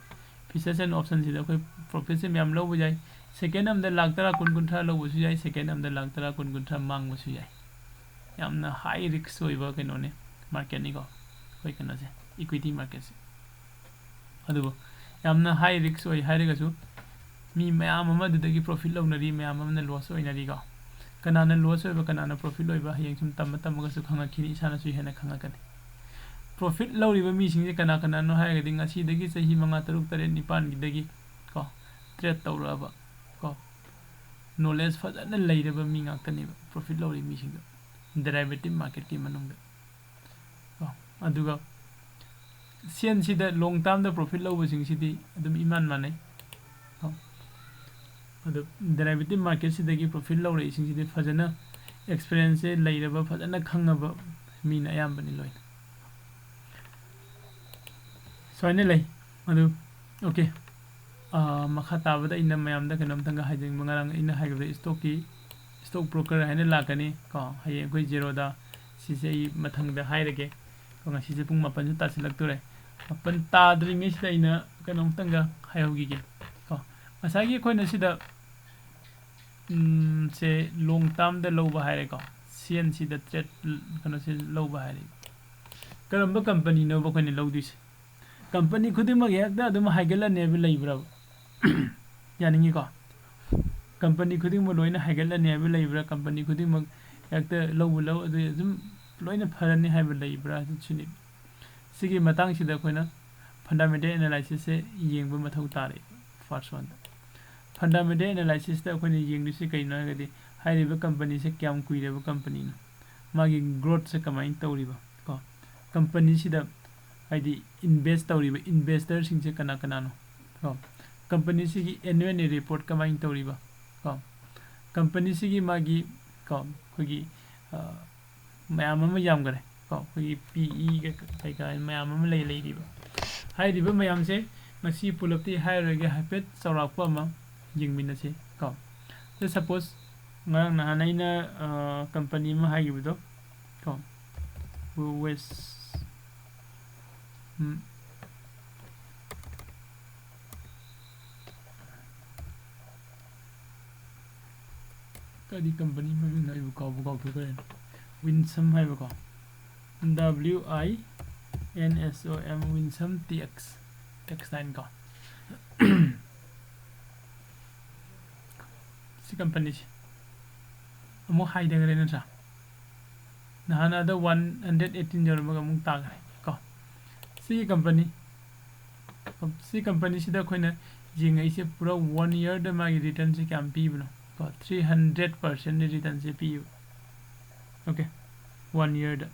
ꯐꯤꯆꯔꯁ ꯑꯦꯟ ꯑꯣꯞꯁꯟꯁꯤꯗ ꯑꯩꯈꯣꯏ ꯄ꯭ꯔꯣꯐꯤꯠꯁꯦ ꯃꯌꯥꯝ ꯂꯧꯕ ꯌꯥꯏ꯫ ꯁꯦꯀꯦꯟ ꯑꯃꯗ ꯂꯥꯛ ꯇꯔꯥ, ꯀꯨꯟ, ꯀꯨꯟꯊ꯭ꯔꯥ ꯂꯧꯕꯁꯨ ꯌꯥꯏ, ꯁꯦꯀꯦꯟ ꯑꯃꯗ ꯂꯥꯛ ꯇꯔꯥ, ꯀꯨꯟ, ꯀꯨꯟꯊ꯭ꯔꯥ ꯃꯥꯡꯕꯁꯨ ꯌꯥꯏ꯫ ꯌꯥꯝꯅ ꯍꯥꯏ ꯔꯤꯛꯁ ꯑꯣꯏꯕ ꯀꯩꯅꯣꯅꯦ, ꯃꯥꯔꯀꯦꯠꯅꯤꯀꯣ, ꯑꯩꯈꯣꯏ ꯀꯩꯅꯣꯁꯦ, ꯏꯀ꯭ꯋꯤꯇꯤ ꯃꯥꯔꯀꯦꯠꯁꯦ꯫ ꯑꯗꯨꯕꯨ ꯌꯥꯝꯅ ꯍꯥꯏ ꯔꯤꯛꯁ ꯑꯣꯏ ꯍꯥꯏꯔꯒꯁꯨ ꯃꯤ ꯃꯌꯥꯝ ꯑꯃ ꯑꯗꯨꯗꯒꯤ ꯄ꯭ꯔꯣꯐꯤꯠ ꯂꯧꯅꯔꯤ, ꯃꯌꯥꯝ ꯑꯃꯅ ꯂꯣꯁ ꯑꯣꯏꯅꯔꯤꯀꯣ꯫ ꯀꯅꯥꯅ ꯂꯣꯁ ꯑꯣꯏꯕ, ꯀꯅꯥꯅ ꯄ꯭ꯔꯣꯐꯤꯠ ꯑꯣꯏꯕ, ꯍꯌꯦꯡ ꯁꯨꯝ ꯇꯝꯃ ꯇꯝꯃꯒꯁꯨ ꯈꯪꯉꯛꯈꯤꯅꯤ, ꯏꯁꯥꯅꯁꯨ ꯍꯦꯟꯅ ꯈꯪꯉꯛꯀꯅꯤ꯫ ꯄ꯭ꯔꯣꯐꯤꯠ ꯂꯧꯔꯤꯕ ꯃꯤꯁꯤꯡꯁꯦ ꯀꯅꯥ ꯀꯅꯥꯅꯣ ꯍꯥꯏꯔꯒꯗꯤ ꯉꯁꯤꯗꯒꯤ ꯆꯍꯤ ꯃꯉꯥ, ꯇꯔꯨꯛ, ꯇꯔꯦꯠ, ꯅꯤꯄꯥꯟꯒꯤꯗꯒꯤ ꯀꯣ, ꯇ꯭ꯔꯦꯠ ꯇꯧꯔꯛꯑꯕ ꯀꯣ, ꯅꯣꯂꯦꯖ ꯐꯖꯅ ꯂꯩꯔꯕ ꯃꯤ ꯉꯥꯛꯇꯅꯦꯕ ꯄ꯭ꯔꯣꯐꯤꯠ ꯂꯧꯔꯤ ꯃꯤꯁꯤꯡꯗꯣ, ꯗꯦꯔꯥꯏꯕꯦꯇꯤꯞ ꯃꯥꯔꯀꯦꯠꯀꯤ ꯃꯅꯨꯡꯗ ꯀꯣ꯫ ꯑꯗꯨꯒ ꯁꯦꯟꯁꯤꯗ ꯂꯣꯡ ꯇꯥꯔꯝꯗ ꯄ꯭ꯔꯣꯐꯤꯠ ꯂꯧꯕꯁꯤꯡꯁꯤꯗꯤ ꯑꯗꯨꯝ ꯏꯃꯥꯟ ꯃꯥꯟꯅꯩ ꯀꯣ꯫ ꯑꯗꯣ ꯗꯦꯔꯥꯏꯕꯦꯇꯤꯞ ꯃꯥꯔꯀꯦꯠꯁꯤꯗꯒꯤ ꯄ꯭ꯔꯣꯐꯤꯠ ꯂꯧꯔꯛꯏꯁꯤꯡꯁꯤꯗꯤ ꯐꯖꯅ ꯑꯦꯛꯁꯄꯤꯔꯤꯌꯦꯟꯁꯁꯦ ꯂꯩꯔꯕ, ꯐꯖꯅ ꯈꯪꯉꯕ ꯃꯤꯅ ꯑꯌꯥꯝꯕꯅꯤ ꯂꯣꯏꯅ꯫ ꯁꯨꯃꯥꯏꯅ ꯂꯩ꯫ ꯑꯗꯨ ꯑꯣꯀꯦ, ꯃꯈꯥ ꯇꯥꯕꯗ ꯑꯩꯅ ꯃꯌꯥꯝꯗ ꯀꯩꯅꯣꯝꯇꯪꯒ ꯍꯥꯏꯖꯅꯤꯡꯕ, ꯉꯔꯥꯡ ꯑꯩꯅ ꯍꯥꯏꯈꯤꯕꯗ ꯏꯁꯇꯣꯛꯀꯤ, ꯏꯁꯇꯣꯛ ꯕ꯭ꯔꯣꯀꯔ ꯍꯥꯏꯅ ꯂꯥꯛꯀꯅꯤ ꯀꯣ, ꯍꯌꯦꯡ ꯑꯩꯈꯣꯏ ꯖꯦꯔꯣꯗ꯫ ꯁꯤꯁꯦ ꯑꯩ ꯃꯊꯪꯗ ꯍꯥꯏꯔꯒꯦ꯫ ꯉꯁꯤꯁꯦ ꯄꯨꯡ ꯃꯥꯄꯟꯁꯨ ꯇꯥꯁꯤꯜꯂꯛꯇꯣꯔꯦ꯫ ꯃꯥꯄꯟ ꯇꯥꯗ꯭ꯔꯤꯉꯩꯁꯤꯗ ꯑꯩꯅ ꯀꯩꯅꯣꯝꯇꯪꯒ ꯍꯥꯏꯍꯧꯈꯤꯒꯦ ꯀꯣ꯫ ꯉꯁꯥꯏꯒꯤ ꯑꯩꯈꯣꯏꯅ ꯁꯤꯗ, ꯎꯝ, ꯁꯦ ꯂꯣꯡ ꯇꯥꯝꯗ ꯂꯧꯕ ꯍꯥꯏꯔꯦꯀꯣ, ꯁꯤ ꯑꯦꯟ ꯁꯤꯗ ꯇ꯭ꯔꯦꯠ ꯀꯩꯅꯣꯁꯦ ꯂꯧꯕ ꯍꯥꯏꯔꯦ꯫ ꯀꯔꯝꯕ ꯀꯝꯄꯅꯤꯅꯣꯕ ꯑꯩꯈꯣꯏꯅ ꯂꯧꯗꯣꯏꯁꯦ? ꯀꯝꯄꯅꯤ ꯈꯨꯗꯤꯡꯃꯛ ꯍꯦꯛꯇ ꯑꯗꯨꯝ ꯍꯥꯏꯒꯠꯂꯅꯤ ꯍꯥꯏꯕ ꯂꯩꯕ꯭ꯔꯕ? ꯌꯥꯅꯤꯡꯉꯤꯀꯣ? ꯀꯝꯄꯅꯤ ꯈꯨꯗꯤꯡꯃꯛ ꯂꯣꯏꯅ ꯍꯥꯏꯒꯠꯂꯅꯤ ꯍꯥꯏꯕ ꯂꯩꯕ꯭ꯔꯥ? ꯀꯝꯄꯅꯤ ꯈꯨꯗꯤꯡꯃꯛ ꯍꯦꯛꯇ ꯂꯧꯕ ꯂꯧ ꯑꯗꯨ ꯑꯗꯨꯝ ꯂꯣꯏꯅ ꯐꯔꯅꯤ ꯍꯥꯏꯕ ꯂꯩꯕ꯭ꯔꯥ? ꯁꯤꯅꯤ꯫ ꯁꯤꯒꯤ ꯃꯇꯥꯡꯁꯤꯗ ꯑꯩꯈꯣꯏꯅ ꯐꯟꯗꯥꯃꯦꯟꯇꯦꯜ ꯑꯦꯅꯥꯂꯥꯏꯁꯤꯁꯁꯦ ꯌꯦꯡꯕ ꯃꯊꯧ ꯇꯥꯔꯦ꯫ ꯐꯥꯔꯁ ꯋꯥꯟꯗ ꯐꯟꯗꯥꯃꯦꯟꯇꯦꯜ ꯑꯦꯅꯥꯂꯥꯏꯁꯤꯁꯇ ꯑꯩꯈꯣꯏꯅ ꯌꯦꯡꯗꯣꯏꯁꯦ ꯀꯩꯅꯣ ꯍꯥꯏꯔꯒꯗꯤ, ꯍꯥꯏꯔꯤꯕ ꯀꯝꯄꯅꯤꯁꯦ ꯀꯌꯥꯝ ꯀꯨꯏꯔꯕ ꯀꯝꯄꯅꯤꯅꯣ, ꯃꯥꯒꯤ ꯒ꯭ꯔꯣꯠꯁꯦ ꯀꯃꯥꯏꯅ ꯇꯧꯔꯤꯕ ꯀꯣ, ꯀꯝꯄꯅꯤꯁꯤꯗ ꯍꯥꯏꯗꯤ ꯏꯟꯚꯦꯁ ꯇꯧꯔꯤꯕ ꯏꯟꯚꯦꯁꯇꯔꯁꯤꯡꯁꯦ ꯀꯅꯥ ꯀꯅꯥꯅꯣ ꯀꯣ, ꯀꯝꯄꯅꯤꯁꯤꯒꯤ ꯑꯦꯅꯨꯋꯦꯜ ꯔꯤꯄꯣꯔꯠ ꯀꯃꯥꯏꯅ ꯇꯧꯔꯤꯕ ꯀꯣ, ꯀꯝꯄꯅꯤꯁꯤꯒꯤ ꯃꯥꯒꯤ ꯀꯣ ꯑꯩꯈꯣꯏꯒꯤ, ꯑ, ꯃꯌꯥꯝ ꯑꯃ ꯌꯥꯝꯈꯔꯦ ꯀꯣ, ꯑꯩꯈꯣꯏꯒꯤ ꯄꯤ ꯏꯒ ꯀꯩꯀꯥ ꯃꯌꯥꯝ ꯑꯃ ꯂꯩ ꯂꯩꯔꯤꯕ꯫ ꯍꯥꯏꯔꯤꯕ ꯃꯌꯥꯝꯁꯦ ꯉꯁꯤ ꯄꯨꯂꯞꯇꯤ ꯍꯥꯏꯔꯔꯣꯏꯒꯦ, ꯍꯥꯏꯐꯦꯠ ꯆꯥꯎꯔꯥꯛꯄ ꯑꯃ ꯌꯦꯡꯃꯤꯟꯅꯁꯤ ꯀꯣ꯫ ꯁꯄꯣꯁ ꯉꯔꯥꯡ ꯅꯍꯥꯟ ꯑꯩꯅ, ꯑ, ꯀꯝꯄꯅꯤ ꯑꯃ ꯍꯥꯏꯈꯤꯕꯗꯣ ꯀꯣ, ꯋꯦꯁ, ꯎꯝ, ꯀꯔꯤ ꯀꯝꯄꯅꯤ ꯃꯃꯤꯡꯅꯣ ꯑꯩꯕꯨ ꯀꯥꯎꯕꯨ ꯀꯥꯎꯊꯣꯛꯈ꯭ꯔꯦ꯫ ꯋꯤꯟꯁꯝ ꯍꯥꯏꯕꯀꯣ, W I N S O M, ꯋꯤꯟꯁꯝ T X, X nine ꯀꯣ꯫ ꯁꯤ ꯀꯝꯄꯅꯤꯁꯤ ꯑꯃꯨꯛ ꯍꯥꯏꯊꯈ꯭ꯔꯦ ꯅꯠꯇ꯭ꯔꯥ? ꯅꯍꯥꯟ ꯑꯗ ꯋꯥꯟ ꯍꯟꯗ꯭ꯔꯦꯠ ꯑꯩꯠꯇꯤꯟ ꯌꯧꯔꯝꯃꯒ ꯑꯃꯨꯛ ꯇꯥꯈ꯭ꯔꯦ ꯀꯣ꯫ ꯁꯤꯒꯤ ꯀꯝꯄꯅꯤ, ꯁꯤ ꯀꯝꯄꯅꯤꯁꯤꯗ ꯑꯩꯈꯣꯏꯅ ꯌꯦꯡꯉꯛꯏꯁꯦ ꯄꯨꯔꯥ ꯋꯥꯟ ꯏꯌꯔꯗ ꯃꯥꯒꯤ ꯔꯤꯇꯔꯟꯁꯦ ꯀꯌꯥꯝ ꯄꯤꯕꯅꯣ ꯀꯣ, ꯊ꯭ꯔꯤ ꯍꯟꯗ꯭ꯔꯦꯠ ꯄꯥꯔꯁꯦꯟ ꯔꯤꯇꯔꯟꯁꯦ ꯄꯤꯕ꯫ ꯑꯣꯀꯦ, ꯋꯥꯟ ꯏꯌꯔꯗ꯫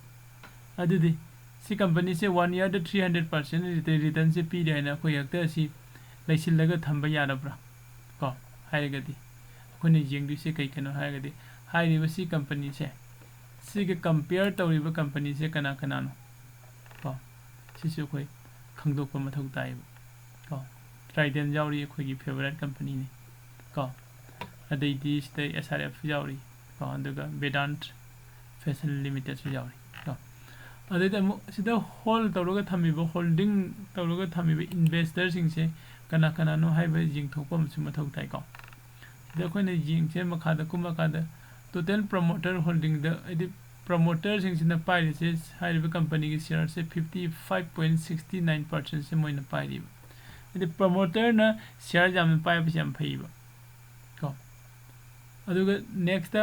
ꯑꯗꯨꯗꯤ ꯁꯤ ꯀꯝꯄꯅꯤꯁꯦ ꯋꯥꯟ ꯏꯌꯔꯗ ꯊ꯭ꯔꯤ ꯍꯟꯗ꯭ꯔꯦꯠ ꯄꯥꯔꯁꯦꯟ ꯔꯤꯇꯔꯟꯁꯦ ꯄꯤꯔꯦ ꯍꯥꯏꯅ ꯑꯩꯈꯣꯏ ꯍꯦꯛꯇ ꯑꯁꯤ ꯂꯩꯁꯤꯜꯂꯒ ꯊꯝꯕ ꯌꯥꯔꯕ꯭ꯔꯥ ꯀꯣ? ꯍꯥꯏꯔꯒꯗꯤ ꯑꯩꯈꯣꯏꯅ ꯌꯦꯡꯗꯣꯏꯁꯦ ꯀꯩ ꯀꯩꯅꯣ ꯍꯥꯏꯔꯒꯗꯤ, ꯍꯥꯏꯔꯤꯕ ꯁꯤ ꯀꯝꯄꯅꯤꯁꯦ, ꯁꯤꯒ ꯀꯝꯄꯤꯌꯔ ꯇꯧꯔꯤꯕ ꯀꯝꯄꯅꯤꯁꯦ ꯀꯅꯥ ꯀꯅꯥꯅꯣ ꯀꯣ? ꯁꯤꯁꯨ ꯑꯩꯈꯣꯏ ꯈꯪꯗꯣꯛꯄ ꯃꯊꯧ ꯇꯥꯏꯌꯦꯕ ꯀꯣ꯫ ꯇ꯭ꯔꯥꯏꯗꯦꯟ ꯌꯥꯎꯔꯤ, ꯑꯩꯈꯣꯏꯒꯤ ꯐꯦꯚꯣꯔꯥꯏꯠ ꯀꯝꯄꯅꯤꯅꯤ ꯀꯣ꯫ ꯑꯗꯩꯗꯤ ꯁꯤꯗ S R F ꯌꯥꯎꯔꯤ ꯀꯣ, ꯑꯗꯨꯒ ꯕꯦꯗꯥꯟꯠ ꯐꯦꯁꯟ ꯂꯤꯃꯤꯇꯦꯠꯁꯨ ꯌꯥꯎꯔꯤ ꯀꯣ꯫ ꯑꯗꯩꯗ ꯑꯃꯨꯛ ꯁꯤꯗ hold ꯇꯧꯔꯒ ꯊꯝꯃꯤꯕ, holding ꯇꯧꯔꯒ ꯊꯝꯃꯤꯕ investorꯁꯤꯡꯁꯦ ꯀꯅꯥ ꯀꯅꯥꯅꯣ ꯍꯥꯏꯕ ꯌꯦꯡꯊꯣꯛꯄ ꯑꯃꯁꯨ ꯃꯊꯧ ꯇꯥꯏꯀꯣ꯫ ꯁꯤꯗ ꯑꯩꯈꯣꯏꯅ ꯌꯦꯡꯁꯦ, ꯃꯈꯥꯗ ꯀꯨꯝꯃꯀꯥꯟꯗ total promoter holdingꯗ, ꯍꯥꯏꯗꯤ promoterꯁꯤꯡꯁꯤꯅ ꯄꯥꯏꯔꯤꯁꯦ, ꯍꯥꯏꯔꯤꯕ companyꯒꯤ shareꯁꯦ fifty five point sixty nine percentꯁꯦ ꯃꯣꯏꯅ ꯄꯥꯏꯔꯤꯕ꯫ ꯍꯥꯏꯗꯤ promoterꯅ share ꯌꯥꯝꯅ ꯄꯥꯏꯕꯁꯦ ꯌꯥꯝ ꯐꯩꯌꯦꯕ ꯀꯣ꯫ ꯑꯗꯨꯒ next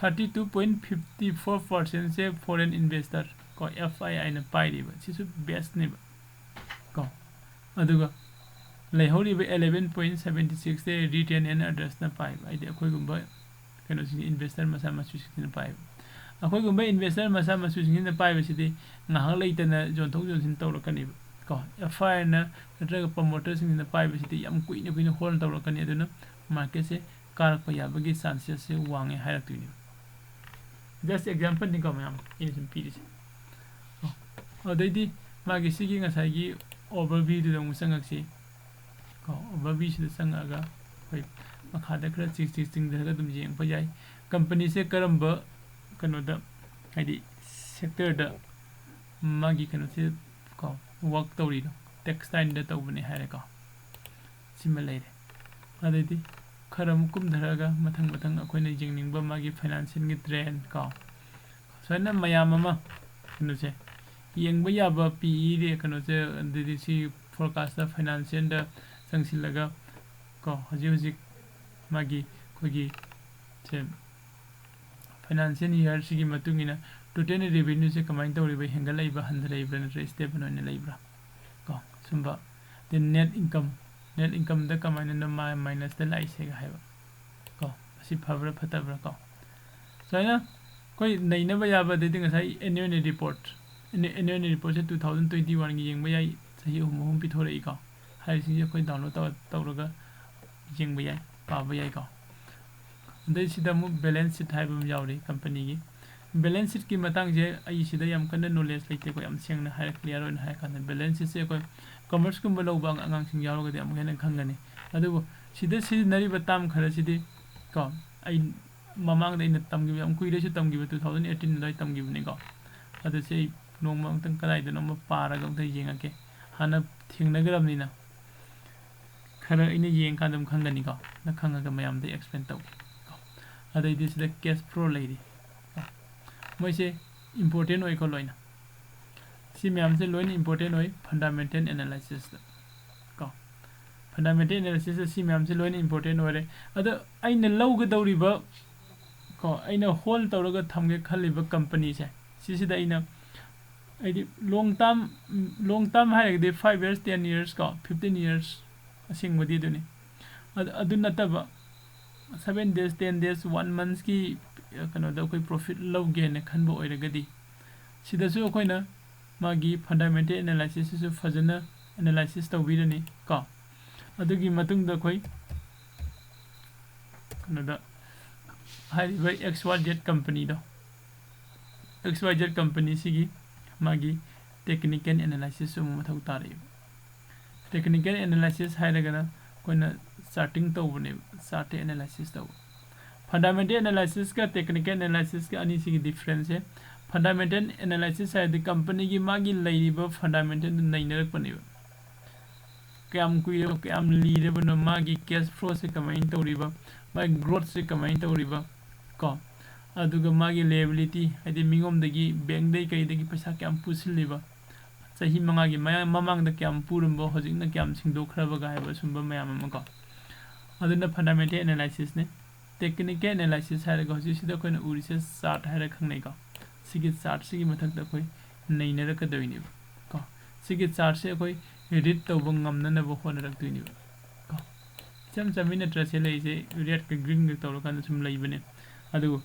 thirty two point fifty four percentꯁꯦ foreign investor ꯀꯣ, F I Iꯅ ꯄꯥꯏꯔꯤꯕ, ꯁꯤꯁꯨ bestꯅꯦꯕ ꯀꯣ꯫ ꯑꯗꯨꯒ ꯂꯩꯍꯧꯔꯤꯕ eleven point seventy sixꯁꯦ retail and othersꯅ ꯄꯥꯏꯕ, ꯍꯥꯏꯗꯤ ꯑꯩꯈꯣꯏꯒꯨꯝꯕ ꯀꯩꯅꯣꯁꯤꯡ, investor ꯃꯆꯥ ꯃꯁꯨꯁꯤꯡꯁꯤꯅ ꯄꯥꯏꯕ꯫ ꯑꯩꯈꯣꯏꯒꯨꯝꯕ investor ꯃꯆꯥ ꯃꯁꯨꯁꯤꯡꯁꯤꯅ ꯄꯥꯏꯕꯁꯤꯗꯤ ꯉꯥꯏꯍꯥꯛ ꯂꯩꯇꯅ ꯌꯣꯟꯊꯣꯛ ꯌꯣꯟꯁꯤꯟ ꯇꯧꯔꯛꯀꯅꯦꯕ ꯀꯣ꯫ F Iꯅ ꯅꯠꯇ꯭ꯔꯒ promoterꯁꯤꯡꯁꯤꯅ ꯄꯥꯏꯕꯁꯤꯗꯤ ꯌꯥꯝ ꯀꯨꯏꯅ ꯀꯨꯏꯅ hold ꯇꯧꯔꯛꯀꯅꯤ, ꯑꯗꯨꯅ marketꯁꯦ ꯀꯥꯔꯛꯄ ꯌꯥꯕꯒꯤ chancesꯁꯦ ꯋꯥꯡꯉꯦ ꯍꯥꯏꯔꯛꯇꯣꯏꯅꯦꯕ꯫ Just exampleꯅꯤꯀꯣ ꯃꯌꯥꯝ, ꯑꯩꯅ ꯁꯨꯝ ꯄꯤꯔꯤꯁꯦ꯫ ꯑꯣ, ꯑꯗꯩꯗꯤ ꯃꯥꯒꯤ ꯁꯤꯒꯤ ꯉꯁꯥꯏꯒꯤ overviewꯗꯨꯗ ꯑꯃꯨꯛ ꯆꯪꯉꯛꯁꯤ꯫ ꯀꯣ, overviewꯁꯤꯗ ꯆꯪꯉꯛꯑꯒ ꯑꯩꯈꯣꯏ ꯃꯈꯥꯗ ꯈꯔ ꯆꯤꯡ-, ꯆꯤꯡ-, ꯆꯤꯡꯊꯔꯒ ꯑꯗꯨꯝ ꯌꯦꯡꯕ ꯌꯥꯏ꯫ Companyꯁꯦ ꯀꯔꯝꯕ ꯀꯩꯅꯣꯗ, ꯍꯥꯏꯗꯤ sectorꯗ ꯃꯥꯒꯤ ꯀꯩꯅꯣꯁꯦ ꯀꯣ, work ꯇꯧꯔꯤꯅꯣ, textileꯗ ꯇꯧꯕꯅꯦ ꯍꯥꯏꯔꯦꯀꯣ꯫ ꯁꯤꯃ ꯂꯩꯔꯦ꯫ ꯑꯗꯩꯗꯤ ꯈꯔ ꯑꯃꯨꯛ ꯀꯨꯝꯊꯔꯛꯑꯒ ꯃꯊꯪ ꯃꯊꯪ ꯑꯩꯈꯣꯏꯅ ꯌꯦꯡꯅꯤꯡꯕ ꯃꯥꯒꯤ financialꯒꯤ trend ꯀꯣ, ꯁꯨꯃꯥꯏꯅ ꯃꯌꯥꯝ ꯑꯃ ꯀꯩꯅꯣꯁꯦ ꯌꯦꯡꯕ ꯌꯥꯕ P E ꯔꯦ-, ꯀꯩꯅꯣꯁꯦ, ꯑꯗꯩꯗꯤ ꯁꯤ forecastꯇ, financialꯗ ꯆꯪꯁꯤꯜꯂꯒ ꯀꯣ, ꯍꯧꯖꯤꯛ ꯍꯧꯖꯤꯛ ꯃꯥꯒꯤ ꯑꯩꯈꯣꯏꯒꯤ ꯁꯦ financial yearꯁꯤꯒꯤ ꯃꯇꯨꯡ ꯏꯟꯅ total revenueꯁꯦ ꯀꯃꯥꯏꯅ ꯇꯧꯔꯤꯕ, ꯍꯦꯟꯒꯠꯂꯛꯏꯕ, ꯍꯟꯊꯔꯛꯏꯕ꯭ꯔꯥ, ꯅꯠꯇ꯭ꯔꯒ stable ꯑꯣꯏꯅ ꯂꯩꯕ꯭ꯔꯥ ꯀꯣ, ꯁꯨꯝꯕ꯫ ꯑꯗꯩ net income, net incomeꯗ ꯀꯃꯥꯏꯅꯅꯣ ꯃꯥ minusꯇ ꯂꯥꯛꯏꯁꯦꯒ ꯍꯥꯏꯕ ꯀꯣ, ꯃꯁꯤ ꯐꯕ꯭ꯔꯥ ꯐꯠꯇꯕ꯭ꯔꯥ ꯀꯣ꯫ ꯁꯨꯃꯥꯏꯅ ꯑꯩꯈꯣꯏ ꯅꯩꯅꯕ ꯌꯥꯕ, ꯑꯗꯩꯗꯤ ꯉꯁꯥꯏ annual report, annual reportꯁꯦ two thousand twenty oneꯒꯤ ꯌꯦꯡꯕ ꯌꯥꯏ, ꯆꯍꯤ ꯑꯍꯨꯝ ꯑꯍꯨꯝ ꯄꯤꯊꯣꯔꯛꯏꯀꯣ꯫ ꯍꯥꯏꯔꯤꯁꯤꯡꯁꯦ ꯑꯩꯈꯣꯏ download ꯇꯧꯔ-, ꯇꯧꯔꯒ ꯌꯦꯡꯕ ꯌꯥꯏ, ꯄꯥꯕ ꯌꯥꯏꯀꯣ꯫ ꯑꯗꯩ ꯁꯤꯗ ꯑꯃꯨꯛ balance sheet ꯍꯥꯏꯕ ꯑꯃ ꯌꯥꯎꯔꯤ companyꯒꯤ꯫ Balance sheetꯀꯤ ꯃꯇꯥꯡꯁꯦ ꯑꯩ ꯁꯤꯗ ꯌꯥꯝ ꯀꯟꯅ knowledge ꯂꯩꯇꯦꯀꯣ, ꯌꯥꯝ ꯁꯦꯡꯅ ꯍꯥꯏꯔ clear ꯑꯣꯏꯅ ꯍꯥꯏꯔ ꯀꯥꯟꯗ balance sheetꯁꯦ ꯑꯩꯈꯣꯏ commerceꯀꯨꯝꯕ ꯂꯧꯕ ꯑꯉꯥꯡꯁꯤꯡ ꯌꯥꯎꯔꯒꯗꯤ ꯑꯃꯨꯛ ꯍꯦꯟꯅ ꯈꯪꯒꯅꯤ꯫ ꯑꯗꯨꯕꯨ ꯁꯤꯗ ꯁꯤꯖꯤꯟꯅꯔꯤꯕ term ꯈꯔꯁꯤꯗꯤ ꯀꯣ, ꯑꯩ ꯃꯃꯥꯡꯗ ꯑꯩꯅ ꯇꯝꯈꯤꯕ, ꯌꯥꯝ ꯀꯨꯏꯔꯦ ꯁꯤ ꯇꯝꯈꯤꯕ, two thousand eighteen ꯑꯗꯨꯋꯥꯏ ꯇꯝꯈꯤꯕꯅꯤꯀꯣ꯫ ꯑꯗꯨꯁꯦ ꯑꯩ ꯅꯣꯡꯃ ꯑꯃꯨꯛꯇꯪ ꯀꯗꯥꯏꯗꯅꯣ ꯑꯃ ꯄꯥꯔꯒ ꯑꯃꯨꯛꯇꯪ ꯌꯦꯡꯉꯛꯀꯦ꯫ ꯍꯥꯟꯅ ꯊꯦꯡꯅꯈ꯭ꯔꯕꯅꯤꯅ ꯈꯔ ꯑꯩꯅ ꯌꯦꯡꯀꯥꯟꯗ ꯑꯗꯨꯝ ꯈꯪꯒꯅꯤꯀꯣ꯫ ꯅ ꯈꯪꯉꯒ ꯃꯌꯥꯝꯗ explain ꯇꯧꯒꯦ ꯀꯣ꯫ ꯑꯗꯩꯗꯤ ꯁꯤꯗ cash flow ꯂꯩꯔꯤ꯫ ꯃꯣꯏꯁꯦ important ꯑꯣꯏꯀꯣ ꯂꯣꯏꯅ꯫ ꯁꯤ ꯃꯌꯥꯝꯁꯦ ꯂꯣꯏꯅ important ꯑꯣꯏ fundamental analysisꯇ ꯀꯣ꯫ Fundamental analysisꯇ ꯁꯤ ꯃꯌꯥꯝꯁꯦ ꯂꯣꯏꯅ important ꯑꯣꯏꯔꯦ꯫ ꯑꯗꯣ ꯑꯩꯅ ꯂꯧꯒꯗꯧꯔꯤꯕ ꯀꯣ, ꯑꯩꯅ hold ꯇꯧꯔꯒ ꯊꯝꯒꯦ ꯈꯜꯂꯤꯕ companyꯁꯦ, ꯁꯤꯁꯤꯗ ꯑꯩꯅ, ꯍꯥꯏꯗꯤ long term, long term ꯍꯥꯏꯔꯒꯗꯤ five years, ten years ꯀꯣ, fifteen years, ꯑꯁꯦꯡꯕꯗꯤ ꯑꯗꯨꯅꯤ꯫ ꯑꯗꯨ, ꯑꯗꯨ ꯅꯠꯇꯕ seven days, ten days, one monthꯀꯤ ꯀꯩꯅꯣꯗ ꯑꯩꯈꯣꯏ profit ꯂꯧꯒꯦꯅ ꯈꯟꯕ ꯑꯣꯏꯔꯒꯗꯤ, ꯁꯤꯗꯁꯨ ꯑꯩꯈꯣꯏꯅ ꯃꯥꯒꯤ fundamental analysisꯁꯤꯁꯨ ꯐꯖꯅ analysis ꯇꯧꯕꯤꯔꯅꯤ ꯀꯣ꯫ ꯑꯗꯨꯒꯤ ꯃꯇꯨꯡꯗ ꯑꯩꯈꯣꯏ ꯀꯩꯅꯣꯗ ꯍꯥꯏꯔꯤꯕ XYZ companyꯗꯣ, XYZ companyꯁꯤꯒꯤ ꯃꯥꯒꯤ technical analysisꯁꯨ ꯑꯃꯨꯛ ꯃꯊꯧ ꯇꯥꯔꯛꯏꯕ꯫ Technical analysis ꯍꯥꯏꯔꯒꯅ ꯑꯩꯈꯣꯏꯅ charting ꯇꯧꯕꯅꯦꯕ, chart analysis ꯇꯧꯕ꯫ Fundamental analysisꯀ technical analysisꯀ ꯑꯅꯤꯁꯤꯒꯤ differenceꯁꯦ, fundamental analysis ꯍꯥꯏꯔꯗꯤ companyꯒꯤ ꯃꯥꯒꯤ ꯂꯩꯔꯤꯕ fundamentalꯗꯨ ꯅꯩꯅꯔꯛꯄꯅꯦꯕ꯫ ꯀꯌꯥꯝ ꯀꯨꯏꯔꯕ, ꯀꯌꯥꯝ ꯂꯤꯔꯕꯅꯣ, ꯃꯥꯒꯤ cash flowꯁꯦ ꯀꯃꯥꯏꯅ ꯇꯧꯔꯤꯕ, ꯃꯥꯒꯤ growthꯁꯦ ꯀꯃꯥꯏꯅ ꯇꯧꯔꯤꯕ ꯀꯣ, ꯑꯗꯨꯒ ꯃꯥꯒꯤ liability, ꯍꯥꯏꯗꯤ ꯃꯤꯉꯣꯝꯗꯒꯤ, bankꯗꯒꯤ ꯀꯩꯗꯒꯤ ꯄꯩꯁꯥ ꯀꯌꯥꯝ ꯄꯨꯁꯤꯜꯂꯤꯕ, ꯆꯍꯤ ꯃꯉꯥꯒꯤ ꯃꯌꯥ-, ꯃꯃꯥꯡꯗ ꯀꯌꯥꯝ ꯄꯨꯔꯝꯕ, ꯍꯧꯖꯤꯛꯅ ꯀꯌꯥꯝ ꯁꯤꯡꯗꯣꯛꯈ꯭ꯔꯕꯒ ꯍꯥꯏꯕ ꯁꯨꯝꯕ ꯃꯌꯥꯝ ꯑꯃ ꯀꯣ꯫ ꯑꯗꯨꯅ fundamental analysisꯅꯦ꯫ Technical analysis ꯍꯥꯏꯔꯒ ꯍꯧꯖꯤꯛꯁꯤꯗ ꯑꯩꯈꯣꯏꯅ ꯎꯔꯤꯁꯦ chart ꯍꯥꯏꯔ ꯈꯪꯅꯩꯀꯣ꯫ ꯁꯤꯒꯤ chartꯁꯤꯒꯤ ꯃꯊꯛꯇ ꯑꯩꯈꯣꯏ ꯅꯩꯅꯔꯛꯀꯗꯣꯏꯅꯦꯕ ꯀꯣ꯫ ꯁꯤꯒꯤ chartꯁꯦ ꯑꯩꯈꯣꯏ read ꯇꯧꯕ ꯉꯝꯅꯅꯕ ꯍꯣꯠꯅꯔꯛꯇꯣꯏꯅꯦꯕ ꯀꯣ꯫ ꯏꯆꯝ ꯆꯝꯃꯤ ꯅꯠꯇ꯭ꯔ ꯁꯤ ꯂꯩꯁꯦ, redꯀ greenꯒ ꯇꯧꯔꯀꯥꯟꯗ ꯁꯨꯝ ꯂꯩꯕꯅꯦ꯫ ꯑꯗꯨꯕꯨ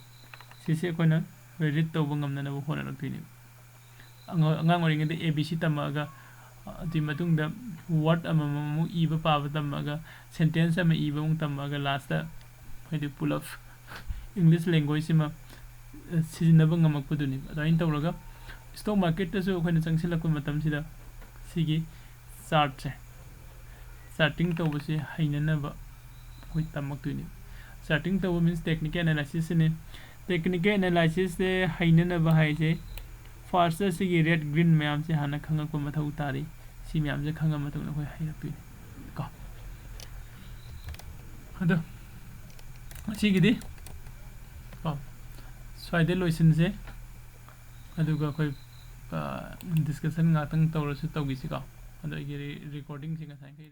ꯁꯤꯁꯦ ꯑꯩꯈꯣꯏꯅ read ꯇꯧꯕ ꯉꯝꯅꯅꯕ ꯍꯣꯠꯅꯔꯛꯇꯣꯏꯅꯦꯕ꯫ ꯑꯉꯥꯡ, ꯑꯉꯥꯡ ꯑꯣꯏꯔꯤꯉꯩꯗ A B C ꯇꯝꯃꯛꯑꯒ, ꯑꯗꯨꯒꯤ ꯃꯇꯨꯡꯗ word ꯑꯃꯃꯝ ꯑꯃꯨꯛ ꯏꯕ ꯄꯥꯕ ꯇꯝꯃꯛꯑꯒ, sentence ꯑꯃ ꯏꯕ ꯑꯃꯨꯛ ꯇꯝꯃꯛꯑꯒ, lastꯇ ꯍꯥꯏꯗꯤ ꯄꯨꯂꯞ English languageꯁꯤꯃ, ꯑ, ꯁꯤꯖꯤꯟꯅꯕ ꯉꯝꯃꯛꯄꯗꯨꯅꯤ꯫ ꯑꯗꯨꯃꯥꯏꯅ ꯇꯧꯔꯒ stock marketꯇꯁꯨ ꯑꯩꯈꯣꯏꯅ ꯆꯪꯁꯤꯜꯂꯛꯄ ꯃꯇꯝꯁꯤꯗ ꯁꯤꯒꯤ chartꯁꯦ, charting ꯇꯧꯕꯁꯦ ꯍꯩꯅꯅꯕ ꯑꯩꯈꯣꯏ ꯇꯝꯃꯛꯇꯣꯏꯅꯤ꯫ Charting ꯇꯧꯕ means technical analysisꯁꯤꯅꯤ꯫ Technical analysisꯁꯦ ꯍꯩꯅꯅꯕ ꯍꯥꯏꯁꯦ ꯐꯥꯔꯁꯇ ꯁꯤꯒꯤ ꯔꯦꯗ ꯒ꯭ꯔꯤꯟ ꯃꯌꯥꯝꯁꯦ ꯍꯥꯟꯅ ꯈꯪꯉꯛꯄ ꯃꯊꯧ ꯇꯥꯔꯤ꯫ ꯁꯤ ꯃꯌꯥꯝꯁꯦ ꯈꯪꯉ ꯃꯇꯨꯡꯗ ꯑꯩꯈꯣꯏ ꯍꯩꯔꯛꯇꯣꯏꯅꯤ ꯀꯣ꯫ ꯑꯗꯣ ꯉꯁꯤꯒꯤꯗꯤ ꯀꯣ ꯁ꯭ꯋꯥꯏꯗ ꯂꯣꯏꯁꯤꯟꯁꯦ꯫ ꯑꯗꯨꯒ ꯑꯩꯈꯣꯏ ꯗꯤꯁꯀꯁꯟ ꯉꯥꯛꯇꯪ ꯇꯧꯔꯁꯨ ꯇꯧꯈꯤꯁꯤꯀꯣ꯫ ꯑꯗꯣ ꯑꯩꯒꯤ ꯔꯤꯀꯣꯔꯗꯤꯡꯁꯦ ꯉꯁꯥꯏꯈꯩ